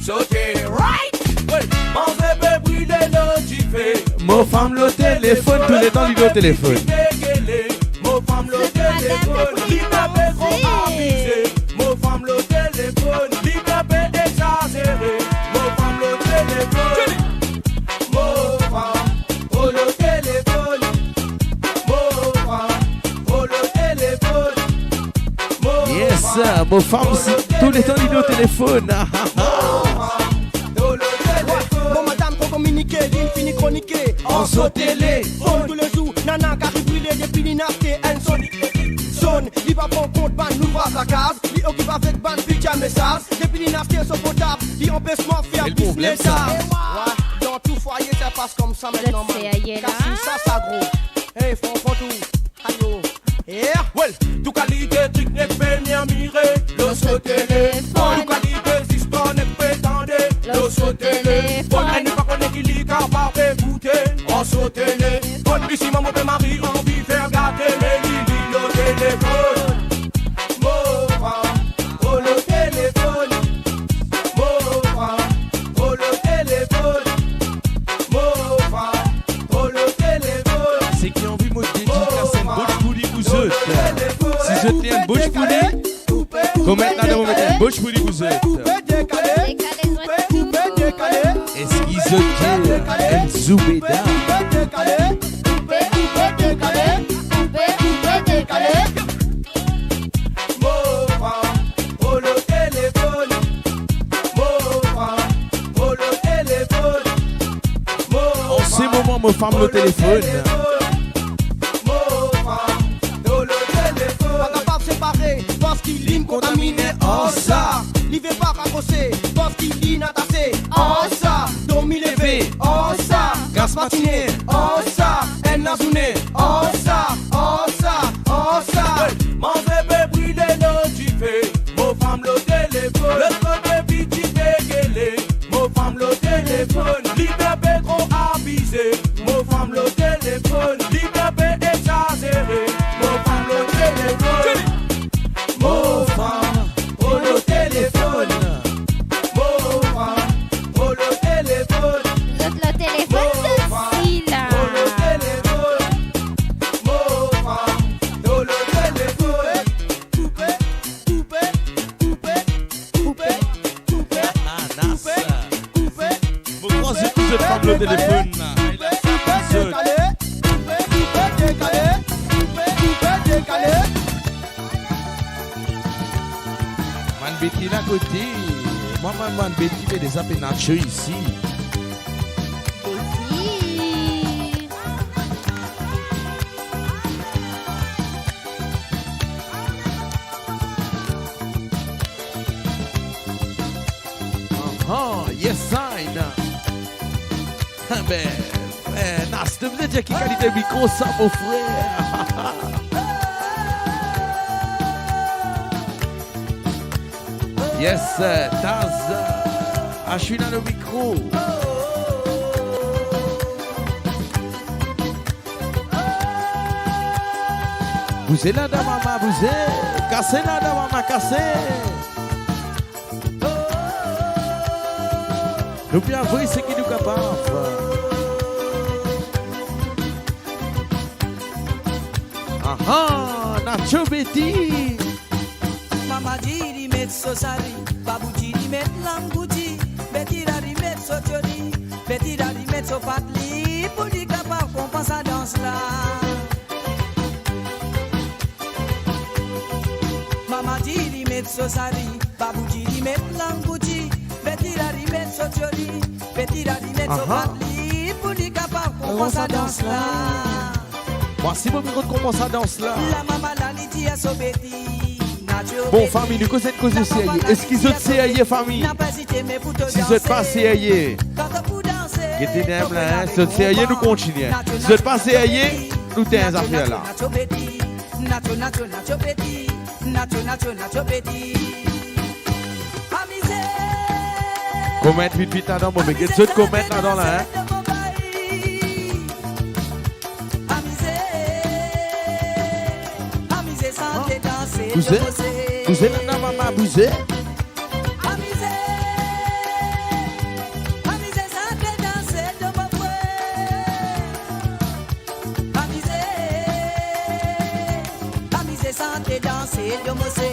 sote, right? Wi, manze pe brile lor dife. Mo fam lor telefonn, touletan li lor telefonn. Mo fam lor telefonn, li pe tro abize. Mo fam lor telefonn, li pe exazere. Mo fam lor telefonn. Mo fam, mo lor telefonn. Mo fam, mo lor telefonn. Mo fam. Yes, mo fam, touletan li lor telefonn. Mo madam tro kominike, li fini kronike. An so telefonn. Toulezour, nana kari brile depi li aste enn son. Sonn, li pa pran kont bann louvraz lakaz, li okip avek bann fiti mesaz. Depi li aste so portab, li anpes mwa fer biznes. Wi, dan tou fwaye, sa pas koumsa, mintnan, man. Kasi sa, sa gro. Hey, fran, fran tou. Ayo. Yeah. Well, tou kalite trik nek pe mirmire lor so telefonn. Tou kalite zistwar nek pe tande lor so telefonn. Enn nou pa kone ki li kapav ekoute an so telefonn. Isi mama pe mari anvi fer gate, me li, li lor telefonn. Mo fam, mo lor telefonn. Mo fam, mo lor telefonn. Mo fam, mo lor telefonn. Seki anvi mo dedikas enn botch pou li pou zot. Si zot ena enn botch pou li, koment ladan, mo met enn botch pou li pou zot. Eski zot dir enn Zoubeda? Mo fam, mo lor telefonn. Mo fam, mo lor telefonn. An se moman, mo fam lor telefonn. Mo fam, mo lor telefonn. Pa kapav separe, paski linn kontamine ar sa. Li ve pa rakose, paski linn atase ar sa. Dormi leve ar sa. Gas matine ar sa. Enn lazourne ar sa, ar sa, ar sa. Manze pe brile lor dife, mo fam lor telefonn. Lot kote piti pe gele, mo fam lor telefonn. Li pe tro abize, mo fam lor telefonn. Li pe exazere, mo fam lor telefonn. Mo fam, mo lor telefonn. Mo fam, mo lor telefonn. Zot lor telefonn, zot si la. Mo fam, mo lor telefonn. Koupe, koupe, koupe, koupe, koupe, koupe, koupe. Mo krwar zot tou zot fam lor telefonn la. Koupe, koupe, dekale. Koupe, koupe, dekale. Koupe, koupe, dekale. Betty la kote? Mwa, mwa, mwa, Betty pe deza pe Nacho isi. Betty. Aha, yes, I know. Be, eh, Nas, to bizin dir ki kalite mikro sa, mo frer. Yes, eh, Taz, eh, Ashwina le mikro. Bouze la dan mama, bouze. Kase la dan mama, kase. Nou pe avoy seki nou kapav. Aha, Nacho Betty. Mama dir li met so sari, babou dir li met lang Gucci, Betty la li met so chori, Betty la li met so patli pou li kapav konpran sa dans la. Mama dir li met so sari, babou dir li met lang Gucci, Betty la li met so chori, Betty la li met so patli pou li kapav konpran sa dans la. Mwa si mo pe konpran sa dans la. La mama la li dir so Betty. Bon, fami, nou koz enn koze serye. Eski zot serye, fami? Si zot pa serye, gete nem la, hein. Si zot serye, nou kontinie. Si zot pa serye, nou tenn zafer la. Komant vit vit ladan, mo pe get zot komant ladan la, hein. Amize, amize, sante, danse, bouze, bouze, mama, bouze. Amize, amize, sante, danse, domo fre. Amize, amize, sante, danse, domo se.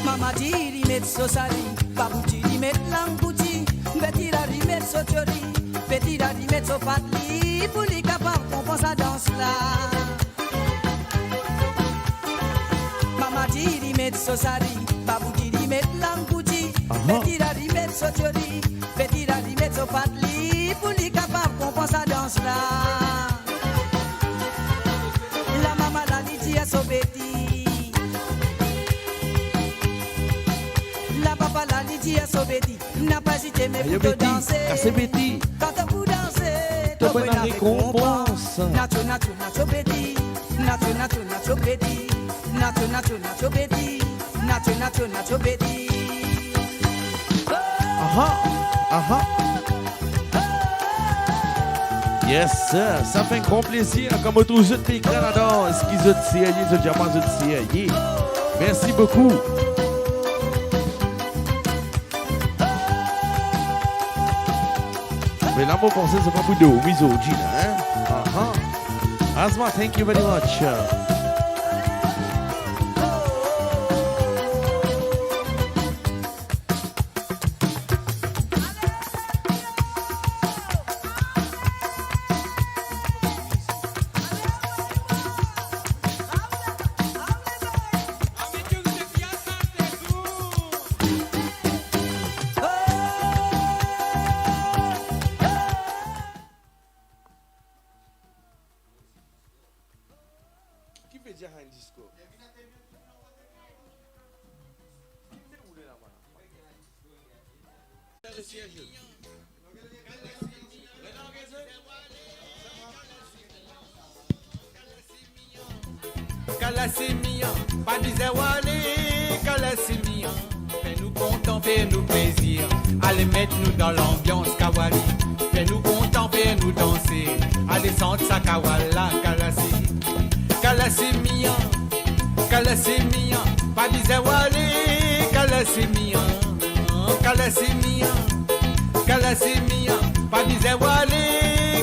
Mama dir li met so sari, babou dir li met lang Gucci, Betty la li met so chori, Betty la li met so patli pou li kapav konpran sa dans la. Mama dir li met so sari, babou dir li met lang Gucci, Betty la li met so chori, Betty la li met so patli pou li kapav konpran sa dans la. La mama la li dir so Betty. La papa la li dir so Betty, na pa ezite me pou to danse. Kase Betty. Kan to pou danse, to pou ena rekonpans. Nacho, nacho, nacho Betty. Nacho, nacho, nacho Betty. Nacho, nacho, nacho Betty. Nacho, nacho, nacho Betty. Aha, aha. Yes, sir. Sa fer gran plezir. Kan mo trouv zot pe ekran ladan, eski zot serye? Zot dir mwa zot serye. Mersi boukou. Me la, mo panse se pa pou dormi zordi la, hein? Aha. Asma, thank you very much. Ki pe dir High Disco? Kalasimian, pa bizin wale, Kalasimian. Fer nou kontan, fer nou plezir. Ale met nou dan lanbians kawali. Fer nou kontan, fer nou danse. Ale sant sa kawala, Kalasi. Kalasimian, Kalasimian, pa bizin wale, Kalasimian. Kalasimian, Kalasimian, pa bizin wale,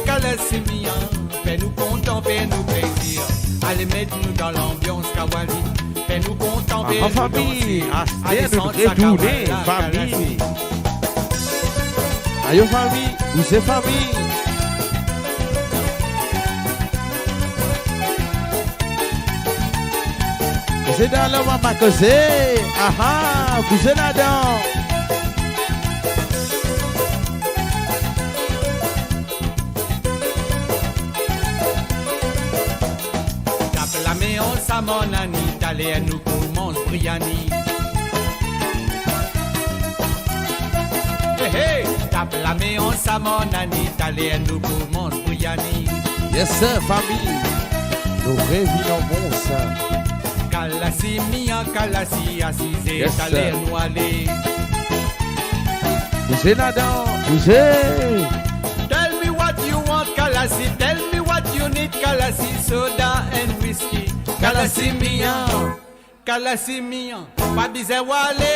Kalasimian. Fer nou kontan, fer nou plezir. Ale met nou dan lanbians kawali. Fer nou kontan, fer nou danse. Ale sant sa kawala, Kalasi. Ayo fami, ou se fami. Se dan loma pa koze. Aha, bouze ladan. Tap lame ansam, mon ami, taler nou pou manz briani. Hey, hey, tap lame ansam, mon ami, taler nou pou manz briani. Yes, sir, fami. Nou revinn an fors. Kalasi mia, Kalasi asize, yes, sir, taler nou ale. Bouze ladan, bouze. Tell me what you want, Kalasi. Tell me what you need, Kalasi. Soda and whiskey, Kalasi mia. Kalasi mia, pa bizin wale,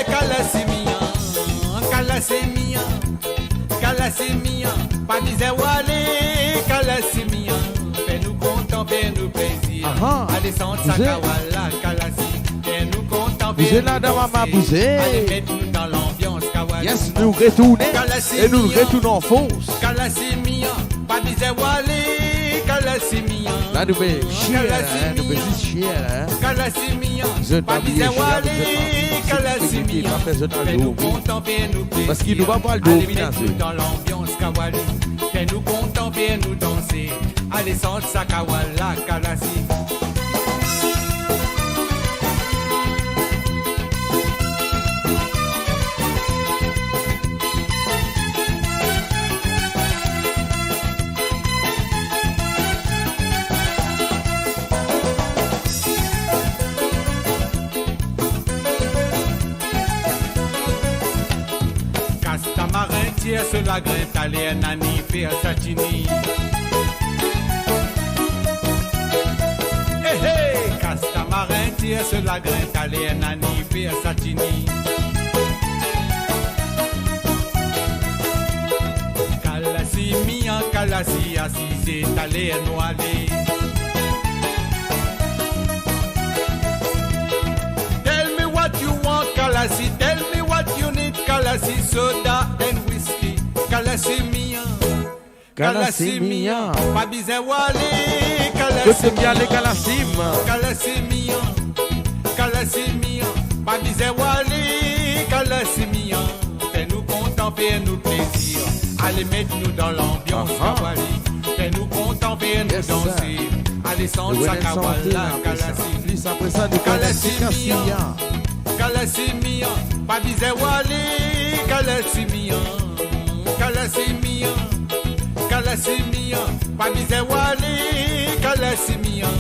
Kalasi mia. Kalasi mia, Kalasi mia, pa bizin wale, Kalasi mia. Fer nou kontan, fer nou plezir. Aha. Ale sant sa kawala, Kalasi. Fer nou kontan, fer nou danse. Ale met nou dan lanbians, kawala. Yes, nou retourne. Kalasi mia. E nou retourn an fors. Kalasi mia, pa bizin wale, Kalasi mia. La nou pe cheer, Kalasi mia, nou pe zis cheer la, hein. Kalasi mia, zot pa bizin wale, Kalasi mia. Fer nou kontan, fer nou plezir. Parski nou pa pou al dormi la, nou dan lanbians kawali. Fer nou kontan, fer nou danse. Ale sant sa kawala, Kalasi. Kas tamarin, tir so lagrin, taler nani fer satini. Hey, hey, kas tamarin, tir so lagrin, taler nani fer satini. Kalasi mia, Kalasi asize, taler nou ale. Tell me what you want, Kalasi. Tell me what you need, Kalasi. Soda and whiskey, Kalasi mia. Kalasi mia, pa bizin wale, Kalasi mia. Kalasi mia, Kalasi mia, pa bizin wale, Kalasi mia. Fer nou kontan, fer nou plezir. Ale met nou dan lanbians, aha, kawali. Fer nou kontan, fer nou danse. Yes, sir. Ale sant sa kawala, Kalasi. Plis apre sa, nou Kalasi mia. Kalasi mia, pa bizin wale, Kalasi mia. Kalasi mia, Kalasi mia, pa bizin wale, Kalasi mia.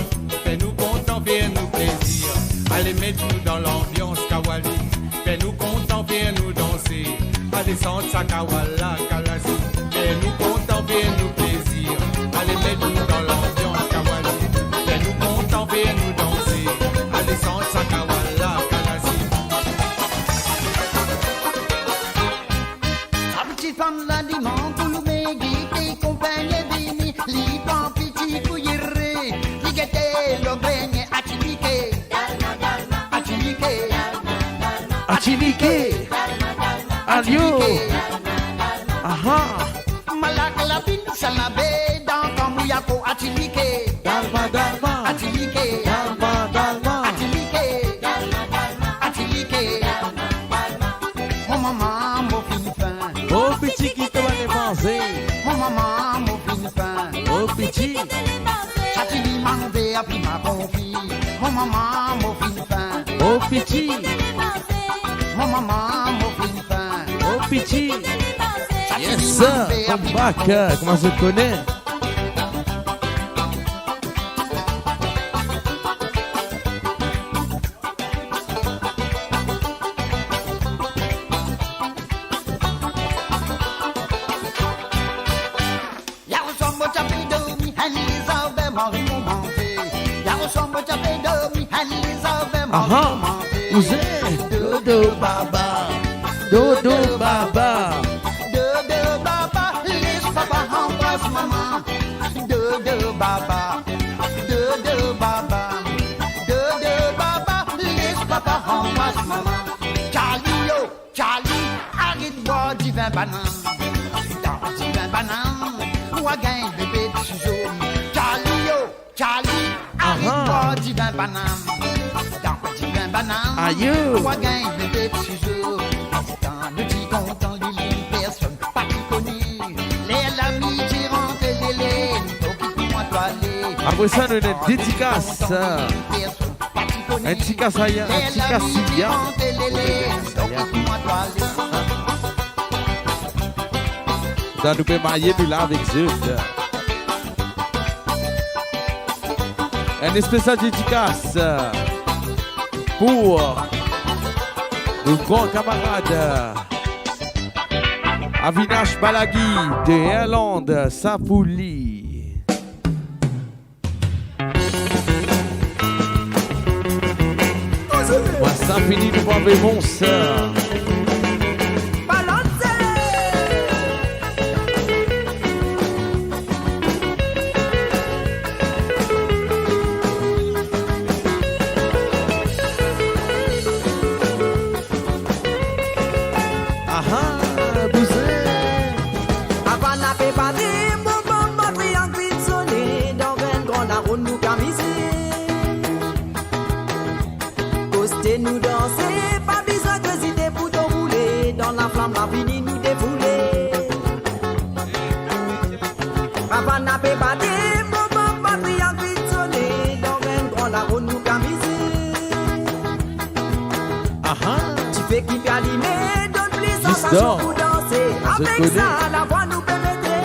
Fer nou kontan, fer nou plezir. Ale met nou dan lanbians, kawali. Fer nou kontan, fer nou danse. Ale sant sa kawala, Kalasi. Fer nou kontan, fer nou plezir. Ale met nou dan lanbians, kawali. Fer nou kontan, fer nou danse. Ale sant sa kawala, Kalasi. Sa piti fanm la dimann pou loume gete, konpagn vini, li pran piti kouyere, li gete lor gregne, atilike, atilike, atilike, alio, aha. Malak lapin, salabe, dan kanbouya ko, atilike, dalma, dalma, atilike, dalma, dalma, atilike, dalma, dalma, atilike, dalma, dalma. Mo mama, mo finn fin. Mo piti, ki to ale manze? Mo mama, mo finn fin. Mo piti. Sa ti li manze a pima konfi. Mo mama, mo finn fin. Mo piti. Mo mama, mo finn fin. Mo piti. Sa ti li manze a pima konfi. Yes, sir. Come back, euh, kouma zot kone. Yarswar mo ti ape dormi, enn lizar ver manz mo manze. Yarswar mo ti ape dormi, enn lizar ver manz mo manze. Aha. Ouze? Dodo baba, dodo baba. Dodo baba, les papa anbras mama. Dodo baba, dodo baba, dodo baba, les papa anbras mama. Charlie yo, Charlie, aret bwar divin banann. Dan divin banann, ou a gagn bebe ti zone. Charlie yo, Charlie, aret bwar divin banann. Ayo. Kan nou ti kontan li, li personn pa ti kone. Ler lami ti rant lele, nou kit mwa twale. Apre sa, nou ena dedikas, enn ti kas aya, enn ti kas aya. Dan nou pe marye nou la avek zot. Enn espesial dedikas pou nou gran kamarad Avinash Balagi de Irlande, sa pou li. Mwa sa fini, nou pa pe bon sa. Aha, bouze. Avan nou pe bate, mo bann triang finn sone, dan enn gran laronn nou kamize. Koste nou danse, pa bizin ezite pou to boule, dan laflam lavini nou defoule. Avan nou pe bate, mo bann triang finn sone, dan enn gran laronn nou kamize. Aha. Dife ki pe alime, donn pli sansasion pou danse. Avek sa, lavwa nou pe mete.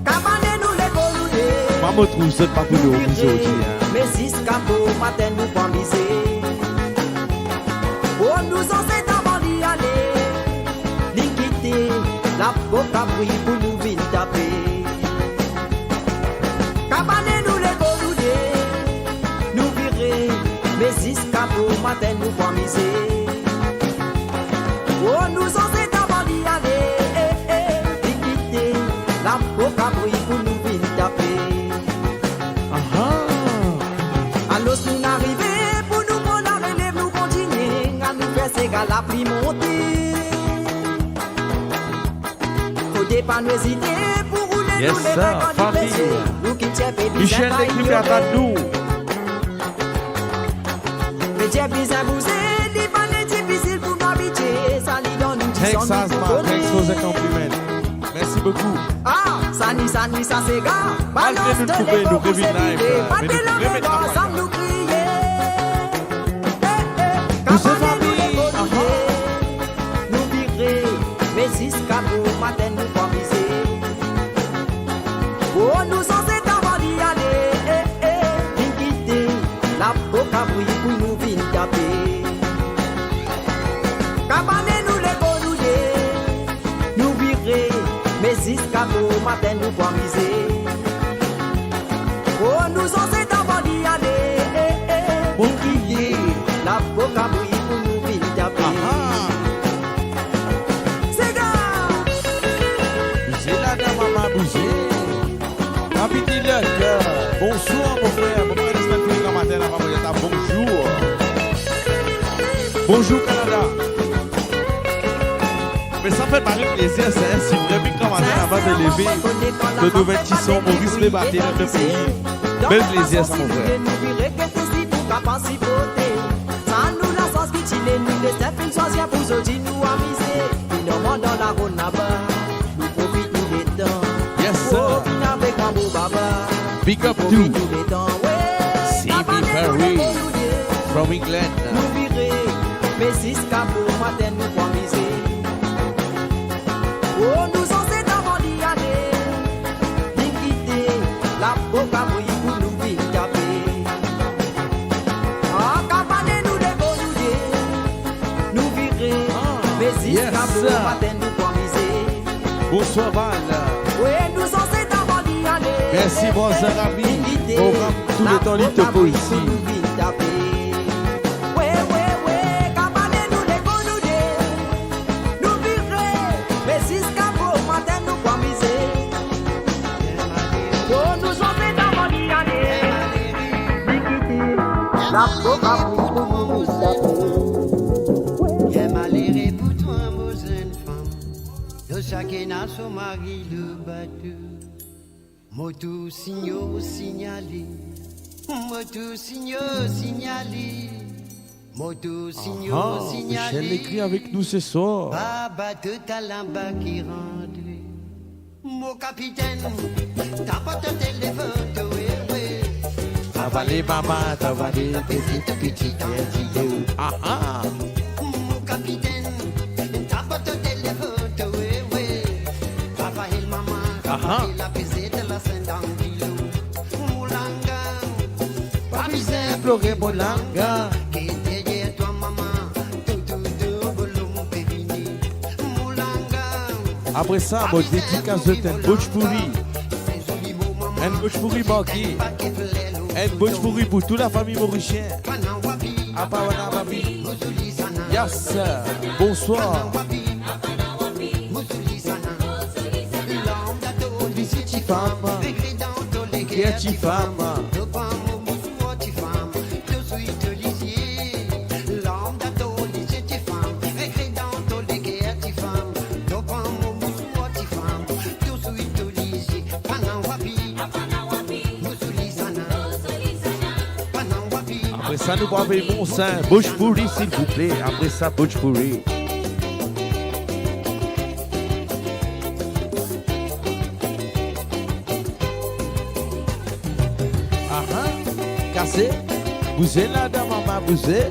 Kabane nou lekol nou de. Mwa mo trouv zot pa pou nou zordi, hein. Me ziska bomatin nou pou amize. Oh, nou zanset avan li ale, li kite lapo kabri pou nou vinn tape. Kabane nou lekol nou de, nou vire, me ziska bomatin nou pou amize. Oh, nou zanset avan li ale, eh, eh, li kite lapo kabri pou nou vinn tape. Aha. Alos nou arive pou nou pran larelev, nou kontinie, anou fer sega lapli monte. Fode pa nou ezite pou roule nou lever kan li pleze. Nou ki ti pe bizin Michel Deklipe atann nou. Me ti bizin bouze, li pa difisil pou nou abitie, sa li dan nou disan nou pou done. Thanks, Azma. Thanks for the compliment. Merci beaucoup. Ah, sani, sani, sa sega. Balans to lekor, nou revinn live, bate lame, ansam nou kriye. Eh, eh, kabane nou lekol nou de. Nou vire, me ziska bomatin nou pou amize. Oh, nou zanset avan li ale, eh, eh, li kite lapo kabri pou nou vinn tape. Kabane nou lekol nou de, nou vire, me ziska bomatin nou pou amize. Oh, nou zanset avan li ale, eh, eh, li kite lapo kabri pou nou vinn tape. Aha. Sega! Bouze la, dan mama bouze. Happy Luck, euh, bonsoir, mon frère. Bon, respect pou li, gramatin, la, papa, bonjour. Bonjour, Canada. Me sa fer mwa plezir, sa, si vremem gramatin, avan de leve, to trouv enn ti son Moris pe bate dan to pei. Bel plezir, sa, mon frère. Sa nou lasans ki ti le nou, destin finn swazir pou zordi nou amize. Finalman dan laronn laba, nou profit nou letan. Yes, sir. Oh, vinn avek amour, baba. Big up to profit nou letan, wi. C B Ferry from England. Nou vire, me ziska bomatin nou pou amize. Oh, nou zanset avan li ale, li kite lapo kabri pou nou vinn tape. Ah, kabane nou lekol nou de, nou vire, ah, me ziska bomatin nou pou amize. Bonsoir, Val. Wi, nou zanset avan li ale. Merci, mon cher ami. Li kite lapo kabri pou nou vinn tape. Wi, wi, wi, kabane nou lekol nou de. Nou vire, me ziska bomatin nou pou amize. Oh, nou zanset avan li ale, li kite lapo kabri pou nou vinn tape. Wi. Ker malere pou twa, mo zenn fanm. To sakenn a so mari lor bato. Mo tou sign o signale. Mo tou sign, signale. Mo tou sign, signale. Aha, Michel Legris avek nou se swar. Baba, to talan ba ki rantre. Mo kapitenn, tap to telefonn, to, we, we. Travay mama, travay peti, to peti, to peti. Aha. Mo kapitenn, tap to telefonn, to, we, we. Travay mama, aha, travay lapezet, lasenn dan dilo. Moulanga. Pa bizin plore, Moulanga. Ki deryer twa, mama, tou, tou, tou, bolong pe vini. Moulanga. Apre sa, mo dedikase enn bhojpuri. Enn bhojpuri marke. Enn bhojpuri pou tou lafami morisien. Apa wana papi. Yes, sir. Bonswar. Tifam, ker tifam. Apre sa, nou pou avoy mont sa, bhojpuri, silvouple. Apre sa, bhojpuri. Aha, kase, bouze ladan, mama, bouze.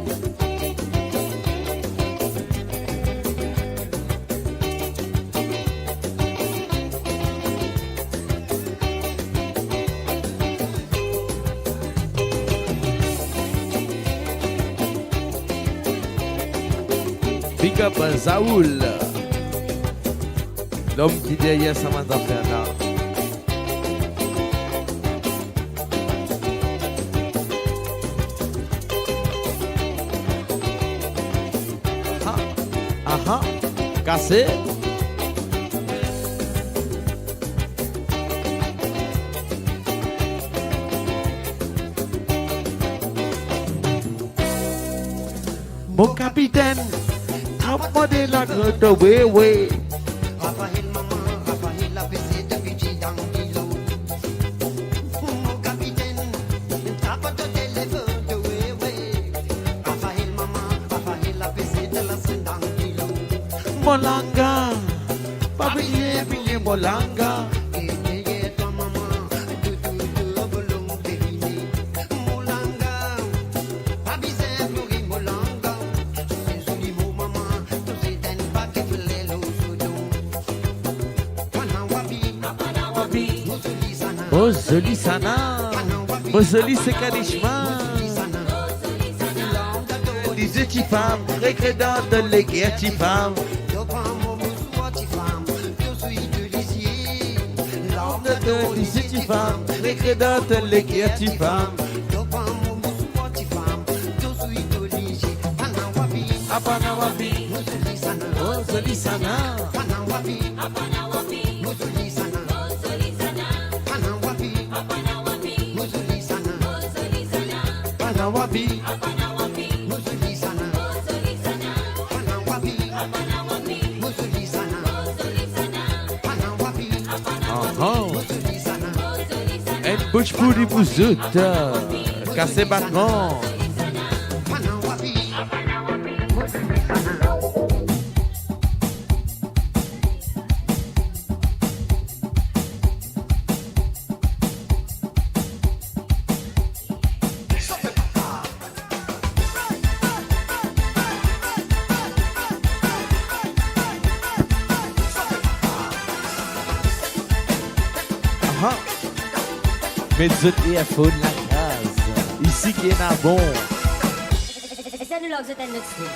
Big up, Zaoul. Lom ki deryer sa bann zafer la. Aha, aha, kase. Mo kapitenn, tap mande lagrand, we, we. Rafael mama, Rafael lapezet, piti dan dilo. Mo kapitenn, tap to telefonn, we, we. Rafael mama, Rafael lapezet, lasenn dan dilo. Moulanga, pa bliye, bliye Moulanga. Ki deryer twa, mama, tou, tou, tou, bolong pe vini. Moulanga. Pa bizin plore Moulanga, se zoli mo mama, to se enn pake fler lor so do. Pana wapi, pana wapi, mo zoli sana. Mo zoli sana. Pana wapi, mo zoli se karishma. Mo zoli sana. Mo zoli sana. Lam dan to lizie tifam, regre dan to leker tifam. To pran mo mouswar tifam, to swit to lizie. Lam dan to lizie tifam, regre dan to leker tifam. To pran mo mouswar tifam, to swit to lizie. Pana wapi, pana wapi, mo zoli sana. Mo zoli sana. Pana wapi, pana wapi, mo zoli sana. Mo zoli sana. Pana wapi, pana wapi, mo zoli sana. Mo zoli sana. Pana wapi, pana wapi, mo zoli sana. Mo zoli sana. Pana wapi, pana wapi, mo zoli sana. Mo zoli sana. Pana wapi, pana wapi, aha, mo zoli sana. Enn bhojpuri pou zot, kase batman. Aha. Met zot earphone lakaz. Isi ki ena bon. Esa nou lans zot enn lot stil.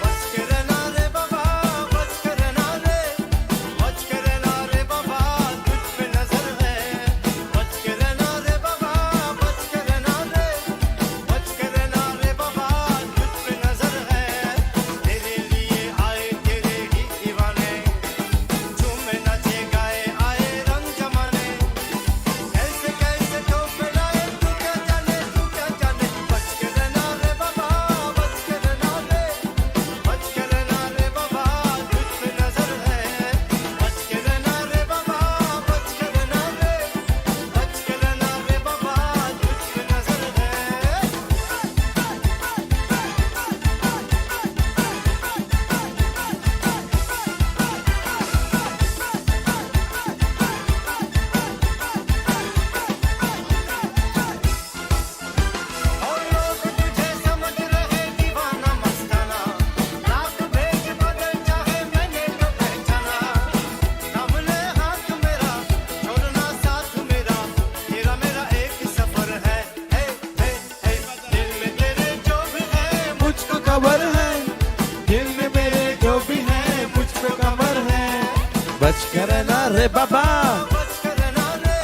Karna re baba.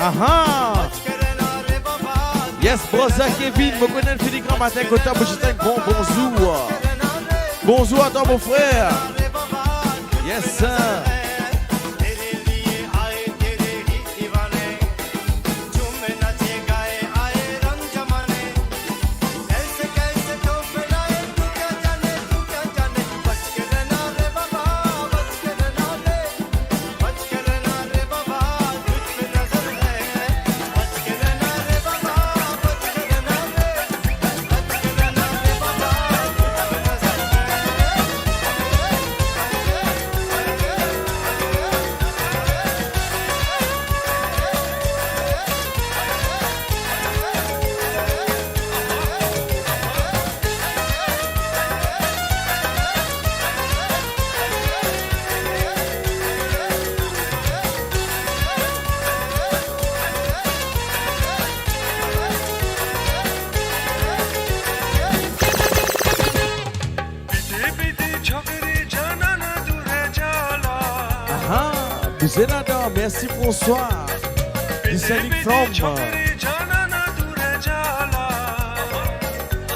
Aha. Yes, brother Kevin, mo kone fini gramatin kot la, mo swet enn gran bonzour. Bonzour à toi, mon frère. Yes, sir. Aha, bouze ladan, mersi François. Li se enn fam.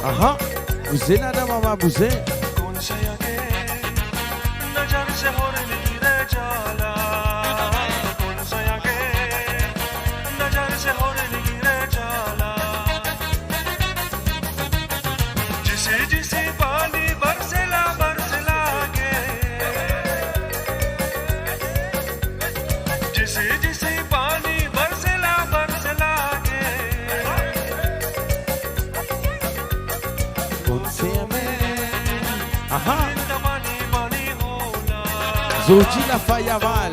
Aha, bouze ladan, mama, bouze. Aha. Zordi la fay aval.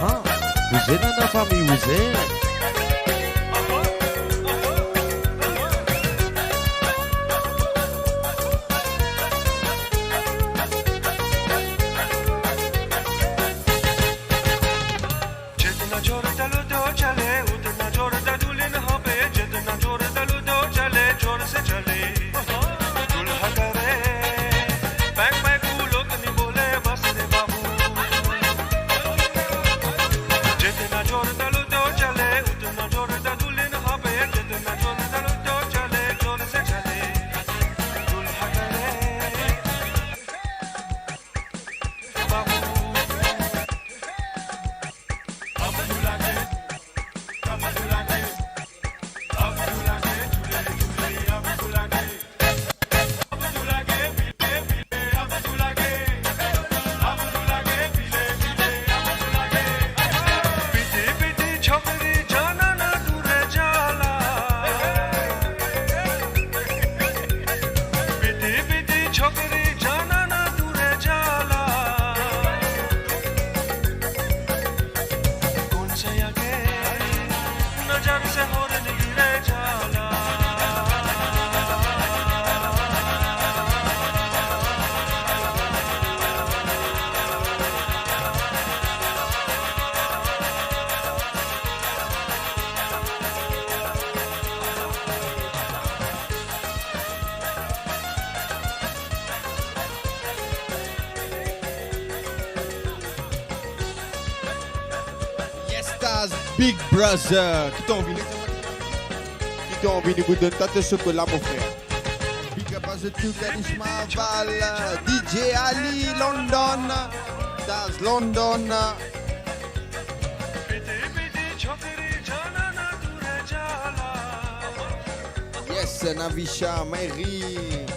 Aha, bouze ladan fami, bouze. Yes, Taz, Big Brother. Ki to anvi, ki to anvi, nou pou donn twa to sokola, mo frer. Big up à zot tou, Karishma Val, D J Ali London, Taz London. Yes, Navisha, Mary.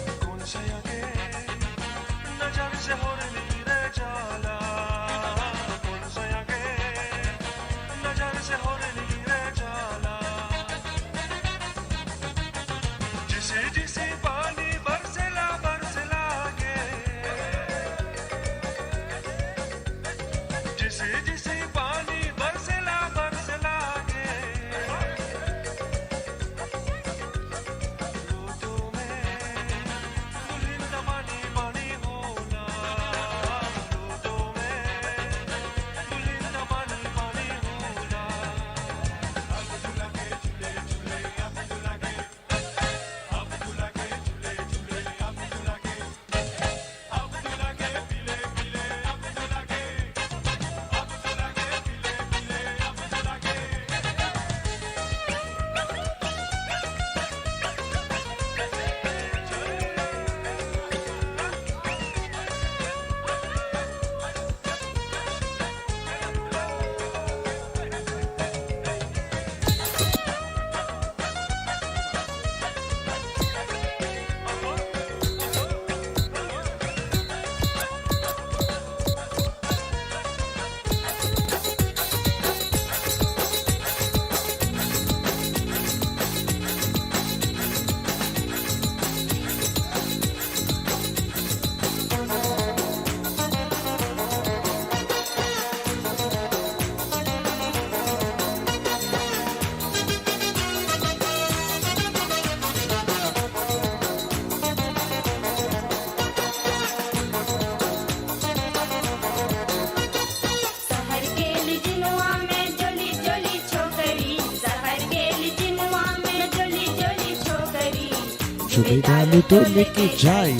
Jube dalu to leke jai.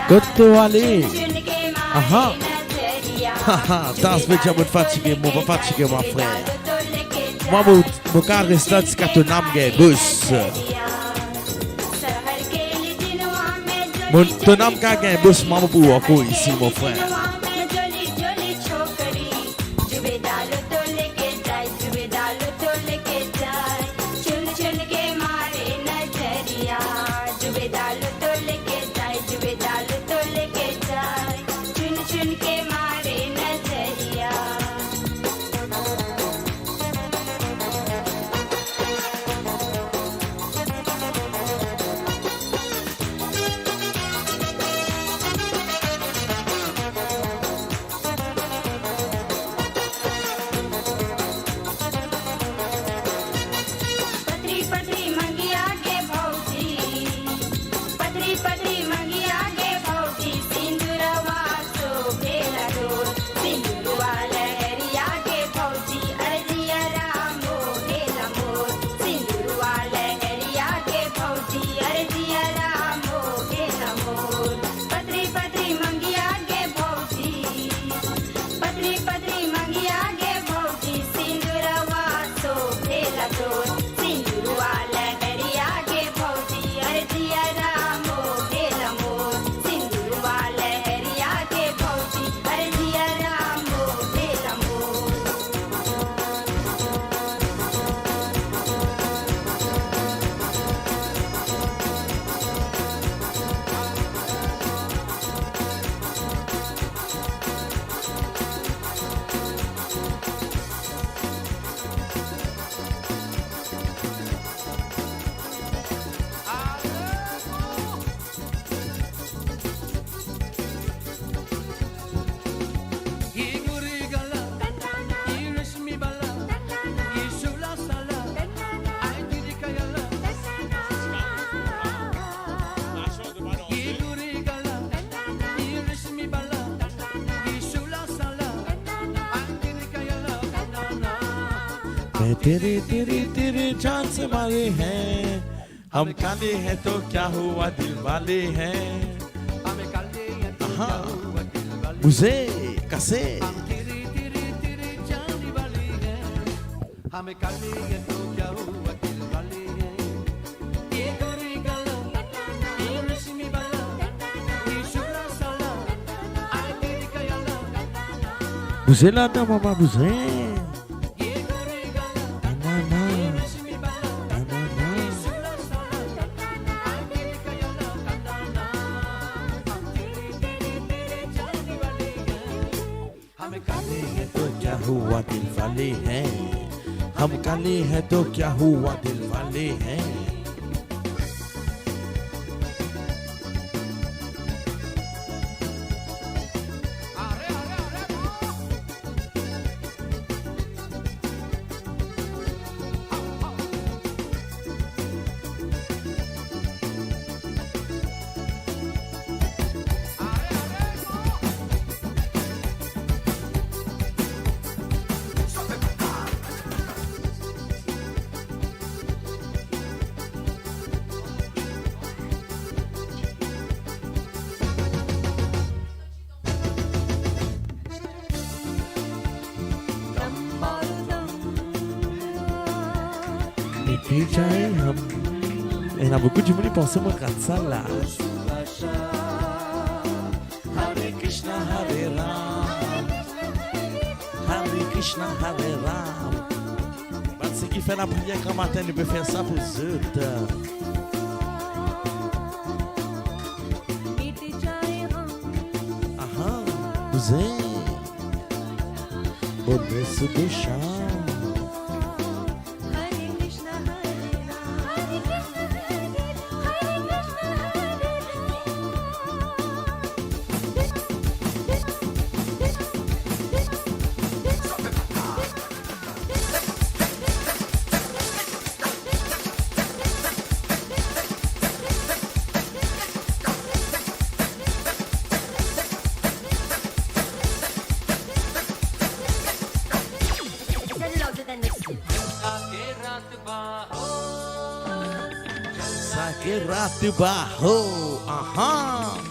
Kot to ale? Aha. Haha, Taz Media, mo fatige, mo pa fatige, mo frer. Mwa, mo, mo kapav res la ziska to nam gagn bous. Mo, to nam kapav gagn bous, mwa, mo pou ankor isi, mo frer. मैं तेरे, तेरे, तेरे जान से मारे हैं, हम काले हैं तो क्या हुआ, दिल वाले हैं। Aha. Bouze, kase. Bouze ladan, mama, bouze. Anana. Anana. हम काले हैं तो क्या हुआ, दिल वाले हैं। हम काले हैं तो क्या हुआ, दिल वाले हैं। Mete jaye hum. Ena boukou dimoun ki panse mo rat sal la. Hare Krishna, Hare Ram. Hare Krishna, Hare Ram. Bann seki fer lapriyer gramatin, nou pe fer sa pou zot. Aha, bouze. Bonn sou de sha. Ke rat ba ho, aha. Aha.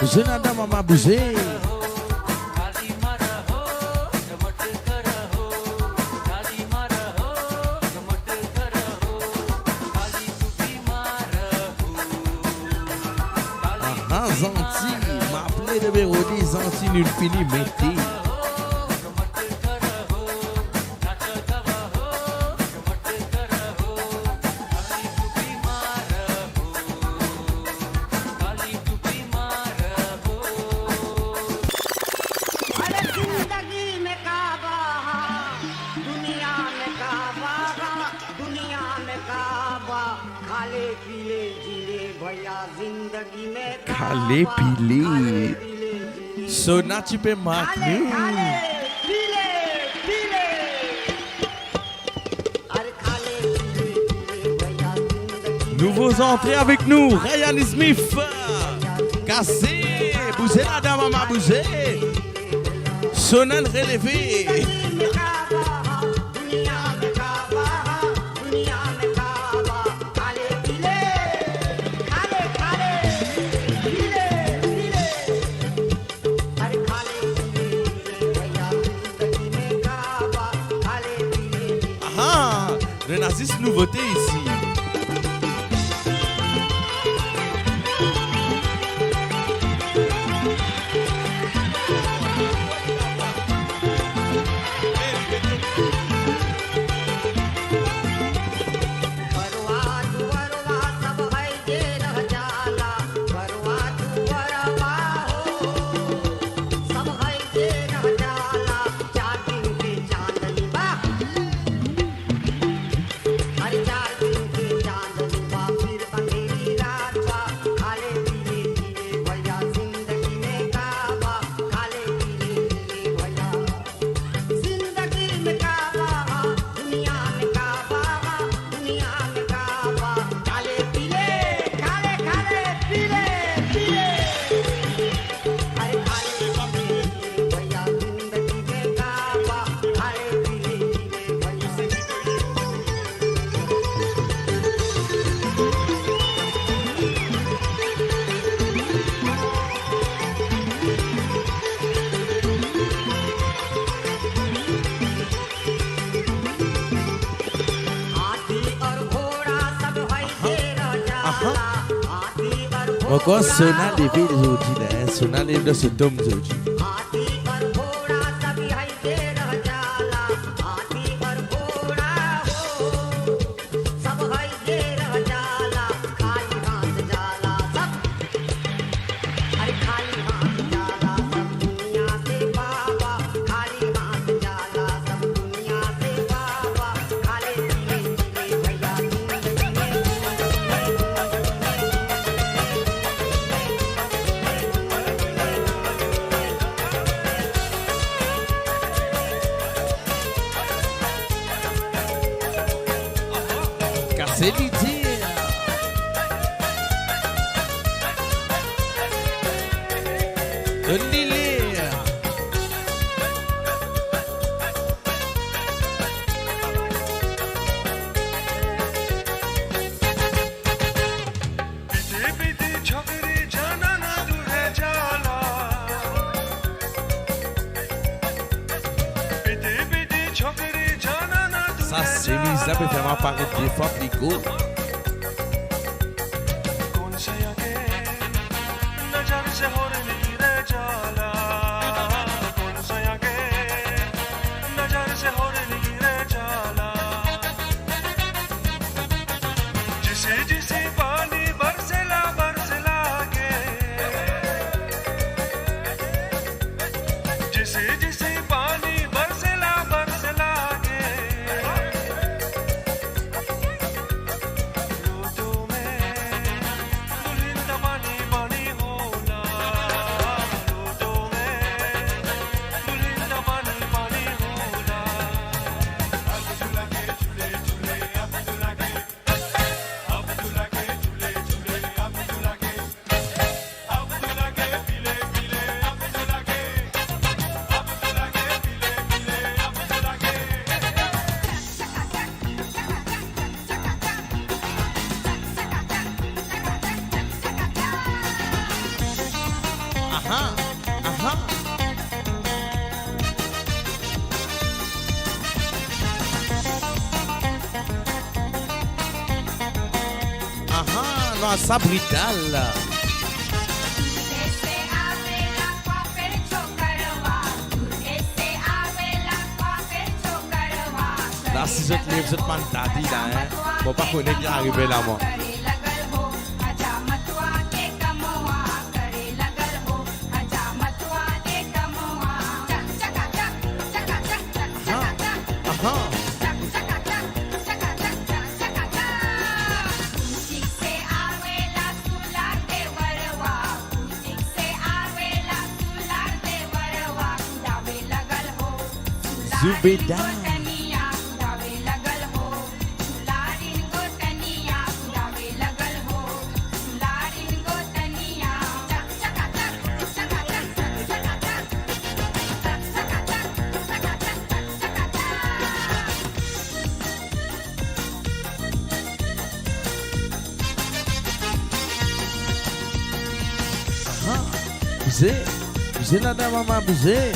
Bouze ladan, mama, bouze. Aha, zanti, ma apel Deverodi, zanti, nou fini mete. अरे जिंदगी में काबा, दुनिया में काबा, दुनिया में काबा, खाले पीले जीले भैया जिंदगी में खा ले, काबा, पी ले। खा ले, पी ले, जीले। Sona, ti pe mark nou. Khale, khale, pile, pile. Are khale, pile, pile, bhaiya, zindagi mein. Nouvo zantre avek nou, Ryan Smith. Kase, bouze ladan, mama, bouze. Sona, releve. Zindagi mein kaaba, duniya mein kaaba, duniya mein kaaba. Khale, pile, khale, khale, pile, pile. Aha, nou ena zis nouvote isi. जिंदगी में काबा, दुनिया में काबा, दुनिया में काबा, खाले पीले, खाले, खाले, पीले, पीले। अरे खाले पीले, भैया, जिंदगी में काबा, खाले पीले, पीले, भैया। हाथी और घोड़ा सब है तेरा जाला। हाथी और घोड़ा। Mo krwar Sona leve zordi la, Sona leve dan so tom zordi. हाथी और घोड़ा सब है तेरा जाला। Se li dir. Donn li ler. Sa semiz la pe fer mwa paret de fwa pli gro. Aha, aha. Aha, non, sa brital. La, si zot lev zot bann dadi la, hein, mo pa kone ki arive la, mwa. Aha, aha. Zubeda. Aha. Bouze, bouze ladan, mama, bouze.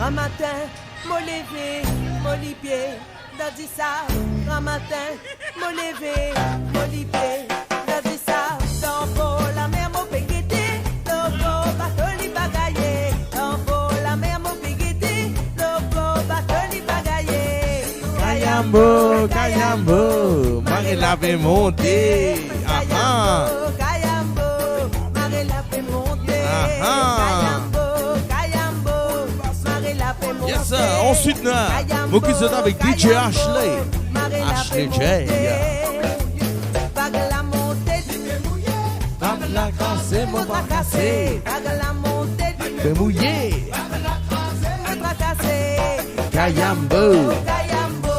Gramatin, mo leve, mo lipie, dan disab. Gramatin, mo leve, mo lipie, dan disab. Dan for lamer mo pe gete, lor bor bato li pa gaye. Dan for lamer mo pe gete, lor bor bato li pa gaye. Kayambo, kayambo, marla pe monte. Aha. Kayambo, kayambo, marla pe monte. Aha. Kayambo, kayambo, marla pe monte. Yes, sir. Answit, nou, mo kit zot avek D J Ashley. Ashley J. Vag la monte, vag la krase, mo pa krase. Vag la monte, pe mouye. Mo pa krase. Kayambo. Kayambo.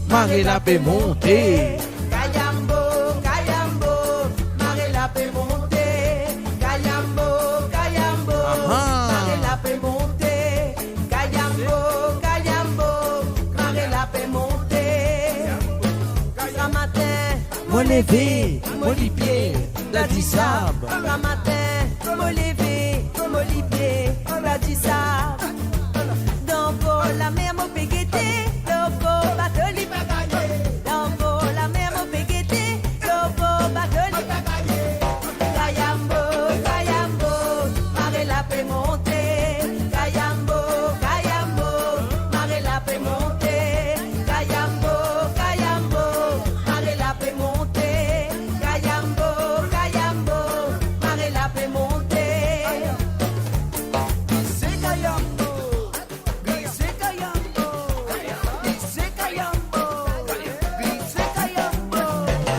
Mare la pe monte. Kayambo, kayambo, mare la pe monte. Kayambo, kayambo, aha, mare la pe monte. Kayambo, kayambo, mare la pe monte. Gramatin, mo leve, mo lipie, la disab. Gramatin, mo leve, mo lipie, la disab. Dan bor lamer mo pe gete, lor bor bato li pa gaye. Dan bor lamer mo pe gete, lor bor bato li pa gaye. Kayambo, kayambo, mare la pe monte. Kayambo, kayambo, mare la pe monte. Kayambo, kayambo, mare la pe monte. Kayambo, kayambo, mare la pe monte. Glise kayambo, glise kayambo, glise kayambo, glise kayambo.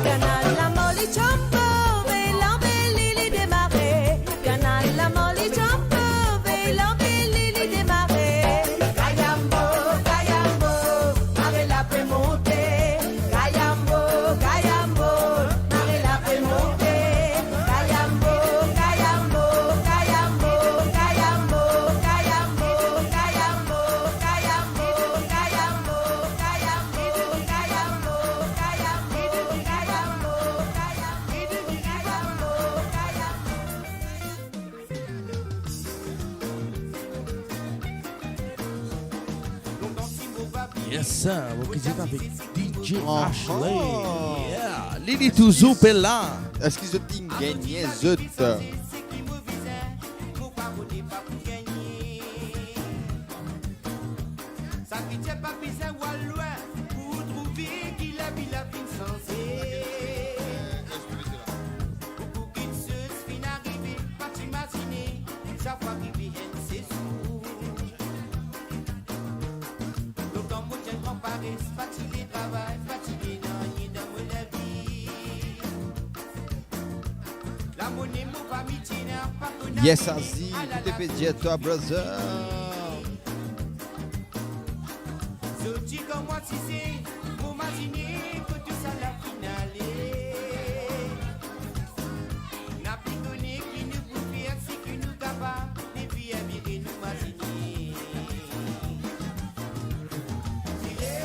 Kanal Lamor li tchombo, be lanbe li, li demare. Kanal Lamor li tchombo, be lanbe li, li demare. Kayambo, kayambo, mare la pe monte. Kayambo, kayambo, mare la pe monte. Kayambo, kayambo, kayambo, kayambo. Yes, sir. Bon, ki zot avek D J Aha. Ashley. Yeah. Li, li touzour pe la. Eski zot inn gagne, zot? Sa ki ti pa bizin al lwin pou trouve ki lavi la finn sanze. Boukou kiksoz finn arive, pa ti imazine, sa pou arive enn sezour. Lontan mo ti enn gran pares, pa ti le travay, pa ti le nanye dan mo lavi. Lamone mo fami ti ena, pa kone. Yes, Azi, ki to pe dir twa, brother? Zordi kan mwa ti se, mo mazine kot tou sa la finn ale. Na pi kone ki nou pou fer, seki nou kapav, me vire, vire nou mazine. Vire,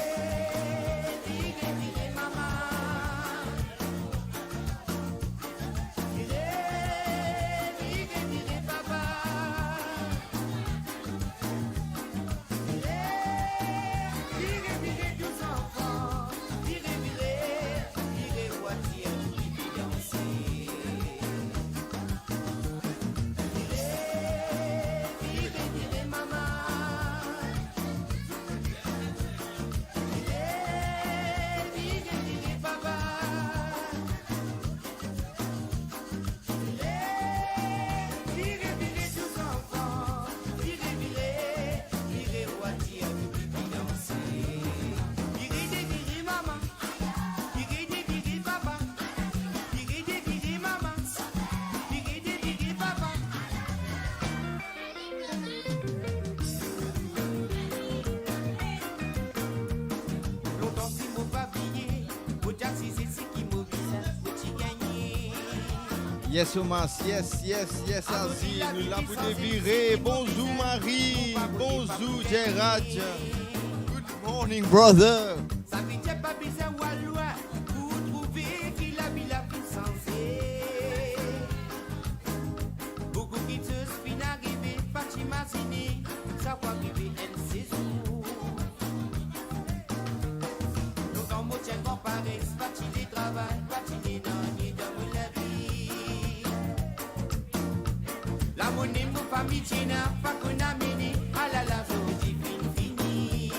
vire, vire mama. Vire, vire, vire papa. Vire, vire, vire tou zanfan. Vire, vire, vire vwatir, vire danse. Vire, vire, vire mama. Vire, vire, vire papa. Vire, vire tou zanfan, vire, vire, vire vwatir, vire danse. Vire de vire mama, vire de vire papa, vire de vire mama, vire de vire papa. Lontan si mo pa bliye, mo ti asize seki mo bizin, mo ti gagne. Yes, Thomas, yes, yes, yes, Azi, nou la pou devire. Bonzour, Marie. Bonzour, Gerard. Good morning, brother. Sa vedir pa bizin al lwin pou trouve ki lavi la finn sanze. Boukou kiksoz finn arive, pa ti imazine, sa pou arive enn sezour. Lontan mo ti enn gran pares, pa ti le travay, pa ti le nanye dan mo lavi. Lamone mo fami ti ena, pa kone amene, alala zordi finn fini.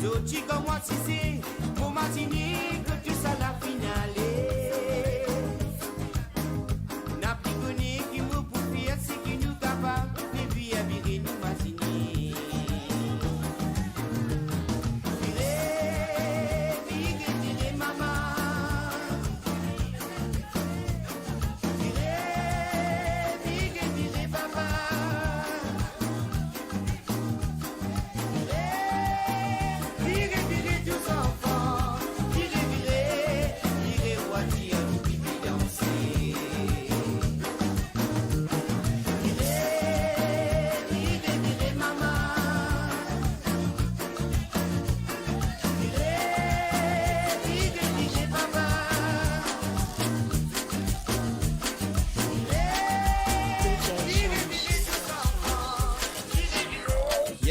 Zordi kan mwa asize, mo mazine kot tou sa la finn ale. Na pi kone ki mo pou fer, seki nou kapav, me vire, vire nou mazine. Vire, vire, vire mama. Vire, vire, vire papa. Vire,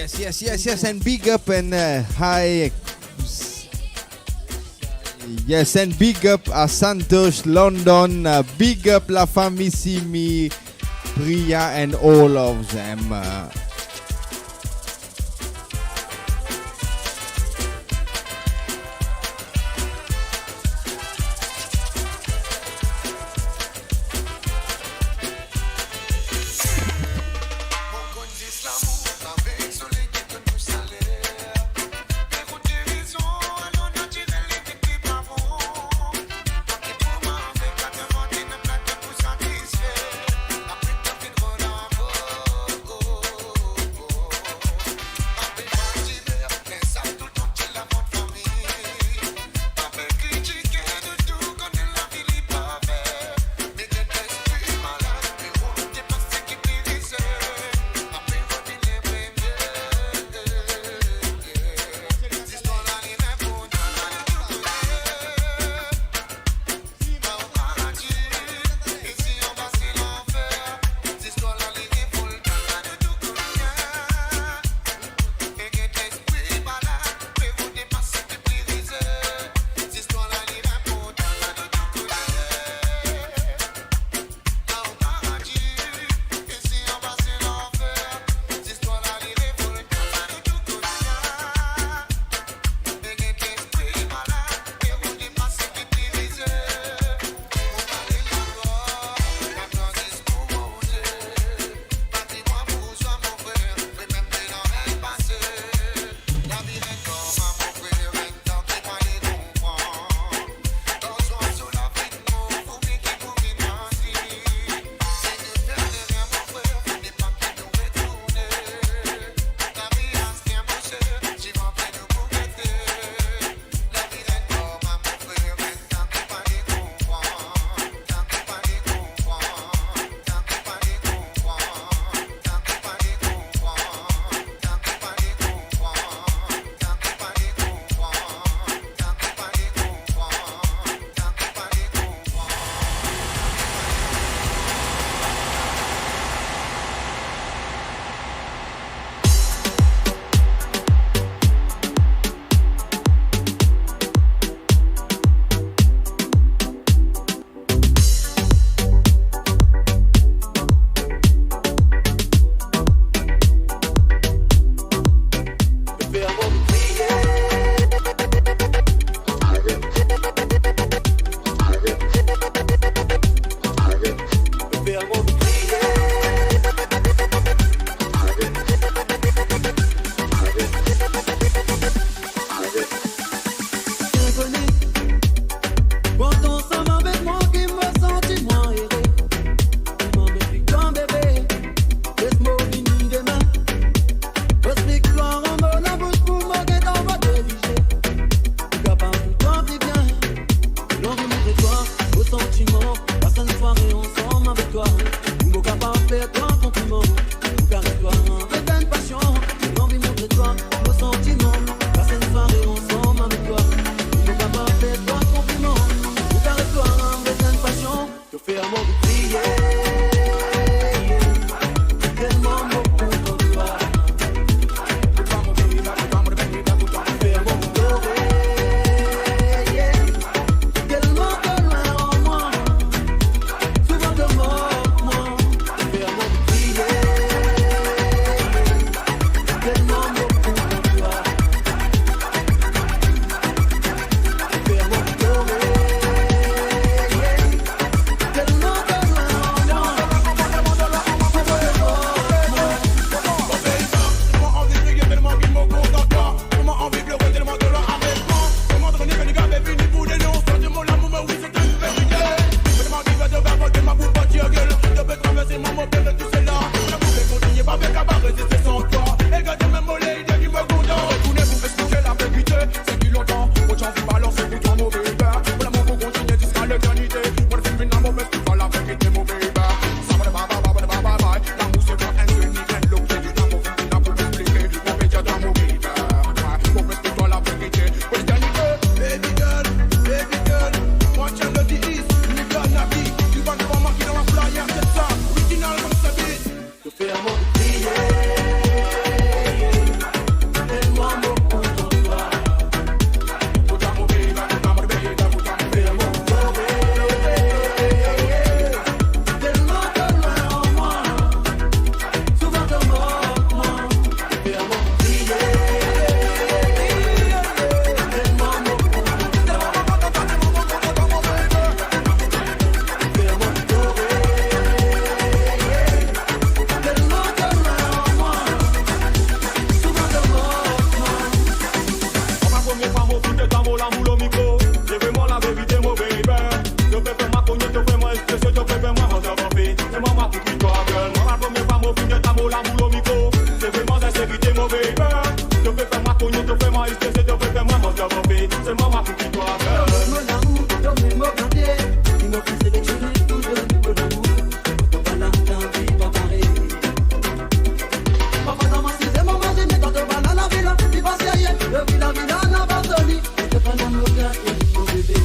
Yes, yes, yes, yes, and big up and, uh, hi. Yes, and big up à Santosh, London. Uh, big up la famille Simi, Priya and all of them. Uh, Oh, lamour lor mikro, se vremem sinserite, mo baby. To pe fer mwa kogne, to fer mwa strese, to pe fer mwa manz dan banpe. Se mwa, mwa pou ki twa fer. Donn mwa lamour, donn mwa mo gate. Li mo pe seleksionnen pou donn mo lamour. Kan to pa la, lavi pa parey. Papa, dan mo size, mo mazinn, kan to pa la, lavi la, li pa serye. Lavi, lavi la, napa soli. Kan to pa la, mo gate, mo bebe.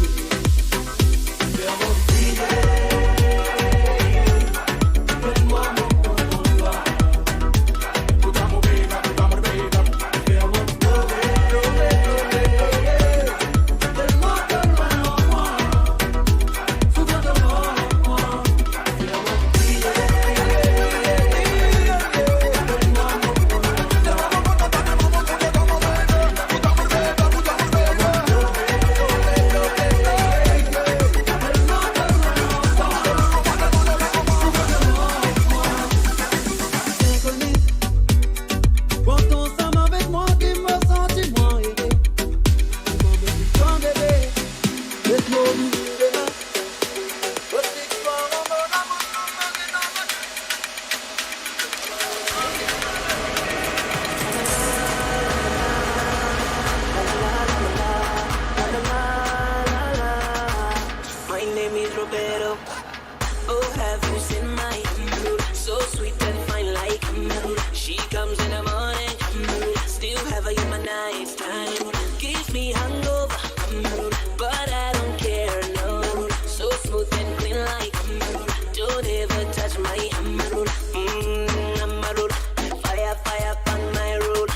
Pran to ansam avek mwa, ki mo santi mwa ere. Mo met twa bebe, met mo bebe la. Mo sik twa, mo, mo, mo, mo, mo, mo, mo. My name is Roberto. Oh, have you seen my Amarula? So sweet and fine like Amarula. She comes in the morning, Amarula. Still have her in my night time. Gives me hangover, Amarula. But I don't care, no. So smooth and clean like Amarula. Don't ever touch my Amarula. Mm, Amarula. Fire, fire on my road.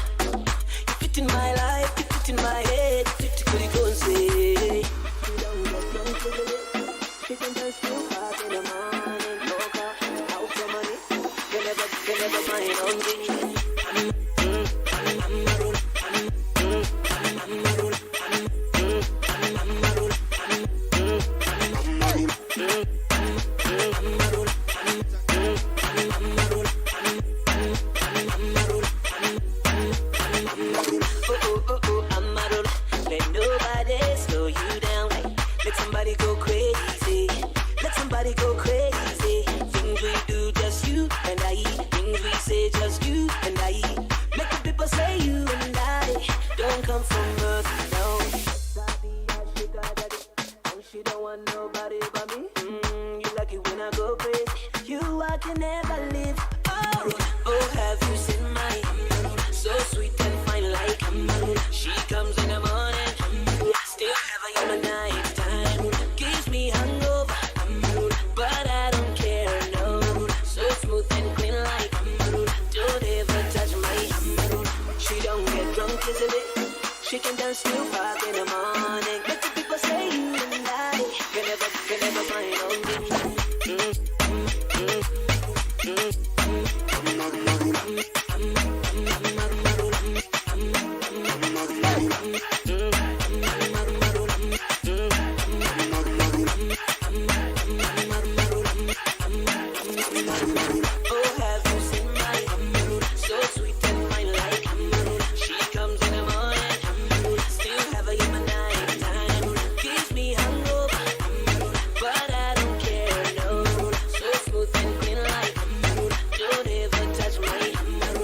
You fit in my life, you fit in my head, you fit to go say. She don't get drunk easily. She can dance till five in the morning. No car, house or money. Can never, can never find on me. Oh, oh, oh, oh, Amarula. Let nobody slow you down. Let somebody go crazy. Let somebody go crazy. Things we do, just you and I. Things we say, just you and I. Make the people say you and I don't come from earth, no. Sabi a sugar daddy. And she don't want nobody but me. Mm, you like it when I go crazy. You, I can never leave. Oh, oh, have you seen my Amarula? So sweet and fine like Amarula. She comes in the morning, Amarula. Still have her in my night time. Gives me hangover, Amarula. But I don't care, no. So smooth and clean like Amarula. Don't ever touch my Amarula. She don't get drunk easily. She can dance till five in the morning. Let the people say you and I can never, can never find on me. Mm, mm, mm, mm, mm. Oh, have you seen my Amarula? So sweet and fine like Amarula. She comes in the morning, Amarula. Still have her in my night time. Gives me hangover, Amarula. But I don't care, no. So smooth and clean like Amarula. Don't ever touch my Amarula.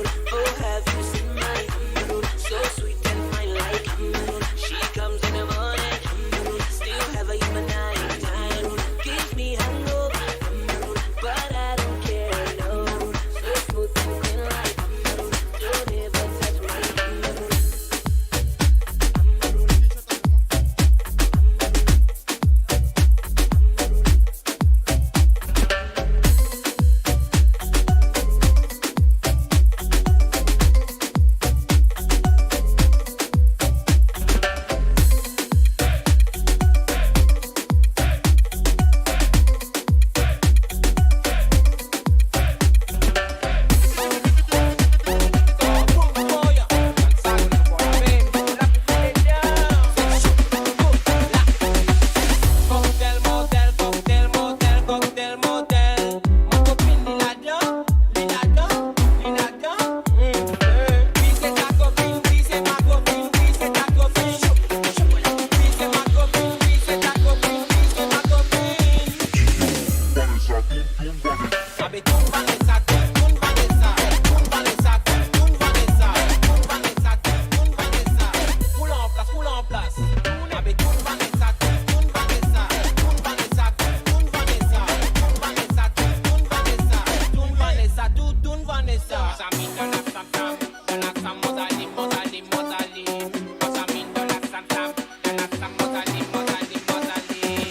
Samine dans la Sam Sam, dans la Sam, mon Zalim, mon Zalim, mon Zalim. Samine dans la Sam Sam, dans la Sam, mon Zalim, mon Zalim, mon Zalim.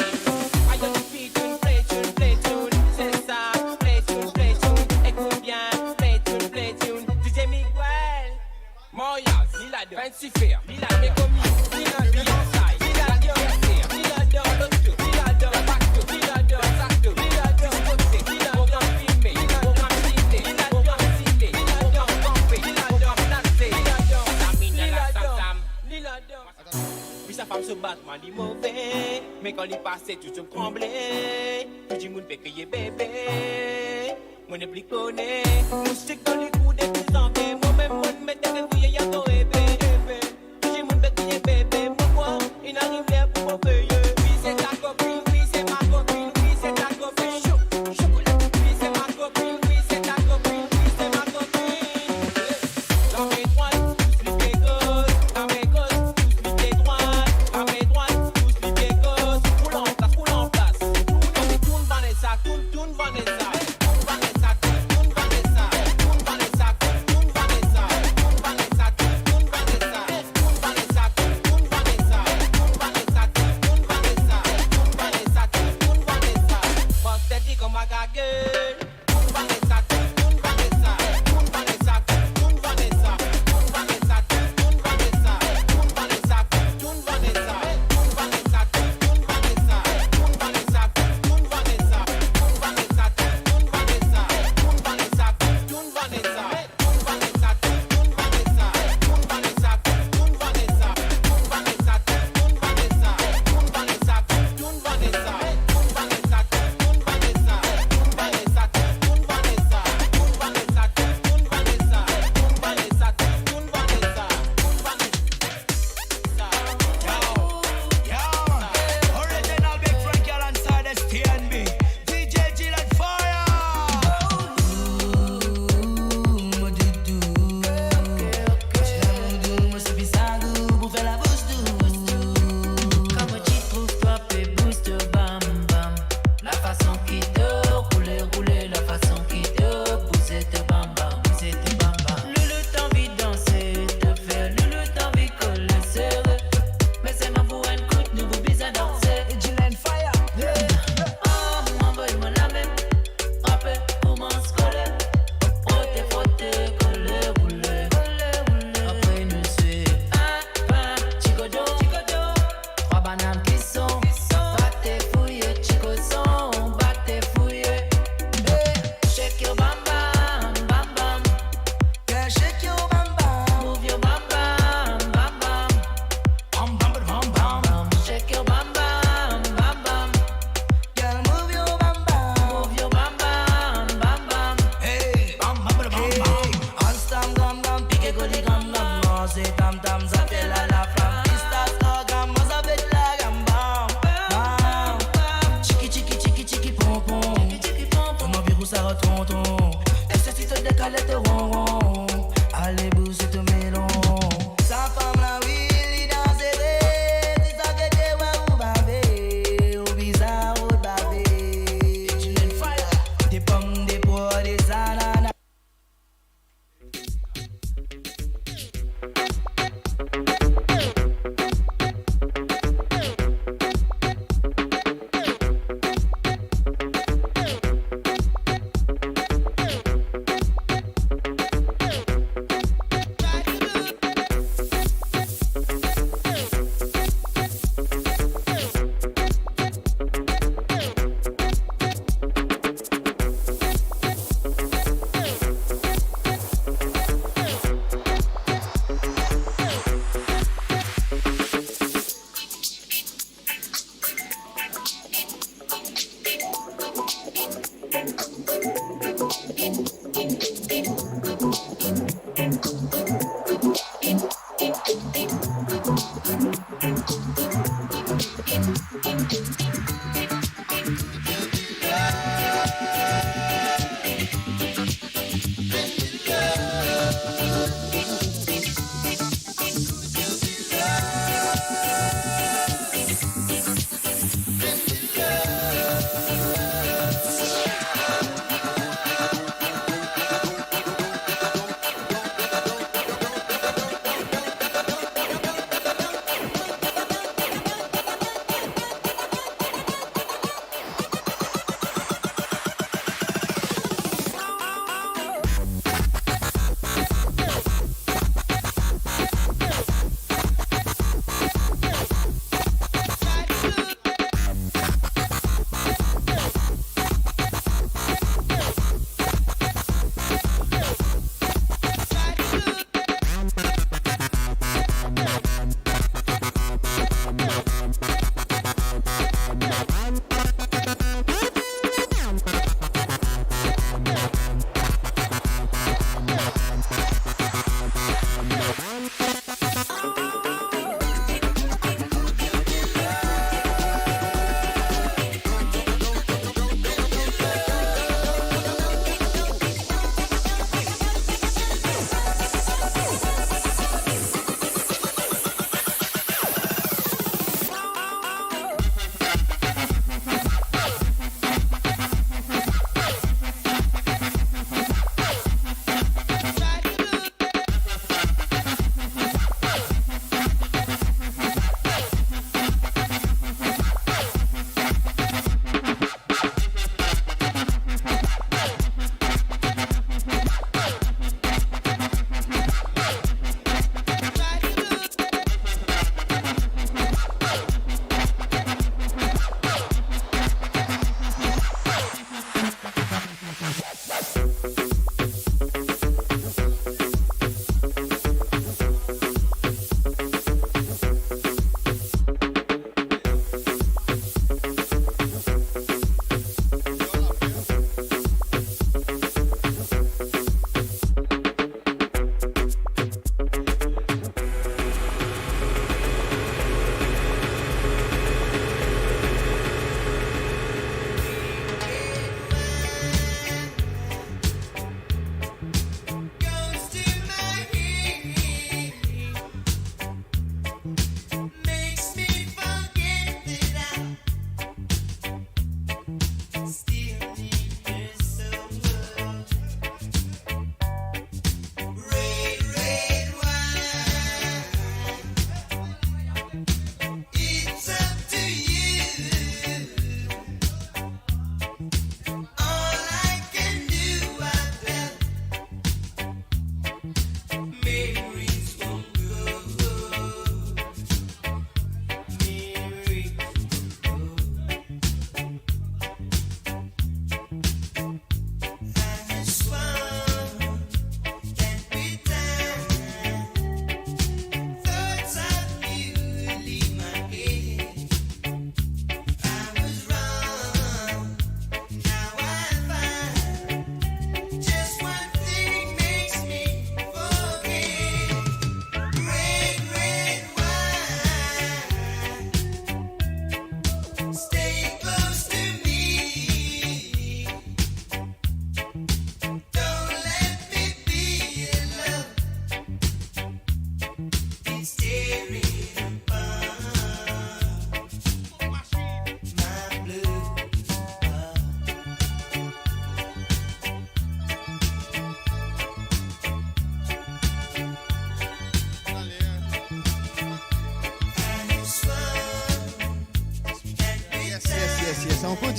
Ayo, play tune, play tune, play tune, c'est ça. Play tune, play tune, écoute bien. Play tune, play tune, D J Miguel. Moyaz, li ladan. Fancy Fer, li ladan. Mekomi, li ladan. Beyoncé, li ladan. Li ladan. Lotto, li ladan. Bato, li ladan. Sato, li ladan. Diskotek, li ladan. Program filme, program tele, program tele, program kanpe, program danse, li ladan. Samine dans la Sam Sam, li ladan. Li sa fam so Batman, li move. Me kan li pase, tou zom tranble. Tou dimoun pe kriye bebe. Mo nepli kone, moustik dan likou depi zanvie. Mo mem mo met enn vye ya to ebe, ebe. Tou dimoun pe kriye bebe, mo krwar ena rivier pou mo peye. Wi, se ta kopinn, wi, se ma kopinn, wi, se ta kopinn. Chou, chou, wi, se ma kopinn, wi, se ta kopinn, wi, se ma kopinn. Lame drwat, pous li pie gos, lame gos, pous li pie drwat, lame drwat, pous li pie gos. Roul an plas, roul an plas. Tourn, tourn, tourn Vanessa, tourn, tourn Vanessa. Tourn Vanessa, tourn, tourn Vanessa. Tourn Vanessa, tourn, tourn Vanessa. Tourn Vanessa, tourn, tourn Vanessa. Tourn Vanessa, tourn, tourn Vanessa. Tourn Vanessa, tourn, tourn Vanessa. Tourn Vanessa, tourn, tourn Vanessa. Panse li kouma gage. Yo, yo, original Big Frankie alongside S T N B. D J Dylan Fire. Mo doudou. Ti lamour dou, mo sifi sa gou pou fer labous dou. Kouma ti trouv twa pe bous to bam bam. La fason ki to roule, roule, la fason ki to bouze to bam bam, bouze to bam bam. Loulou, t'anvi danse, to fer loulou, t'anvi kole sere. Me selman pou enn kout, nou pou bizin danse. Dylan Fire, yeah. Oh, anvoy mwa lame, anpe koumans kole. Frote, frote, kole, roule, kole, roule. Apre nou swiv. Ah, ah, ti kodo, ti kodo. Trwa banann kison, bate fouye, ti koson, bate fouye. Hey, shake your bam bam, bam bam. Girl, shake your bam bam. Move your bam bam, bam bam. Bam bam bam bam. Shake your bam bam, bam bam. Girl, move your bam bam. Move your bam bam, bam bam. Hey, bam bam bam bam. Hey, all star gam gam, pike goli gam gam, lanse tam tam, sa fer la la flam. Pistas, orgam, mo sa bet la gam bam bam. Tiki tiki tiki tiki pom pom. Tiki tiki pom pom. Kouma virou sa tonton. Eski to dekale to ronron? Ale bouze to melon. Sa fam la wi, li danzere. Ti sa gete wa ou bave, ou bizar ou bave. Fire. De pom, de pwa, de zanana.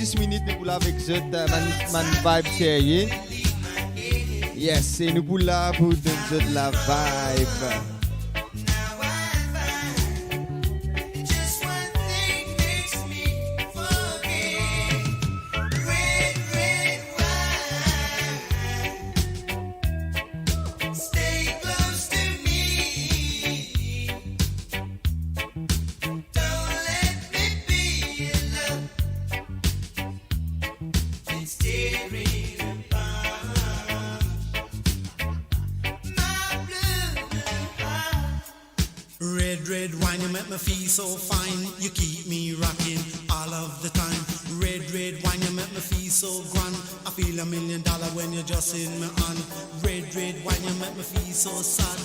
Dis minit nou pou la avek zot, eh, bann, bann vibe serye. Yes, e nou pou la pou donn zot la vibe. Stay close to me. Don't let me be alone. Been staring upon my blue, blue heart. Red, red wine, you make me feel so fine. You keep me rocking all of the time. Red, red wine, you make me feel so grand. I feel a million dollar when you're just in my hand. Red, red wine, you make me feel so sad.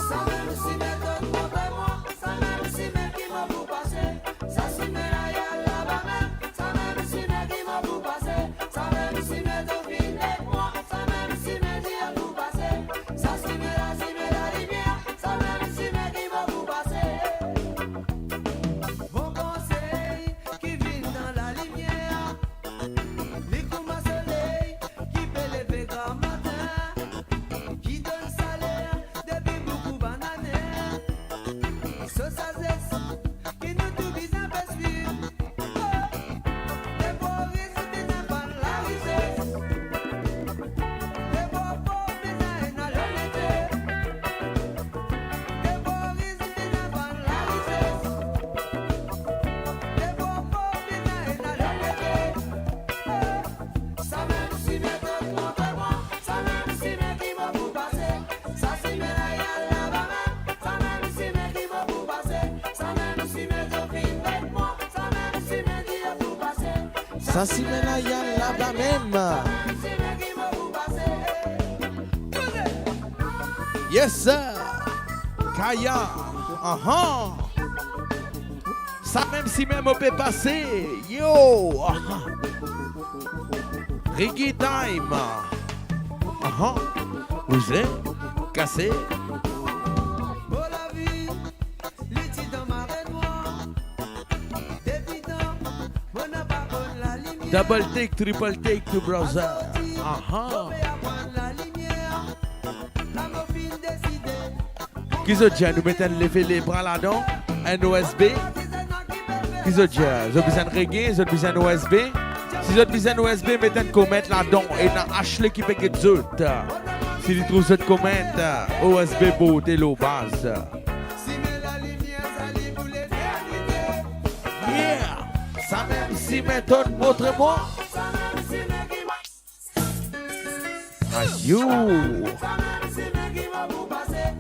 Samem simen to montre mwa, samem simen ki mo pou pase. Sa simen la, al laba mem. Samem simen ki mo pou pase. Samem simen to finn met mwa, samem simen ki mo pou pase. Sa simen la, simen lalimier. Samem simen ki mo pou pase. Bon konsey ki vinn dan lalimier. Li kouma soley ki pe leve gramatin, ki donn saler depi boukou banane. So sazes ki nou tou bizin pe swiv. Oh, de bo ris bizin bann larizes. De bo fo bizin ena lonete. De bo ris bizin bann larizes. De bo fo bizin ena lonete. Samem simen to montre mwa, samem simen ki mo pou pase. Sa simen la, al laba mem. Samem simen ki mo pou pase. Samem simen to finn met mwa, samem simen ki mo pou pase. Sa simen la, al laba mem. Samem simen ki mo pou pase. Yes, sir. Kaya. Aha. Samem simen mo pe pase. Yo. Aha. Reggae time. Aha. Bouze. Kase. Double take, triple take, to brother. Aha. Ki zot dir, nou met enn leve lebra ladan, enn O S B? Ki zot dir, zot bizin reggae, zot bizin O S B? Si zot bizin O S B, met enn komant ladan, ena Ashley ki pe get zot. Si li trouv zot komant, O S B bote lor baz. Yeah! Samem simen to montre mwa. Ayo!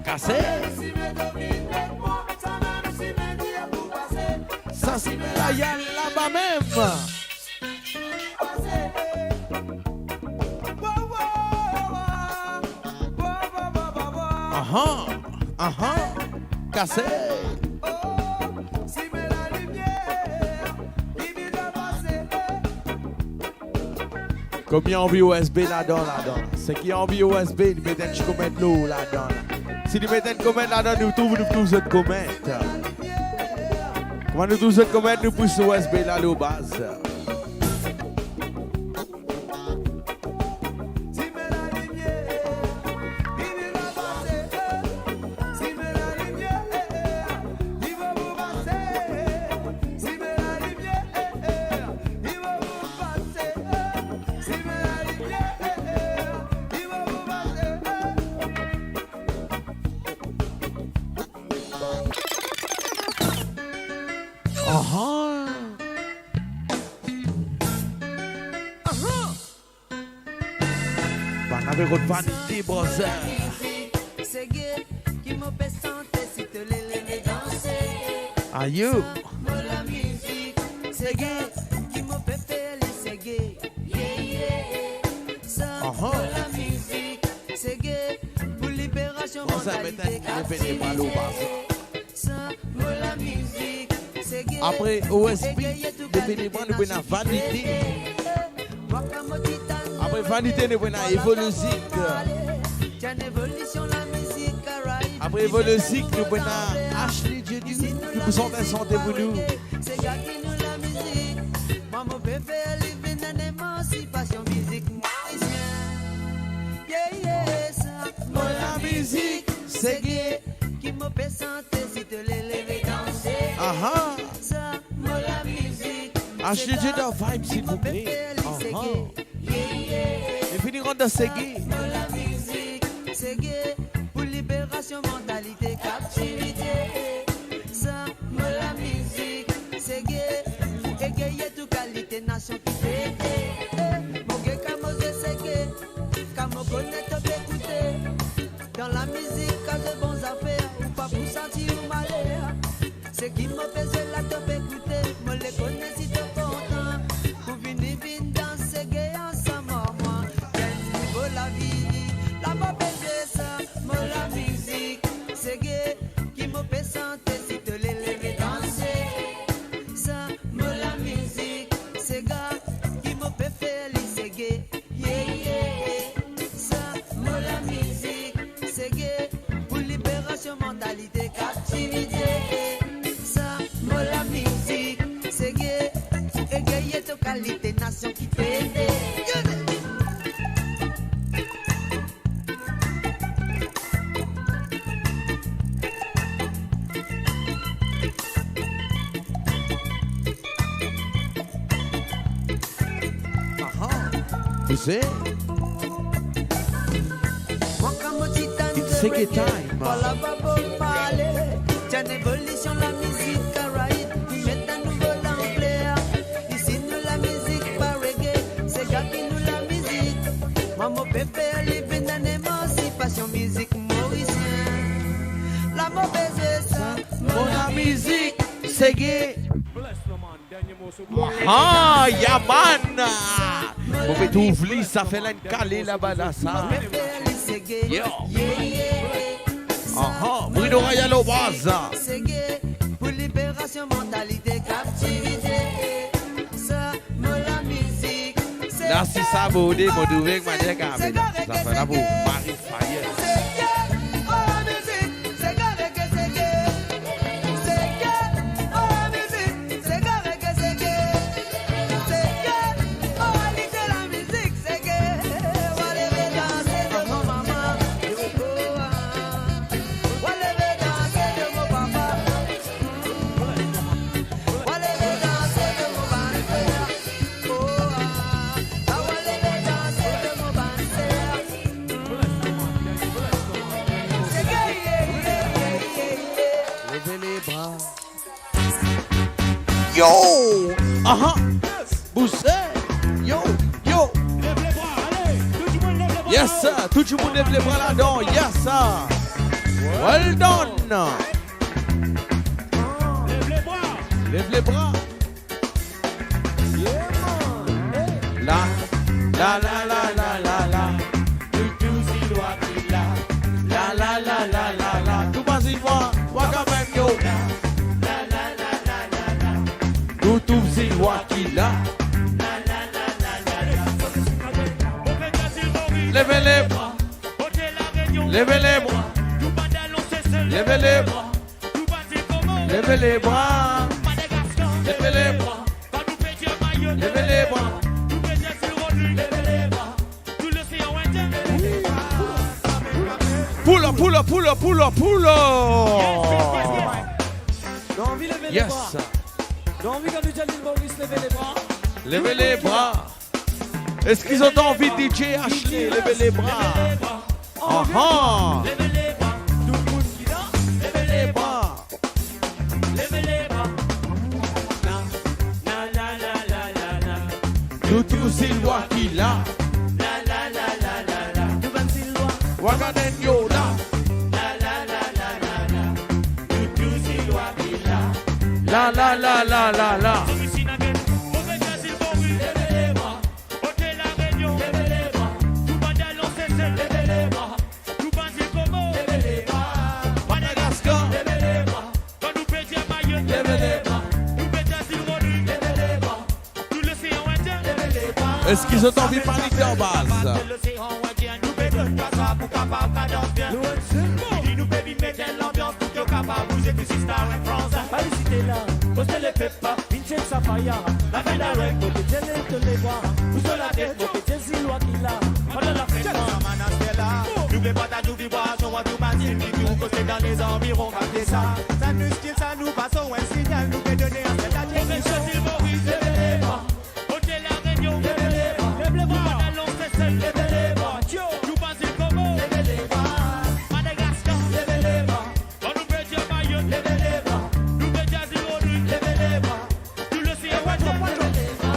Kase! Sa simen la, al laba mem. Aha, aha, kase. Konbien anvi O S B ladan, ladan? Seki anvi O S B, li met enn ti komant lor ladan. Si li met enn komant ladan, nou trouv, nou trouv zot komant. Kouma nou trouv zot komant, nou pous O S B la lor baz. Aha. Aha. Bann ave rod vanite, brother. Ayo. Aha. Bon, sa met enn, met enn palo bas. Apre O S P, depi li pran, nou pou ena Vanité. Apre Vanité, nou pou ena Evoluzik. Apre Evoluzik, nou pou ena Ashley Dieudou, ki pou sant enn sante pou nou. Sega ki nou lamizik, mwa mo pe fer li vinn enn emansipasion mizik morisien. Yeah, yeah, sa mo lamizik, sege, ki mo pe sante, si to le leve danse. Aha. Sa mo lamizik, Ashley Dieudou dan vibe, silvouple. Aha. Yeah, yeah. Li fini rant dan sege. Sa mo lamizik, sege, pou liberasion mantalite kaptivite. Sa mo lamizik, sege, pou egeye tou kalite nasion ki fete. Eh, mo ge ka mo ze sege, ka mo kone to pe koute. Dan lamizik, ka ze bon zafer, ou pa pou santi ou maler. Seki mo pe zwe la to pe koute, mo le kone si to kontan pou vini vinn dans sege ansam ar mwa. Enn nouvo lavi, la mo pe zwe sa, mo lamizik, sege, ki mo pe sante, si to le leve danse. Sa mo lamizik, sega, ki mo pe fer li sege. Yeah, yeah, sa mo lamizik, sege, pou liberasion mantalite kaptivite. Sa mo lamizik, sege, pou egeye to kalite nasion ki fete. Aha. Pouse. It's sege time. Enn evolision lamizik Karaib, li met enn nouvo lanfler. Isi nou lamizik pa reggae, sega ki nou lamizik. Mwa mo pe fer li vinn enn emansipasion mizik morisien. La mo pe zwe sa, mo lamizik, sege. Bless no man. Aha, yeah man. Mo pe trouv li, sa fer enn kale laba la sa. Yo. Aha, Bruno Royal o baz. Pou liberasion mantalite kaptivite. Sa mo lamizik. La si sa borde, mo trouve ek manier kave la. Sa fer la pou Marie Fayet. Leve le bra. Yo! Aha! Bouse! Yo! Yo! Lev lebra, ale! Tou dimoun lev lebra. Yes, sir! Tou dimoun lev lebra ladan. Yes, sir! Well done! Lev lebra. Lev lebra. Yeah, man. Hey. La, la, la. Toutou Zilwa ki la. La, la, la. Touba Zilwa, Ouagamène, yo. La, la, la. Toutou Zilwa ki la. Leve lebra. Leve lebra. Leve lebra. Leve lebra. Leve lebra. Leve lebra. Pull up, pull up, pull up, pull up, pull up. Yes. Leve lebra. Eski zot anvi D J Ashley leve lebra? Aha! Leve lebra. Tou dimoun ki la, leve lebra. Leve lebra. Na, na, na. Toutou Zilwa ki la. La, la, la. Tou bann Zilwa. Ouagamène, yo la. La, la, la. Toutou Zilwa ki la. La, la, la. Leve lebra. Ote La Rényon, leve lebra. Touba Dalon, Sesel, leve lebra. Touba Zil Komo, leve Eski zot anvi pale dan baz? Li di nou pe vinn met lanbians pou ki nou kapav bouze tou sista enn Frans. Alisite la, kote lepep, vinn check sa faya. Lavi darek, mo pe dir lev to leva. Bouze latet, mo pe dir zilwa ki la. Pandan lafen, sa mann aster la. Nou pe partaz nou vibrazyon, an tou mazin, ki tou kote dan lezanviron, kapte sa. Sa nou stil, sa nou fason, enn signal nou pe done a set latet. Mo pe dir Moris, leve, leve. Kote La Rényon, leve, leve, leve, leve, Toubaze Komo, leve, leve, Madagaskar, leve, leve, kan nou pe dir Mayot, leve, leve, nou pe dir Zil Rodrig, leve, leve, tou losean Indien, leve, leve.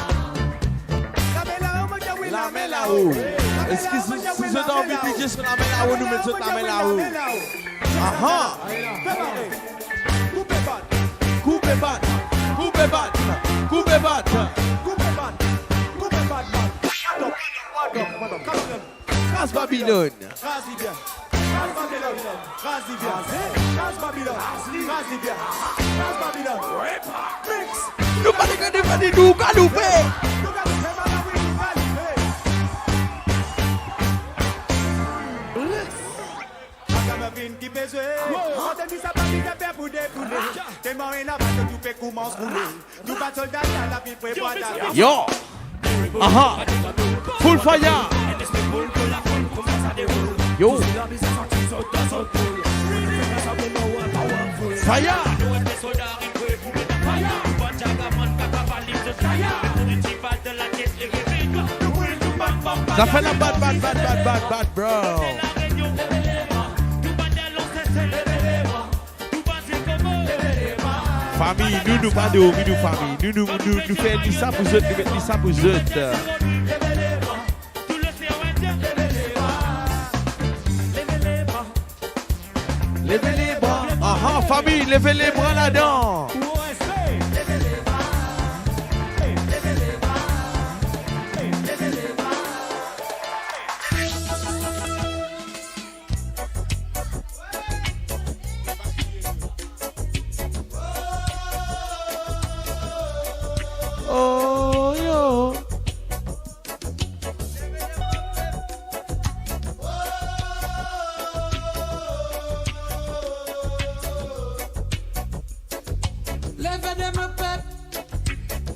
Lame lao. Eski si, si zot anvi D J so lame lao, nou met zot lame lao. Aha. Koupe bat, koupe bat, koupe bat, koupe bat, koupe bat, koupe bat, bat. Kras Babilonn. Kraz li bien. Kraz Babilonn. Kraz li bien. Kraz Babilonn. Kraz li bien. Kraz Babilonn. Mix. Nou pa regade, pa ditou, galoupe. Nou galoupe, malawi, nou galoupe. Yo. Telman ena bato, tou pe koumans koule. Tou bann solda la, lavi pre bwa dale. Yo. Aha. Full fire. Yo. Fire. Zafer la bad, bad, bad, bro. Fami, nou, nou pa dormi, nou, fami. Nou, nou, nou, nou fer li sa pou zot, nou met li sa pou zot. Leve lebra. Aha, fami, leve lebra ladan. Oh, yo. Leve de mo pep.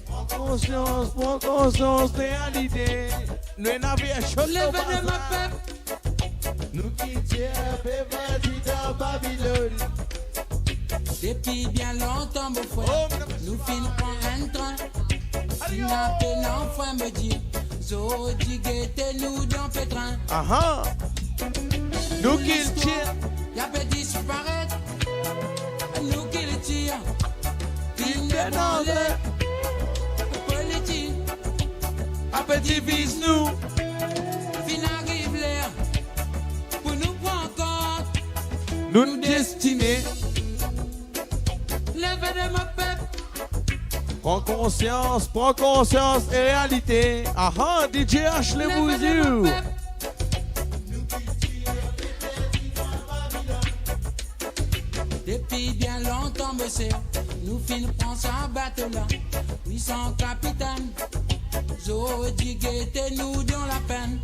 Pran konsians, pran konsians, realite. Nou ena version. Leve de mo pep. Nou kiltir pe perdi dan Babilonn. Depi bien lontan, mo frer, nou finn pran enn tren. Finn apel anfin, mo dir, zordi gete nou dan petrin. Aha. Nou kiltir. Listwar, li pe disparet. Nou kiltir. Finn demann ler. Politik. Ape diviz nou. Finn ariv ler. Pou nou pran kont nou destine. Leve de mo pep. Pran konsians, pran konsians, e realite. Aha, D J Ashley Bouzou. Depi bien lontan, mo ser, nou finn pran sa bato la. Wi, san kapitenn. Zordi gete nou dan lapenn.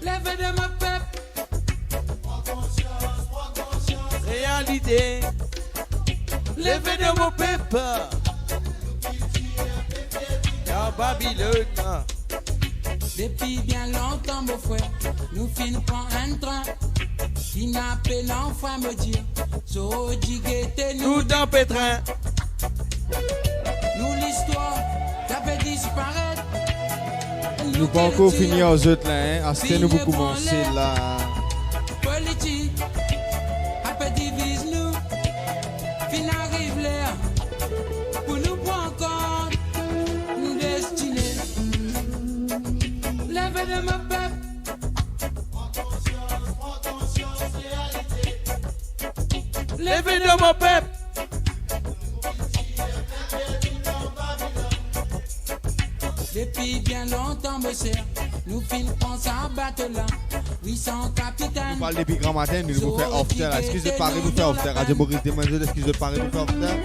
Leve de mo pep. Realite. Leve de mo pep. Dan Babilonn. Depi bien lontan, mo frer, nou finn pran enn tren. Finn apel anfin, mo dir, zordi gete nou dan petrin. Nou listwar, li pe disparet. Nou pa ankor fini ar zot la, hein. Aster nou pou koumanse la. Politik, ape diviz nou. Finn ariv ler pou nou pran kont nou destine. Leve de mo pep. Leve de mo pep. Depi bien lontan, mo ser, nou finn pran sa bato la. Wi, san kapitenn. Nou parl depi gramatin, nou, nou fer after la. Eski zot pare pou fer after? Radio Maurice demann zot, eski zot pare pou fer after?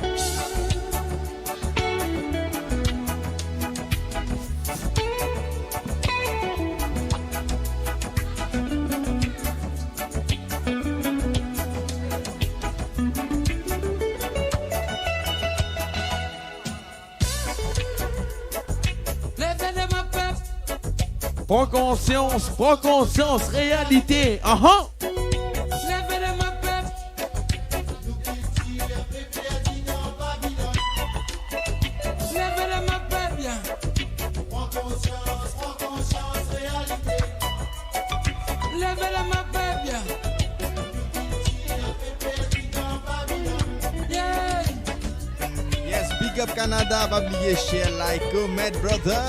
Leve de mo pep. Pran konsians, pran konsians, realite. Aha. Leve de mo pep. Leve de mo pep, yeah. Pran konsians, pran konsians, realite. Leve de mo pep, yeah. Yeah. Yes, big up Canada, pa bliye share, like, comment, brother.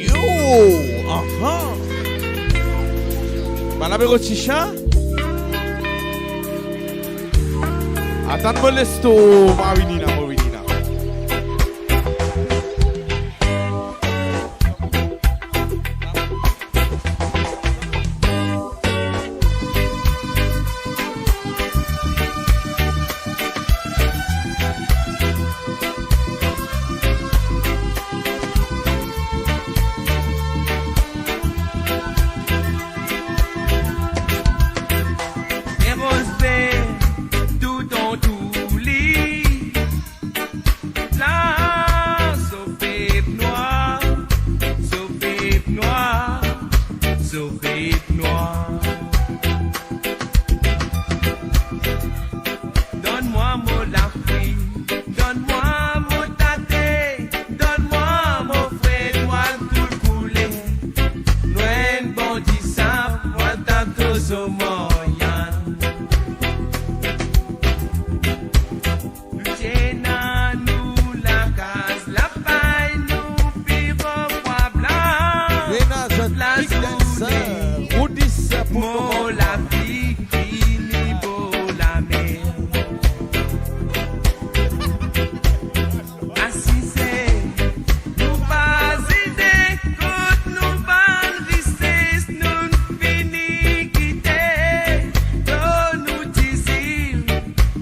Yo, aha. Bann apero ti sa. Atann mo lesto, mo vini la, mo vini la. Enn roz ver toutotour li. La, so pep nwar, so pep nwar, so pep nwar. Donn mwa mo lafrik, donn mwa mo tate, donn mwa mo fre, nwar koul koule. Nou enn bon disip, mwa tanto so Moyan. Nou ti ena nou lakaz, lapay, nou piro pwa blan. Ena zot big dancer, Roudis pou mo lavi, vini bor lamer. Asize, nou pa zide kot nou bann rises, nou fini kite, donn nou ti zil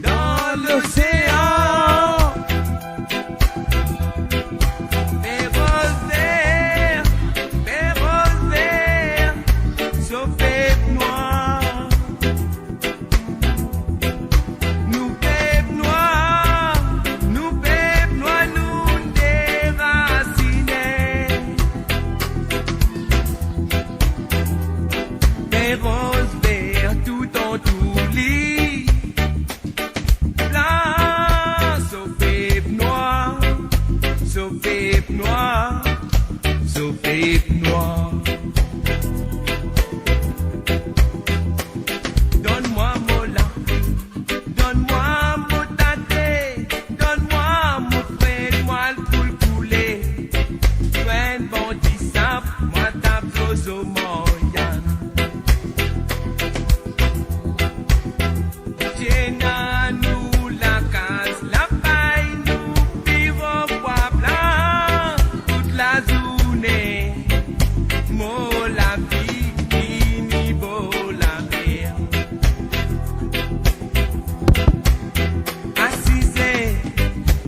dan lozean. Pe roz ver, pe roz ver, so pep nwar. Nou pep nwar, nou pep nwar, nou derasine. Pe roz ver toutotour li. La, so pep nwar, so pep nwar, so pep nwar. Donn mwa mo la, donn mwa mo tate, donn mwa mo fre, nwar koul koule. Enn bon disip, mwa tanto so Moyan. Ti ena nou lakaz, lapay, nou piro pwa blan, tout lazourne, mo lavi, vini bor lamer. Asize,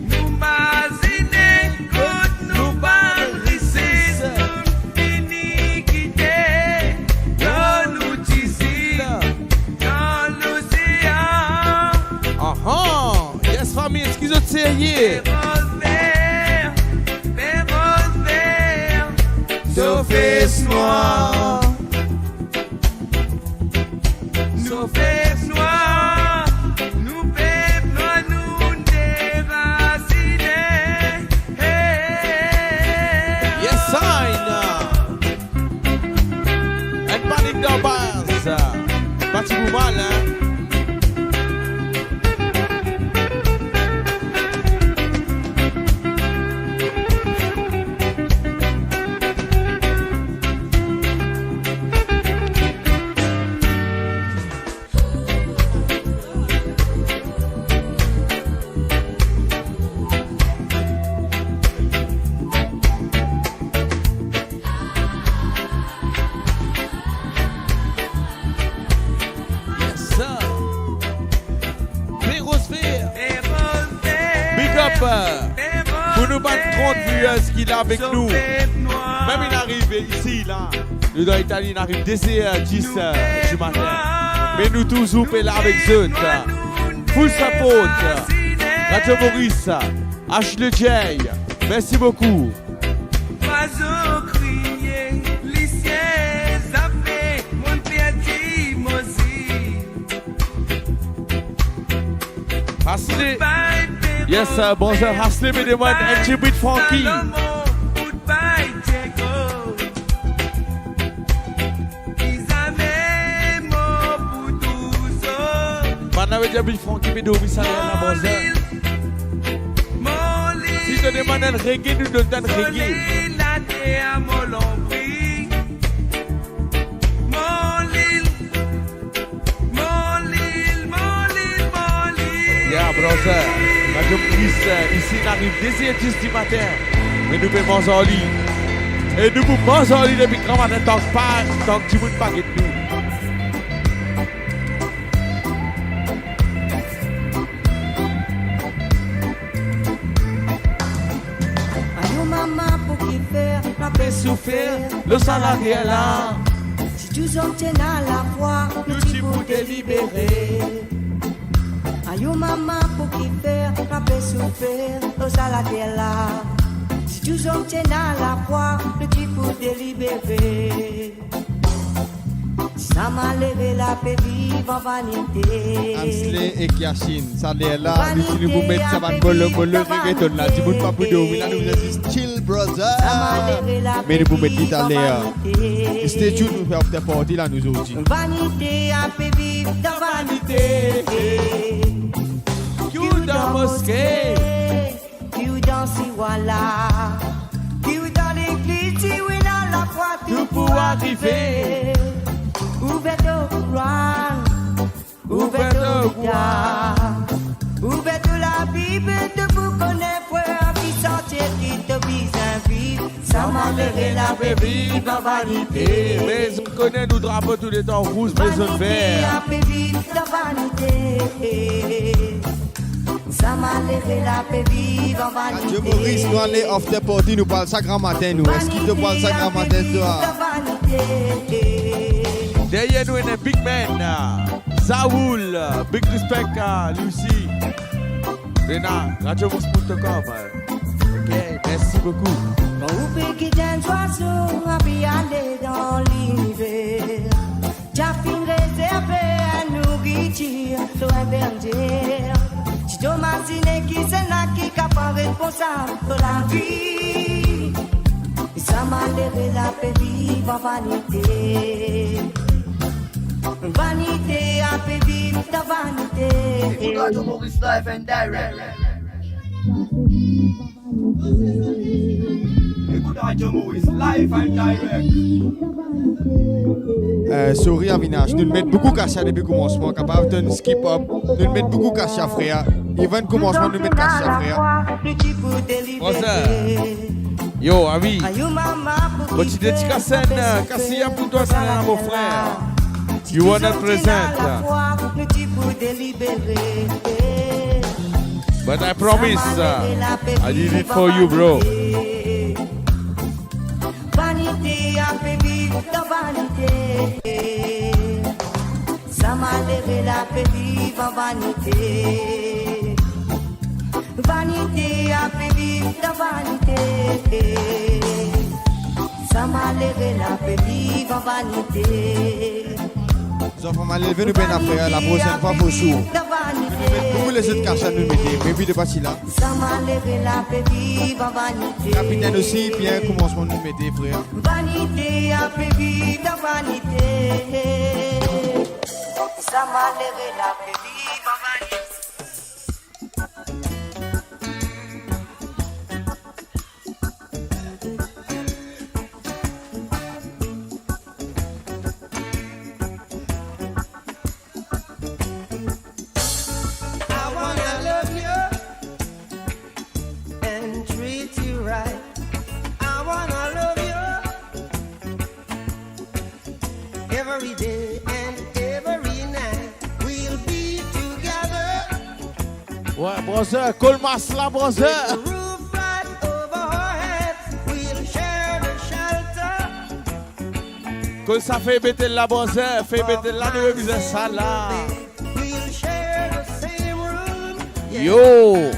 nou mazine kot nou bann rises, nou fini kite, donn nou ti zil dan lozean. Aha! Yes, fami, eski zot serye? Pe roz ver, pe roz ver, so pep nwar. Nou pep nwar, nou pep nwar, nou derasine. Hey! Yes, I. Enn panik dan baz. Pa ti pou mal, hein? Pou nou bann trant viewers ki la avek nou. Mem inn ariv isi la. Nou dan Itali, inn ariv de zer dis, euh, dimatin. Me nou touzour pe la avek zot. Full support. Radio Maurice, H Le J, mersi boukou. Zwazo kriye, lisie zape, monn perdi mo zi. Hasley. Yes, sir. Bonzour, Hasley, me demann enn ti bit Francky. Bann la ve dir bit Francky pe dormi sa ler la, bonzour. Si to demann enn reggae, nou donn twa enn reggae. Mon lil, mon lil, mon lil. Ya, brother. Radio Maurice, euh, isi, inn ariv de zer dis dimatin. Me nou pe manz ar li. E nou pou manz ar li depi gramatin, tank pa, tank dimoun pa get nou. Ayo mama, pou kifer nou pe soufer lor sa later la? Si tou zom ti ena lafwa, nou ti pou delibere. Ayo mama, pou kifer nou pe soufer lor sa later la? Si tou zom ti ena lafwa, nou ti pou delibere. Sa malere la pe viv an vanite. Ansley ek Yashin, sa ler la, nou ti nou pou met sa bann molo, molo reggaeton la. Dimoun pa pou dormi la, nou zis chill, brother. Me nou pou met li taler. Stay tuned, nou fer after party la, nou zordi. Vanite a pe viv dan vanite. Ki ou dan moske? Ki ou dan siwala, ki ou dan legliz, si ou ena lafwa, tou pou arive. Ouver to Koran, ouver to Biblia, ouver to Labib, to pou kone frer ki santie ki to bizin viv. Sa malere la pe viv an vanite. Me zot kone nou drapo touletan rouz, ble, zonn, ver. Vanite a pe viv dan vanite. Sa malere la pe viv an vanite. Radio Maurice, nou ale after party, nou pou al sa gramatin, nou. Eski to pou al sa gramatin, twa? Deryer nou, ena big man, Zaoul, big respect, li osi. Ena radio maurice dot com. Ok, mersi boukou. Kan ou pe gete enn zwazo ape ale dan liniver, ti a finn rezerve enn nouritir lor enn bernier. Ti to mazine ki sena ki kapav responsab to lavi. Sa malere la pe viv an vanite. Vanite a pe viv dan vanite. Ekout Radio Maurice live and direct. Ekout Radio Maurice live and direct. Euh, sorry, Avinash, nou met boukou kasya depi koumansman, kapav tonn skip up. Nou met boukou kasya, frer. Even koumansman, nou met kasya, frer. Bon, sa. Yo, Avi. Mo ti dedikas enn, euh, kasya pou twa, sa, mon frer. You wanna present. But I promise, uh, I did it for you, bro. Vanite a pe viv dan vanite. Sa malere la pe viv an vanite. Vanite a pe viv dan vanite. Sa malere la pe viv an vanite. Zanfan, mal leve, nou pena, frer, la prosenn fwa, fo sou. Nou met boukou lezot kasya nou mete, me video pati la. Sa malere la pe viv an vanite. Kapitenn osi, bien koumansman nou mete, frer. Vanite a pe viv dan vanite. Sa malere la pe viv an vanite. I wanna love you and treat you right. I wanna love you every day and every night. We'll be together. Wi, brother, kol mas la, brother. With the roof right over our heads, we'll share the shelter. Kol sa, fey Betel la, brother, fey Betel la, nou bizin sa la. We'll share the same room. Yeah. Yo.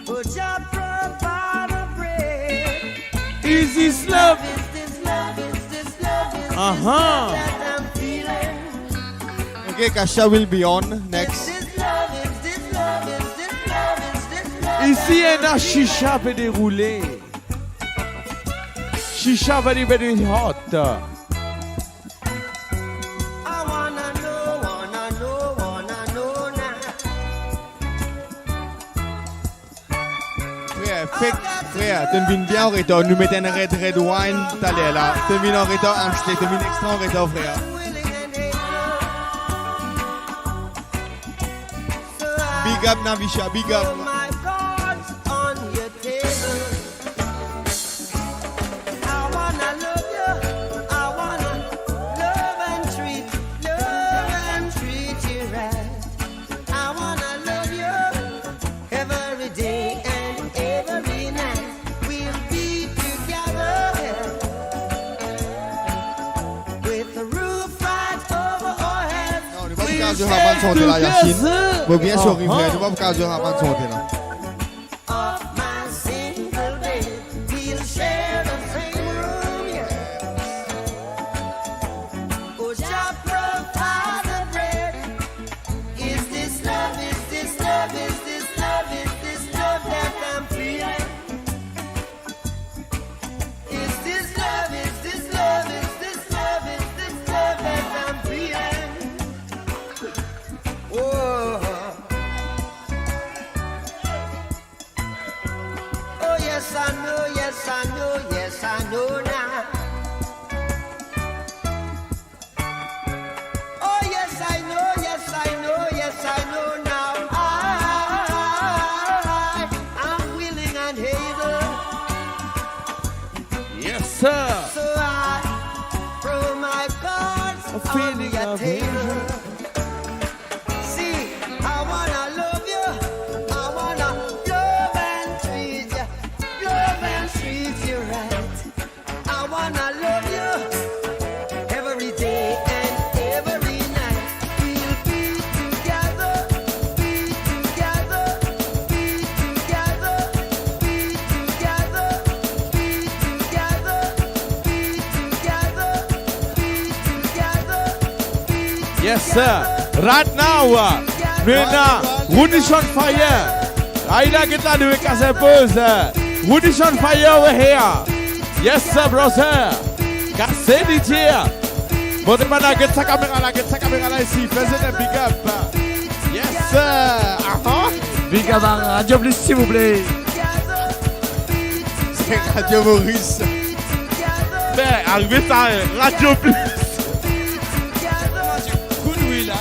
But Jah provide a break. Is this love? Is this love? Is this love? Is this love that I'm feeling? Okay, Kasha will be on next. Is this love? Is this love? Is this love? Is this love? Isi ena shisha pe deroule. Shisha very, very hot. I wanna know, wanna know, wanna know now. Frer, fek, frer, to'nn vinn bien an retar. Nou met enn red, red wine taler la. To'nn vinn an retar, Ashley, to'nn vinn extra an retar, frer. Big up, Navisha, big up. I wanna love you, I wanna love and treat, love and treat you right. I wanna love you every day and every night. We'll be together with the roof right over our heads. Non, nou pa pou kapav zwe sa bann sante la, Yashin. Mo bien sori, frer, nou pa pou kapav zwe sa bann sante la. Of my single bed, we'll share the same room, yeah. Oh, Jah provide the bread. Is this love, is this love, is this love, is this love that I'm feeling? Is this love, is this love, is this love, is this love that I'm feeling? Oh. Oh yes, I know, yes, I know, yes, I know now. Oh yes, I know, yes, I know, yes, I know now. I, I'm willing and able. Yes, sir. So I throw my cards on the table. See, I wanna love you. I wanna love and treat you. Love and treat you right. I wanna love you every day and every night. We'll be together, be together, be together, be together, be together, be together, be together, be together. Yes, sir. Right now, uh, nou ena Rooney on fire. Ayo la, get la, nou kase poz, uh, Rooney on fire over here. Yes, sir, brother. Kase D J. Bon, depi la, get sa kamera la, get sa kamera la isi. Fais un big up. Yes, sir. Aha. Big up à Radio Plus, s'il vous plaît. C'est Radio Maurice. Ben, arrivé ça, hein. Radio Plus. Kout wi la.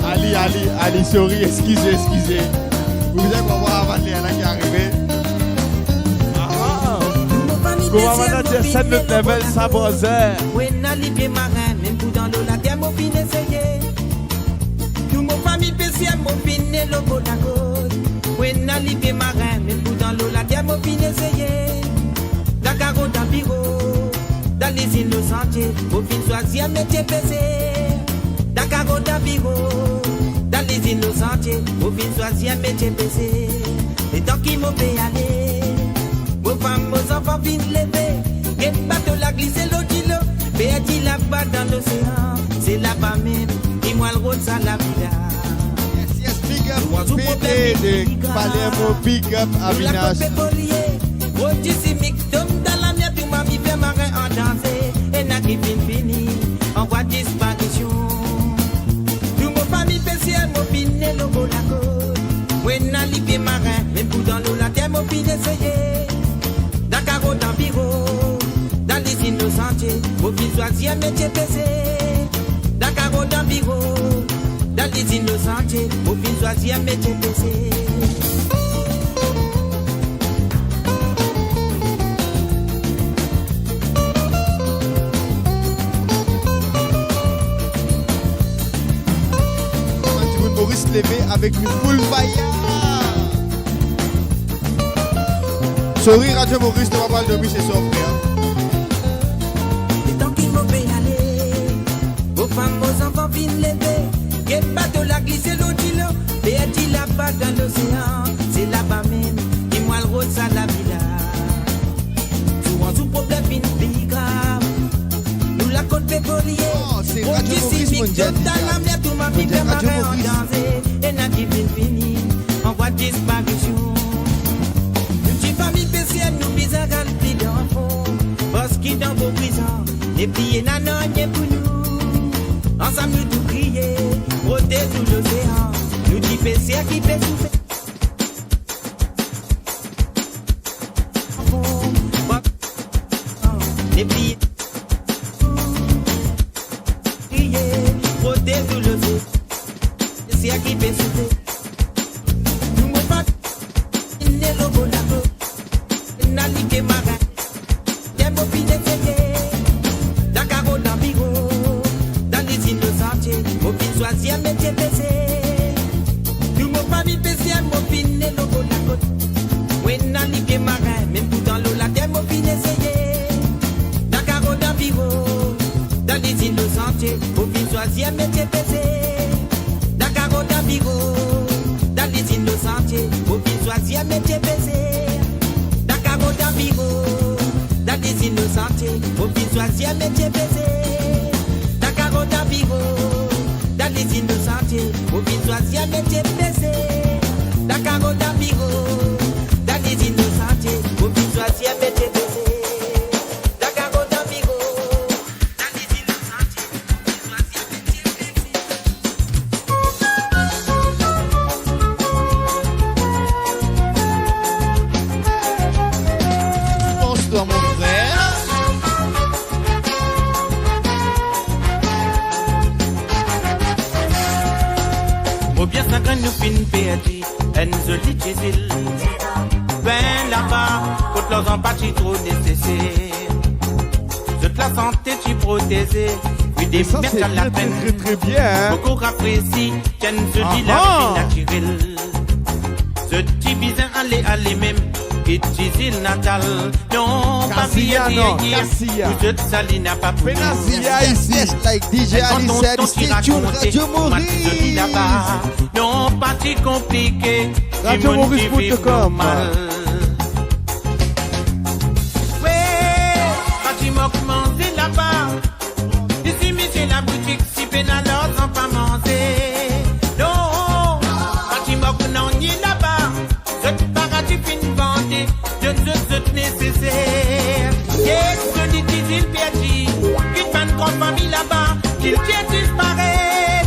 Ali, Ali, Ali, sorry, eskize, eskize. Ou bizin konpran avan ler la ki arive. Ah. Kouma manager set not level sa, brother. Mo ena lipie marin, mem pou dan lo later mo finn eseye. Tou mo fami pesier, mo finn ena lor lakoz. Mo ena lipie marin, mem pou dan lo later mo finn eseye. Dan karo, dan biro, dan lizinn, lor santie, mo finn swazir metie pese. Dan karo, dan biro, dan lizinn, lor santie, mo finn swazir metie pese. Letan ki mo pe ale, mo fam, mo zanfan finn leve, get bato la glise lor dilo, perdi laba dan losean. Se laba mem ki mo al rod sa lavi la. Yes, yes, big up, P D de Palermo, big up, Avinash. Mo lakot pe korie, rod disip mik, tom dan lamer, tou mami fer marin an danze, ena ki finn fini, an vwa disparision. Tou mo fami pesier, mo finn ena lor lakoz. Mo ena lipie marin, mem pou dan lo later mo finn eseye. Dan karo, dan biro, dan lizinn, lor santie, mo finn swazir metie pese. Dan karo, dan biro, Dan lizinn Losantie, mo finn swazir metie pese. Bann dimoun Moris, leve avek nou full fire. Sorry, Radio Moris, nou pa pou al dormi seswar, frer. Letan ki mo pe ale, mo fam, mo zanfan finn leve, get bato la glise lor dilo, perdi laba dan losean, se laba mem ki mo al rod sa lavi la. Zour an zour problem vinn pli grav. Nou lakot pe polie. Oh, se Radio Moris, simik, monn dir, dan lamer, tou bann viv, Radio Moris. Ena ki finn fini, an vwa disparision. Nou ti fami peser, nou bizin al pli dan fon, parski dan gro prizon, nepli ena nanye pou nou. Ansam nou tou kriye, protez nou losean, nou ti peser ki pe soufer. Epi, priye, protez nou losean, se ki pe soufer. Nou mo pa ne lobo lako, na like marin. Te mo finn eseye, dan karo, dan biro, dan lizinn Losantie, mo finn swazir metie pese. Tou mo fami peser, mo finn ne lobo lakot. Mo ena like marin, mem pou dan lo later mo finn eseye. Dan karo, dan biro, dan lizinn Losantie, mo finn swazir metie pese. Dan karo, dan biro, dan lizinn Losantie, mo finn swazir metie pese. Dan karo, dan biro, dan lizinn Losantie, mo finn swazir metie pese. Dan karo, dan biro, dan lizinn Losantie, mo finn swazir metie pese. Dan karo, dan biro, dan lizinn Losantie, mo finn swazir metie pese. Dan karo, dan biro, dan lizinn Losantie, mo finn swazir metie pese. Pans twa, mon frer. Mo bien sagrin nou finn perdi enn zoli ti zil. Be laba, kot larzan pa ti tro neseser. Zot lasante ti proteze, wi, de... E sa, se tre, tre, tre, tre bien, hein. Boukou rafresi, ti enn zoli lavi natirel. Zot ti bizin ale, ale mem, kit ti zil natal. Non, pa veye dir, non, Kasia. Pou zot sa li napa pou nou. Yes, yes, yes, like D J Ali said, stay tuned, Radio Moris. Non, pa ti konplike, Radio Moris dimoun ti viv normal. We, pa ti mok manze laba. Isi misie laboutik, si pena larzan pa manze. Non, pa ti mok nanye laba. Zot paradi finn vande, donn zot, zot neseser. Get zoli ti zil perdi, kit bann gran fami laba, ki ti disparet.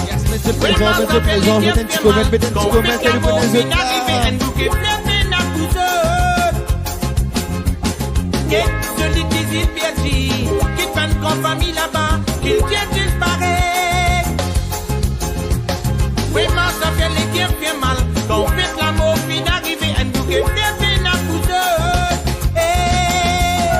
Yes, met zot prezan, met zot prezan, met enn ti koment, met enn ti koment, arive enn bouke fler pena pou zot. Get zoli ti zil perdi, kit bann gran fami laba, ki ti disparet. Vremem sa fer leker fer mal, kan ou fek lamor finn arive, enn bouke fler pena pou zot. Eh.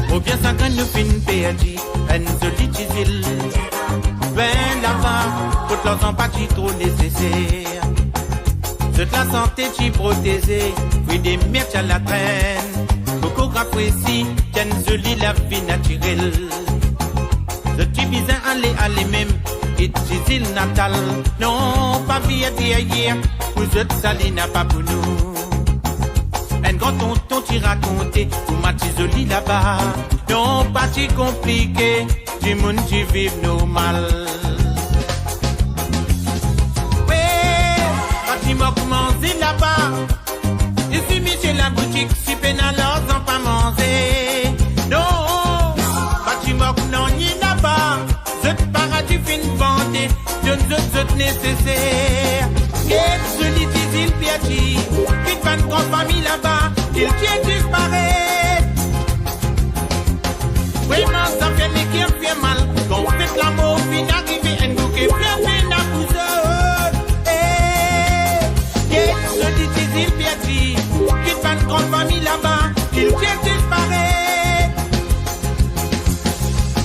Mo bien sagrin nou finn perdi enn zoli ti zil. Be laba, kot larzan pa ti tro neseser. Zot lasante ti proteze, fri de mer ti al latrenn. Boukou rafresi, ti enn zoli lavi natirel. Zot ti bizin ale, ale mem, kit ti zil natal. Non, pa veye deryer, pou zot sa li napa pou nou. Enn gran tonton ti rakonte kouma ti zoli laba. Non, pa ti konplike, dimoun ti viv normal. We, pa ti mok manze laba. Isi misie laboutik, si pena larzan pa manze. Non, pa ti mok nanye laba. Zot paradi finn vande, Neseser. Get zoli ti zil perdi, kit bann gran fami laba, kiltir disparet. Vreman sa fer leker fer mal, kan fet lamor finn arive, enn bouke fer pena pou zot. Eh, get zoli ti zil perdi, kit bann gran fami laba, kiltir disparet.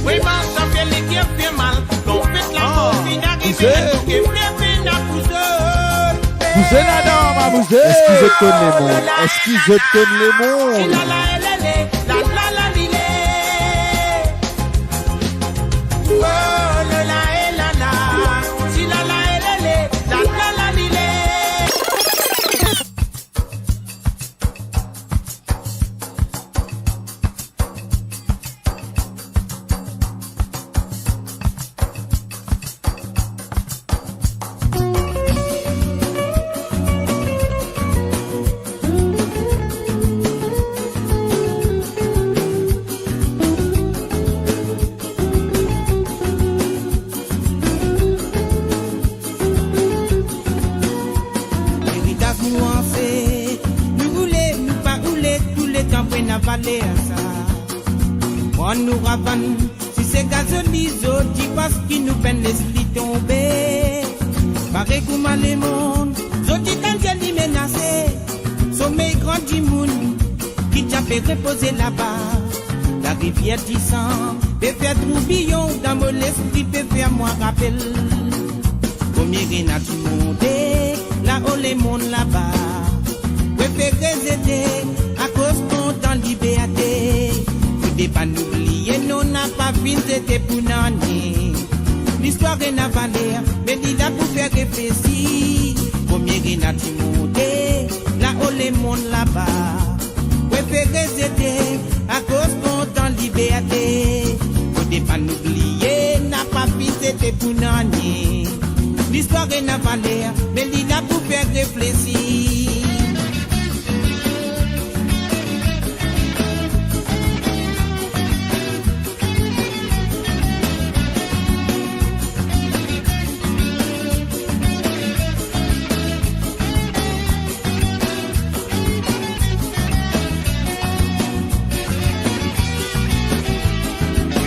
Vreman sa fer leker fer mal, kan fet lamor finn arive, Bouze. Enn bouke fer pena pou zot. Bouze ladan, ma bouze. Eski zot konn lemond? Eski zot konn lemond? Ti la la e lele, la la la lile. Oh, la la e la la. Ti la la e lele, la la la lile. Leritaz nou anse, nou oule, nou pa oule, touletan pou ena valer sa. Pran nou ravann, si se gazoli zot, ti pas ki nou pinn les li tonbe. Parey kouma lemond, zot ti tann zeli menase, somey gran dimoun ki ti ape repoze laba. Larivier disan pe fer troubiyon dan mo lespri, pe fer mwa rapel. Kouma ena dimoun de lao lemond laba, prefere zete akoz kontan liberte. Fode pa nou bliye, non, napa finn zete pou nanye. Listwar ena valer, me li la pou fer reflesi. Kouma ena dimoun de lao lemond laba, prefere zete akoz kontan liberte. Fode pa nou bliye, napa finn zete pou nanye. Listwar ena valer, me li la pou fer reflesi.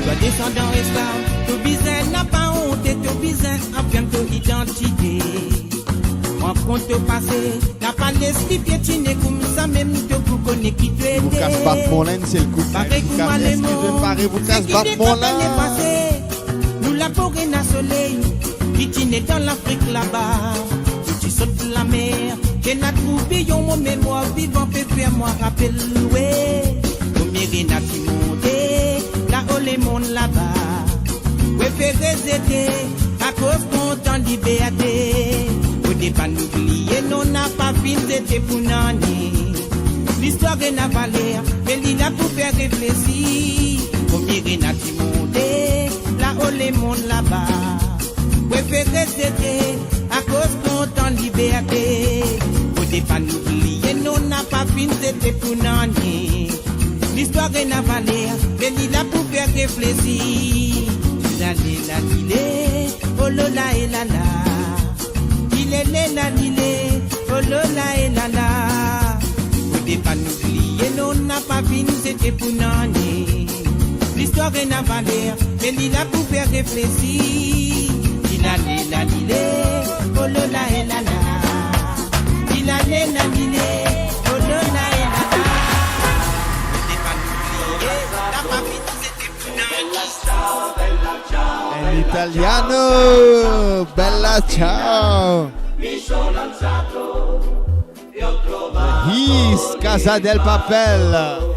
To desandan esklav, to bizin napa onte, to bizin afirm to idantite. Pran kont to pase, napa les li pietine koumsamem to pou kone ki to ete. Parey kouma lemond, seki detan pase, nou la pou ena soley, ki ti ena dan Lafrik laba. Nou ti sot lamer, ena troubiyon, mo memwar vivan pe fer mwa rapel, we. Kouma ena dimoun de lao lemond laba, prefere zete akoz kontan liberte. Fode pa nou bliye, non, napa finn zete pou nanye. Listwar ena valer, me li la pou fer reflesi. Kouma ena dimoun de lao lemond laba, prefere zete akoz kontan liberte. Fode pa nou bliye, non, napa finn zete pou nanye. Listwar ena valer, me li la pou fer reflesi. Lale la lile, oh lo la e la la. Lile le la lile, oh lo la e la la. Fode pa nou bliye, non, napa finn zete pou nanye. Listwar ena valer, me li la pou fer reflesi. Lale la lile, oh lo la e la la. Lale la lile, oh lo la e la la. Fode pa nou bliye, napa finn zete pou nanye. En italiano, bella ciao. His, Casa del Papel.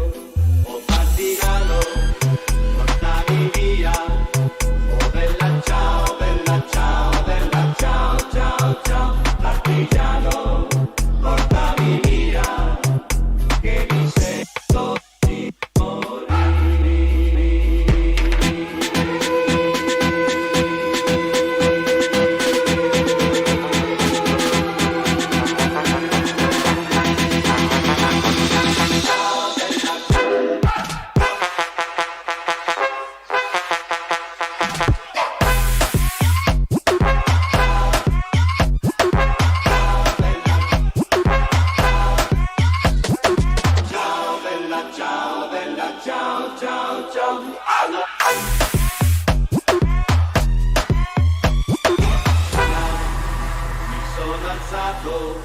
Alzato,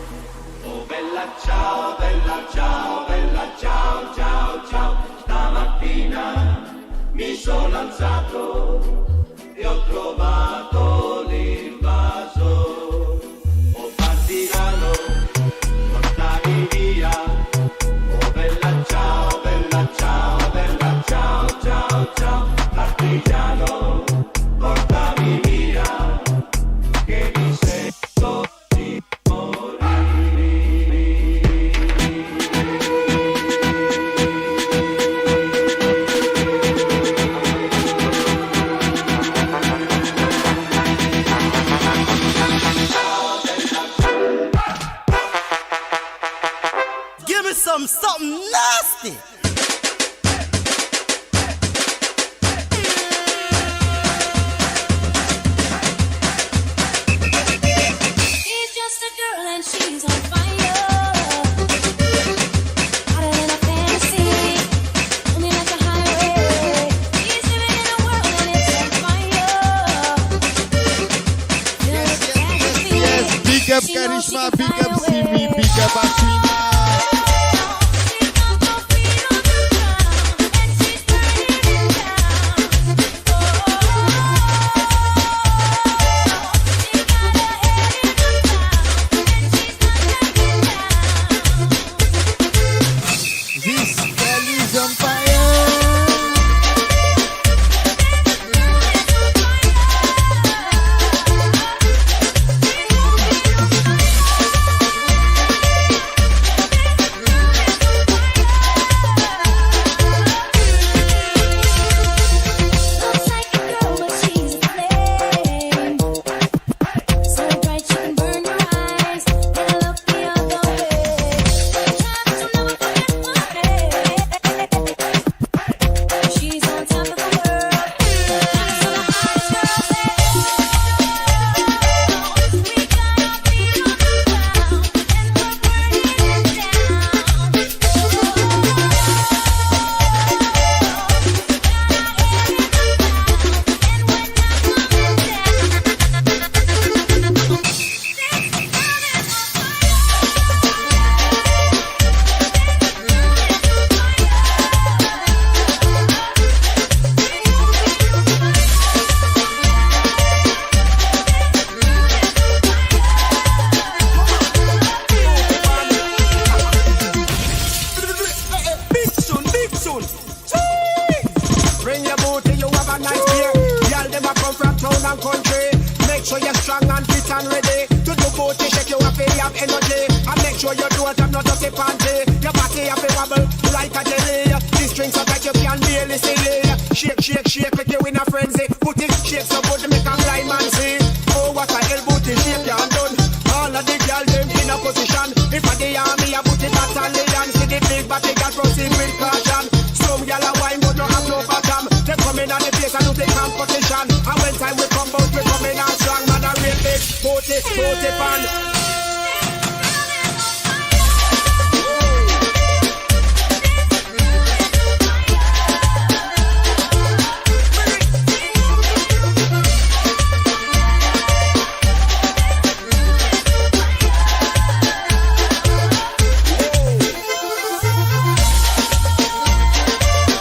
oh bella ciao, bella ciao, bella ciao, ciao, ciao. Stamattina mi sono alzato e ho trovato l'invaso. Oh partigiano, portami via. Oh bella ciao, bella ciao, bella ciao, ciao, ciao. Partigiano, portami via, che mi sento di morire. Give me some, something nasty. She's just a girl and she's on fire. Hotter than a fantasy. Only like a highway. She's living in a world and it's on fire. Filled with fantasy. Yes, big up Karishma, big up Simi, big up Asima. This girl is on fire. Big tune, big tune. Bring your booty, you have a nice gear. Gyal dem a come from town and country. Make sure you're strong and fit and ready to do booty shake. You have to have energy and make sure you don't have no dirty panty. Your body have to wobble like a jelly. This drink so that you can barely see. Shake, shake, shake, make you in a frenzy. Put it shake so good, make a blind man see. Oh, what a hell booty shake you done. All of the gyal dem in a position. If a the army, a put it back on the land. See the big body gyal proceed with caution. Some gyal a wine but no have no bottom. They come in at the place and do the competition. And when time we come out, we come in as strong man and rape it. Put it, put it on.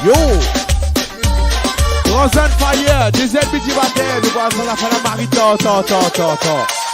Yo! Rosanne Fire, deziem piti bater, nou pran sa, sa fer la mari, tan, tan, tan, tan, tan.